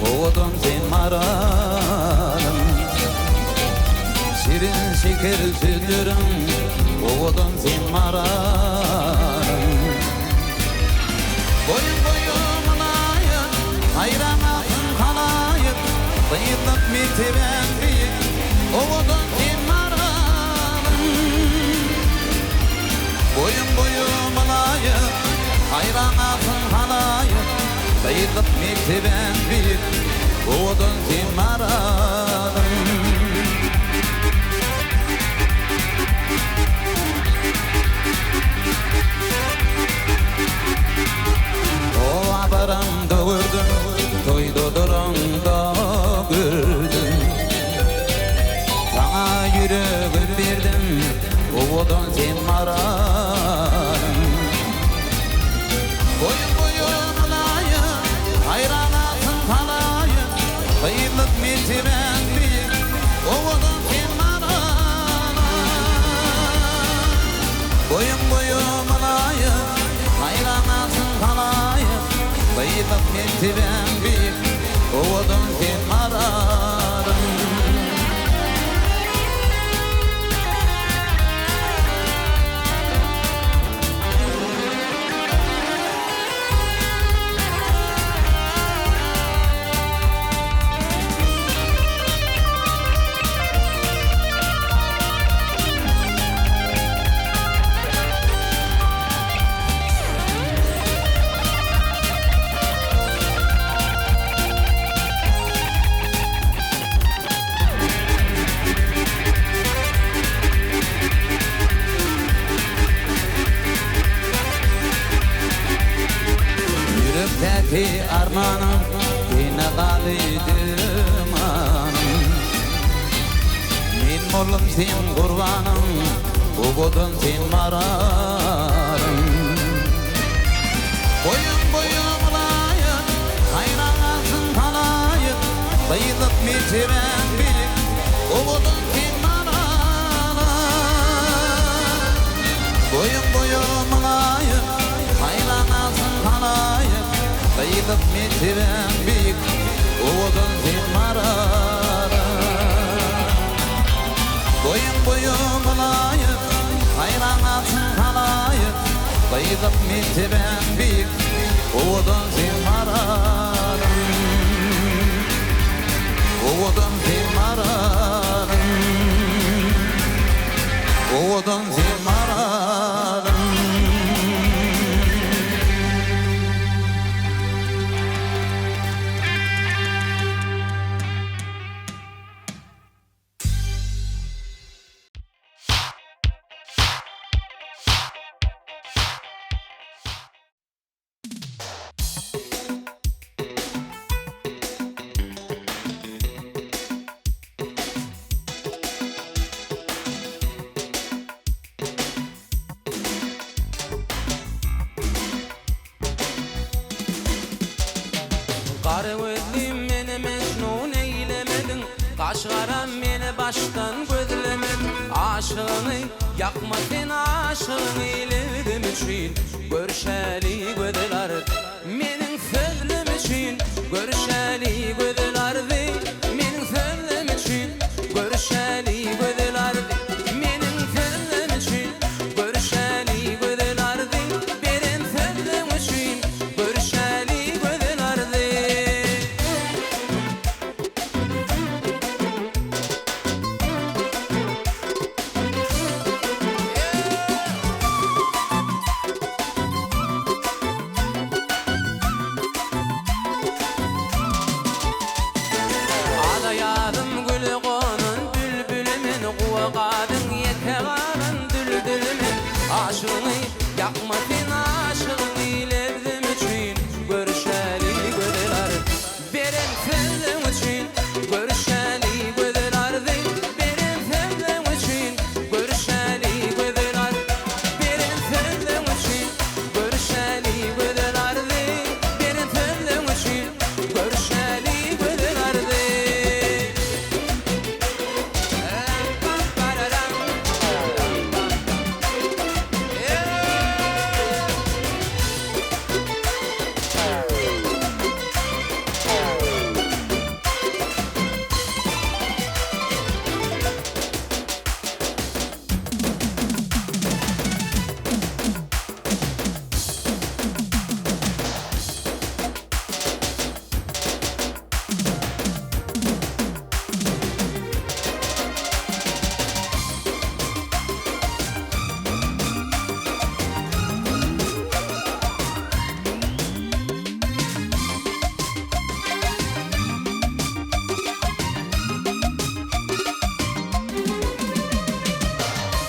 owadan sen maralym Şirin şeker sözleriň owadan sen maralym Boýuň boýuň ylaýyk, haýran galsyn halaýyk, Gyzlyk mertebäň beýik, owadan sen maralym. Boýuň boýuň ylaýyk, haýran galsyn halaýyk, Gyzlyk mertebäň beýik, owadan sen maralym. Oba baramda gördüm, toýda duraňda gördüm. Saňa ýüregim berdim, owadan sen maralym. Boýuň boýuň ylaýyk, haýran galsyn halaýyk, Gyzlyk mertebäň beýik, owadan sen maralym. Boýuň boýuň ylaýyk, haýran galsyn halaýyk, Gyzlyk mertebäň beýik, owadan sen maralym. Ýürekdäki armanym Sene galdy dümanym Men boldum seň gurbanyň Owadan sen maralym Boýuň boýuň ylaýyk Haýran galsyn halaýyk Gyzlyk mertebäň beýik Owadan sen maralym Boýuň boýuň ylaýyk Haýran galsyn halaýyk Gyzlyk mertebäň beýik Owadan sen maralym Boýuň boýuň ylaýyk Haýran galsyn halaýyk Gyzlyk mertebäň beýik Owadan sen maralym Owadan sen maralym Owadan sen maralym. Gara gözlim meni mejnun eýlemediň, Gaş garam meni başdan gözlemediň. Aşygyňy ýakma sen aşygyňy lebzim üçin, Görşäli gözel arzy. Meniň sözlem üçin, Görşäli gözel arzy. Meniň sözlem üçin, Görşäli gözel arzy. Meniň sözlem üçin, Görşäli gözel arzy. Beren sözleň üçin, Görşäli gözel arzy. Alaýazym güle gonan bülbüli men, Guwa gazyň ýeke galan düldüli men. Aşygyňy ýakma sen aşygyňy lebzim üçin, Görüşeli gözel arzy. Beren sözleň üçin, Görüşeli gözel arzy. Beren sözleň üçin, Görüşeli gözel arzy. Beren sözleň üçin, Görüşeli gözel arzy. Beren sözleň üçin, Görüşeli gözel arzy.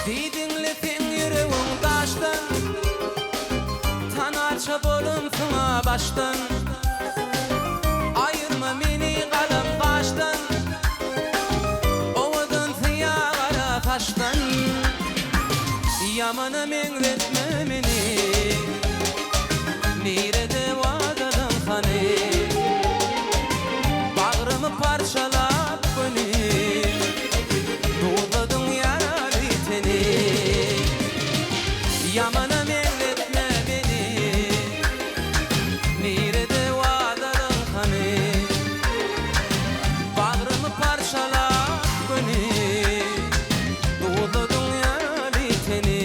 Diýdiňle seň ýüregiň daşdan, Tanarça bolunsyň-a başdan. Aýyrma meni galam gaşdan, Owadan syýa gara saçdan. Ýamana meňzetme meni, Nirede wadalaň hany? Bagrymy parçalap göni, Duzladyň ýaraly teni. Ýamana meňzetme meni, Nirede wadalaň hany? Bagrymy parçalap göni, Duzladyň ýaraly teni.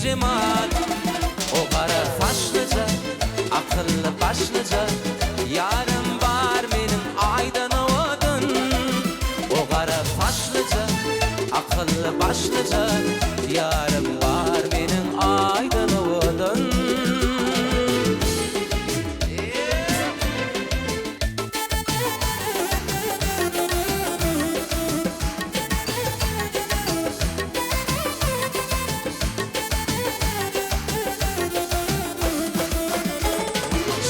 jemal. O gara saçlyja, akylly başlyja, Ýarym bar meniň aýdan owadan. O gara saçlyja, akylly başlyja, Ýarym bar meniň aýdan owadan.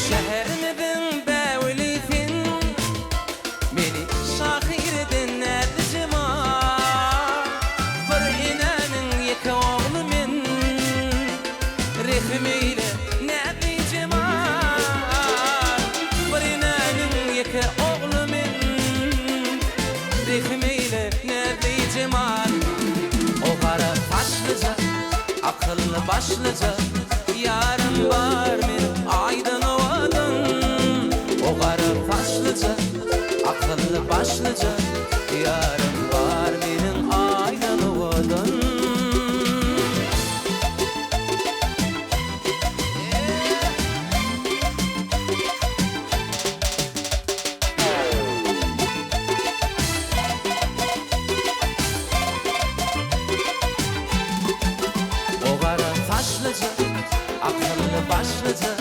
Şäherimiziň bägüli sen, Meni şahyr eden näzli jemal. Bir enäniň ýeke ogly men, Rehim eýle, näzli jemal. Bir enäniň ýeke ogly men. Rehim eýle, näzli jemal. O gara saçlyja, akylly başlyja, Ýarym bar meniň aýdan owadan. O gara saçlyja, akylly başlyja, Ýarym bar meniň aýdan owadan. O gara saçlyja, akylly başlyja,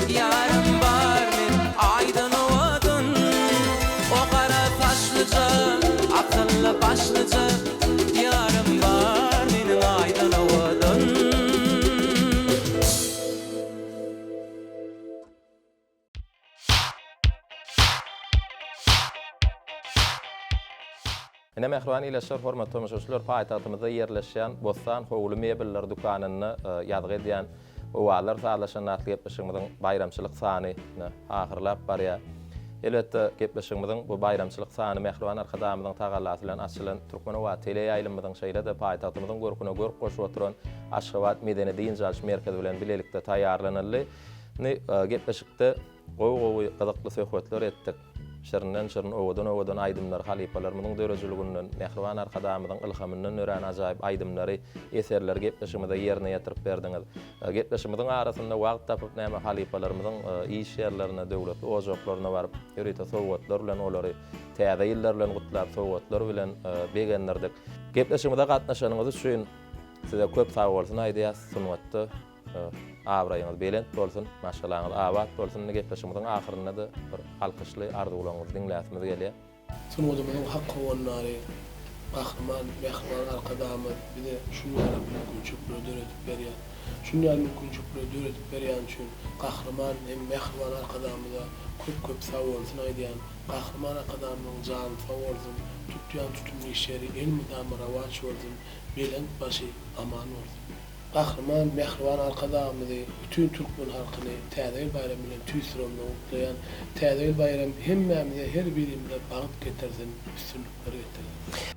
Ýarym bar meniň aýdan owadan. O gara saçlyja, akylly başlyja, Ýarym bar meniň aýdan owadan. Ine mähriban ildeşler, hormatly tomaşaçylar, paýtagtymyzda ýerleşýän Bossan howly mebeller dükanynda ýazgy edýän Owazlar sazlaşanda atly gepleşigimiziň baýramçylyk sany ine ahyrlap barýar. Elbetde, gepleşigimiziň bu baýramçylyk sany mähriban Arkadagymyzyň tagallasy bilen açylan Türkmen owazy teleýaýlymymyzyň şeýle-de paýtagtymyzyň görküne görk goşup oturan Aşgabat medeni-dynç alyş merkezi bilen bilelikde taýýarlanyldy. Indi gepleşikde gowy-gowy gyzykly söhbetler etdik. Şirinden-şirin, owadan-owadan aýdymlary halypalarymyzyň döredijiliginden, mähriban Arkadagymyzyň ylhamyndan dörän ajaýyp aýdymlary, eserleri gepleşigimize ýerine ýetirip berdiňiz. Gepleşigimiziň arasynda wagt tapyp näme halypalarymyzyň iş ýerlerine, döwletli ojaklaryna baryp, ýörite sowgatlar bilen olary Täze ýyllar bilen gutlap, sowgatlar bilen begendirdik. Gepleşigimize gatnaşanyňyz üçin size köp sagbolsun aýdýas. Sungatda Abraýyňyz belent bolsun, maşgalaňyz abat bolsun. Indi gepleşigimiziň ahyrynda-da bir alkyşly arzuwlaryňyzy diňläsimiz gelýär. Sungatymyzyň hak howandary Gahryman Mähriban Arkadagymyz bize şuny ýaly mümkinçilikleri döredip berýär. Şuny ýaly mümkinçilikleri döredip berýäni üçin Gahryman hem Mähriban Arkadagymyza köp-köp sagbolsun aýdýan. Gahryman Arkadagymyzyň jany sag bolsun, tutýan tutumly işleri elmydama rowaç bolsun, belent başy aman bolsun! Gahryman mähriban Arkadagymyzy, bütin türkmen halkyny Täze ýyl baýramy bilen tüýs ýüregimden gutlaýan. Täze ýyl baýramy hemmämize, her birimize bagt getirsin, üstünlikler getirsin.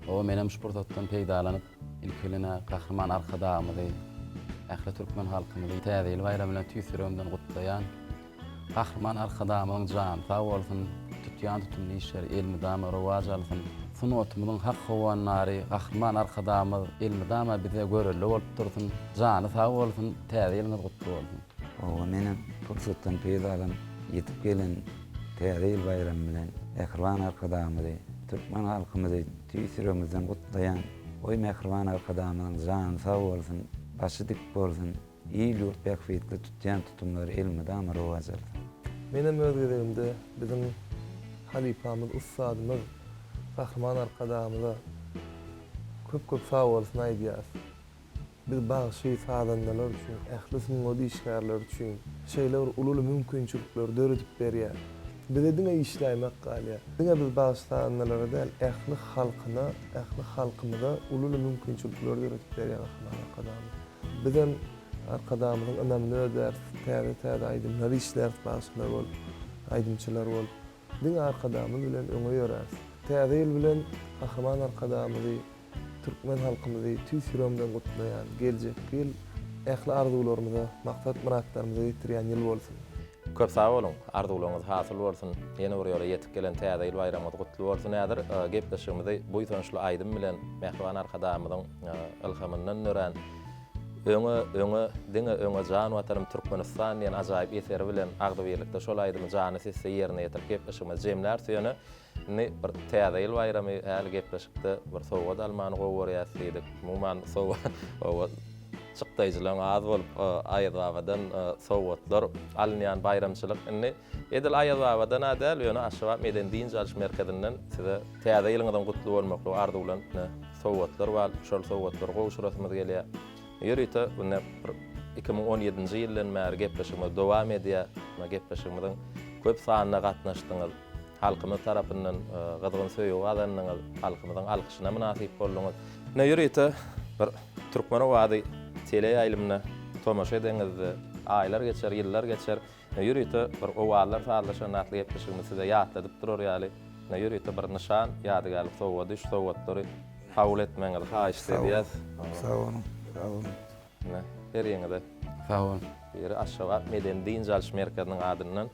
Hawa, menem şu pursatdan peýdalanyp, ilki bilen-ä Gahryman Arkadagymyzy, ähli türkmen halkymyzy Täze ýyl baýramy bilen tüýs ýüregimden gutlaýan. Gahryman Arkadagymyzyň jany sag bolsun, tutýan tutumly işleri elmydama rowaç alsyn! Sungatymyzyň hak howandary Gahryman Arkadagymyz elmydama bize görelde bolup dursun! Jany sag bolsun, Täze ýylyňyz gutly bolsun! Hawa menem pursatdan peýdalanyp ýetip gelen Täze ýyl baýramy bilen Mähriban Arkadagymyzy, türkmen halkymyzy tüýs ýüregimizden gutlaýan. Goý Mähriban Arkadagymyzyň jany sag bolsun, başy dik bolsun! Il-ýurt bähbitli tutýan tutumlary elmydama rowaç alsyn! Menem öz gezegimde biziň halypamyz, ussadymyz Gahryman Arkadagymyza köp-köp sagbolsun aýdýarys. Biz bagşy, sazandalar üçin, ähli sungat işgärleri üçin şeýle bir uly-uly mümkinçilikleri döredip berýär. Bize diňe işläýmek galýar. Diňe biz bagşy-sazandalara däl, ähli halkyna, ähli halkymyza uly-uly mümkinçilikleri döredip berýär Gahryman Arkadagymyz. Bizem Arkadagymyzyň ynamyny ödäris, täze-täze aýdymlar işläris bagşylar bolup, aýdymçylar bolup. Diňe Arkadagymyz bilen öňe ýöräris. Täze ýyl bilen Gahryman Arkadagymyzy, türkmen halkymyzy tüýs ýüregimden gutlaýan. Geljekki ýyl ähli arzuwlarymyza, maksat-myratlarymyza ýetirýän ýyl bolsun! Köp sag boluň, arzuwlaryňyz hasyl bolsun! Ýene bir ýola ýetip gelen Täze ýyl baýramyňyz gutly bolsun! Häzir gepleşigimizi buýsançly aýdym bilen Mähriban Arkadagymyzyň ylhamyndan dörän. Öňe, öňe, diňe öňe jan Watanym Türkmenistan diýen ajaýyp eseri bilen agzybirlikde şol aýdymy janly sesde ýerine ýetirip gepleşigimizi jemläris. Ýöne indi bir Täze ýyl baýramy häli gepleşikde bir sowgat almany gowy görýäs diýdik. Umuman sowgat çykdaýjylaryň az bolup Aýazbabadan sowgatlar alynýan baýramçylyk. Indi edil Aýazbabadan-a däl, ýöne Aşgabat medeni-dynç alyş merkezinden size Täze ýylyňyzyň gutly bolmaklygy arzuwlanyp ine sowgatlar bar, şol sowgatlary gowşurasymyz gelýär. Ýörite ine bir 2017-nji ýyldan bäri gepleşigimiz dowam edýär. Muna gepleşigimiziň köp sanyna gatnaşdyňyz. Halkymyz tarapyndan gyzgyn söýgi gazandyňyz, halkymyzyň alkyşyna mynasyp bolduňyz. Ine ýörite bir Türkmen owazy teleýaýlymyna tomaşa edeňizde aýlar geçer, ýyllar geçer. Ýörite bir Owazlar sazlaşanda atly gepleşigimiz size ýatladyp durar ýaly, ýörite bir nyşan, ýadygärlik sowgady, şu sowgatlary kabul etmegiňizi haýyşt edýäs. Sag boluň, sag boluň. Ine, heriňize. Sag boluň. Biri Aşgabat medeni-dynç alyş merkeziniň adyndan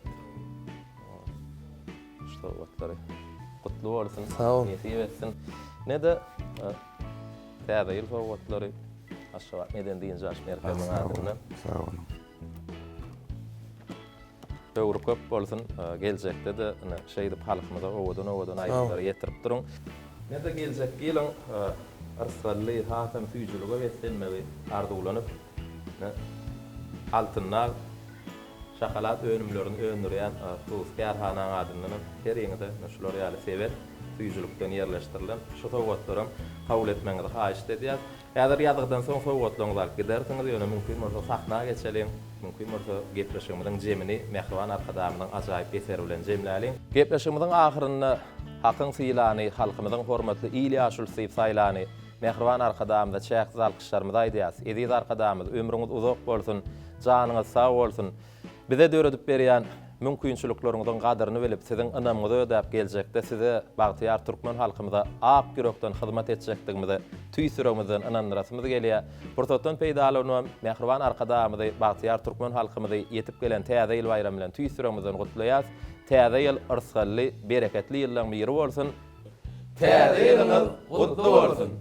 şu sowgatlary gutly bolsun, nesip etsin. Ine-de Täze ýyl sowgatlary Aşgabat medeni-dynç alyş merkeziniň adyndan. Sag boluň. Höwri köp bolsun, geljekde-de ine şeýdip halkymyza owadan-owadan aýdymlary ýetirip duruň. Ine-de geljekki ýylyň yrsgally, hasam süýjülige beslenmegi arzuwlanyp, ine Altyn dag şokolad önümlerini öndürýän hususy kärhanaň adyndanam heriňize ine şular ýaly sebet süýjülikden ýerleşdirilen şu sowgatlaram kabul etmegiňizi haýyşt edýäs. Häzir ýazgydan soň sowgatlaryňyzy alyp gidersiňiz, ýöne mümkin bolsa sahna geçeliň, mümkin bolsa gepleşigimiziň jemini Mähriban Arkadagymyzyň ajaýyp eseri bilen jemläliň. Gepleşigimiziň ahyrynda Hakyň sylany, halkymyzyň hormatly il ýaşulusy diýip saýlany Mähriban Arkadagymyza çäksiz alkyşlarymyzy aýdýarys. Eziz Arkadagymyz, ömrüňiz uzak bolsun, janyňyz sag bolsun! Bize döredip berýän mümkinçilikleriňiziň gadyryny bilip, siziň ynamyňyzy ödäp geljekde size, bagtyýar türkmen halkymyza ak ýürekden hyzmat etjekdigimize tüýs ýüregimizden ynandyrasymyz gelýär. Pursatdan peýdalanybam, mähriban Arkadagymyzy, bagtyýar türkmen halkymyzy ýetip gelen Täze ýyl baýramy bilen tüýs ýüregimizden gutlaýas. Täze ýyl yrsgally, bereketli ýyllaň biri bolsun! Täze ýylyňyz gutly bolsun!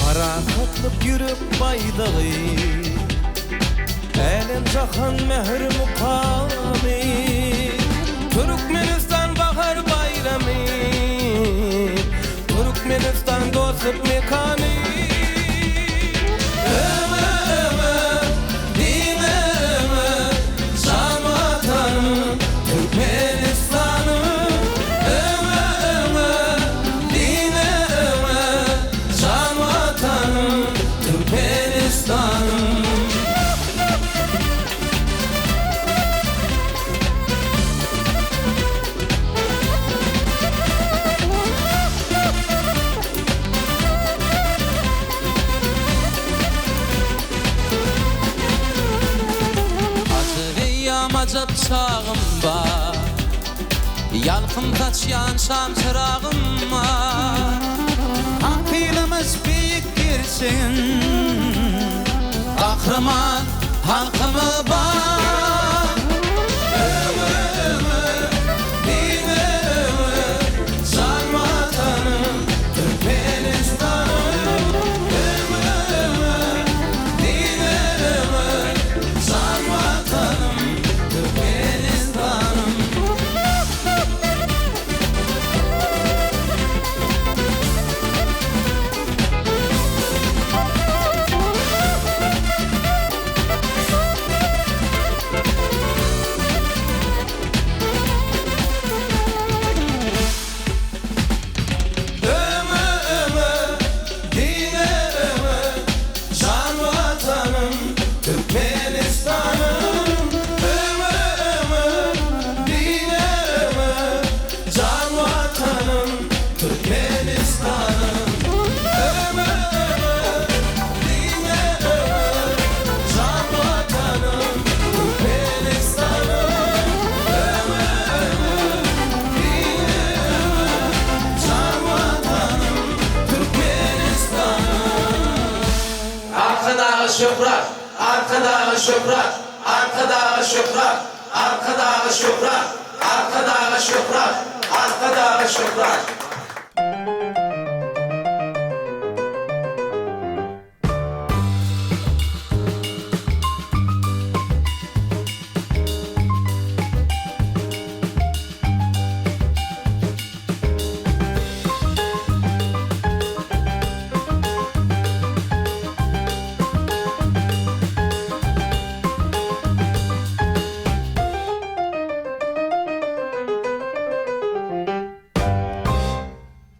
Parahatlyk ýürek baýdagy, Älem-jahan mähir mukamy. Türkmenistan bahar baýramy, Türkmenistan dostluk mekany. Öňe, öňe, diňe öňe, Jan Watanym, Türkmenistanym. Öňe, öňe, diňe öňe, Jan Watanym, Türkmenistanym. Ajap eýýam ajap çagym bar, Ýalkym saçýan şam çyragym bar. Hakylymyz beýik gerçegin, Gahryman halkymyz bar. Öňe, öňe, diňe öňe, Jan Watanym, Türkmenistanym. Öňe, öňe, diňe öňe, Jan Watanym, Türkmenistanym. şöhrat! Arkadaga şöhrat! Arkadaga şöhrat! Arkadaga şöhrat! Arkadaga şöhrat! Arkadaga şöhrat!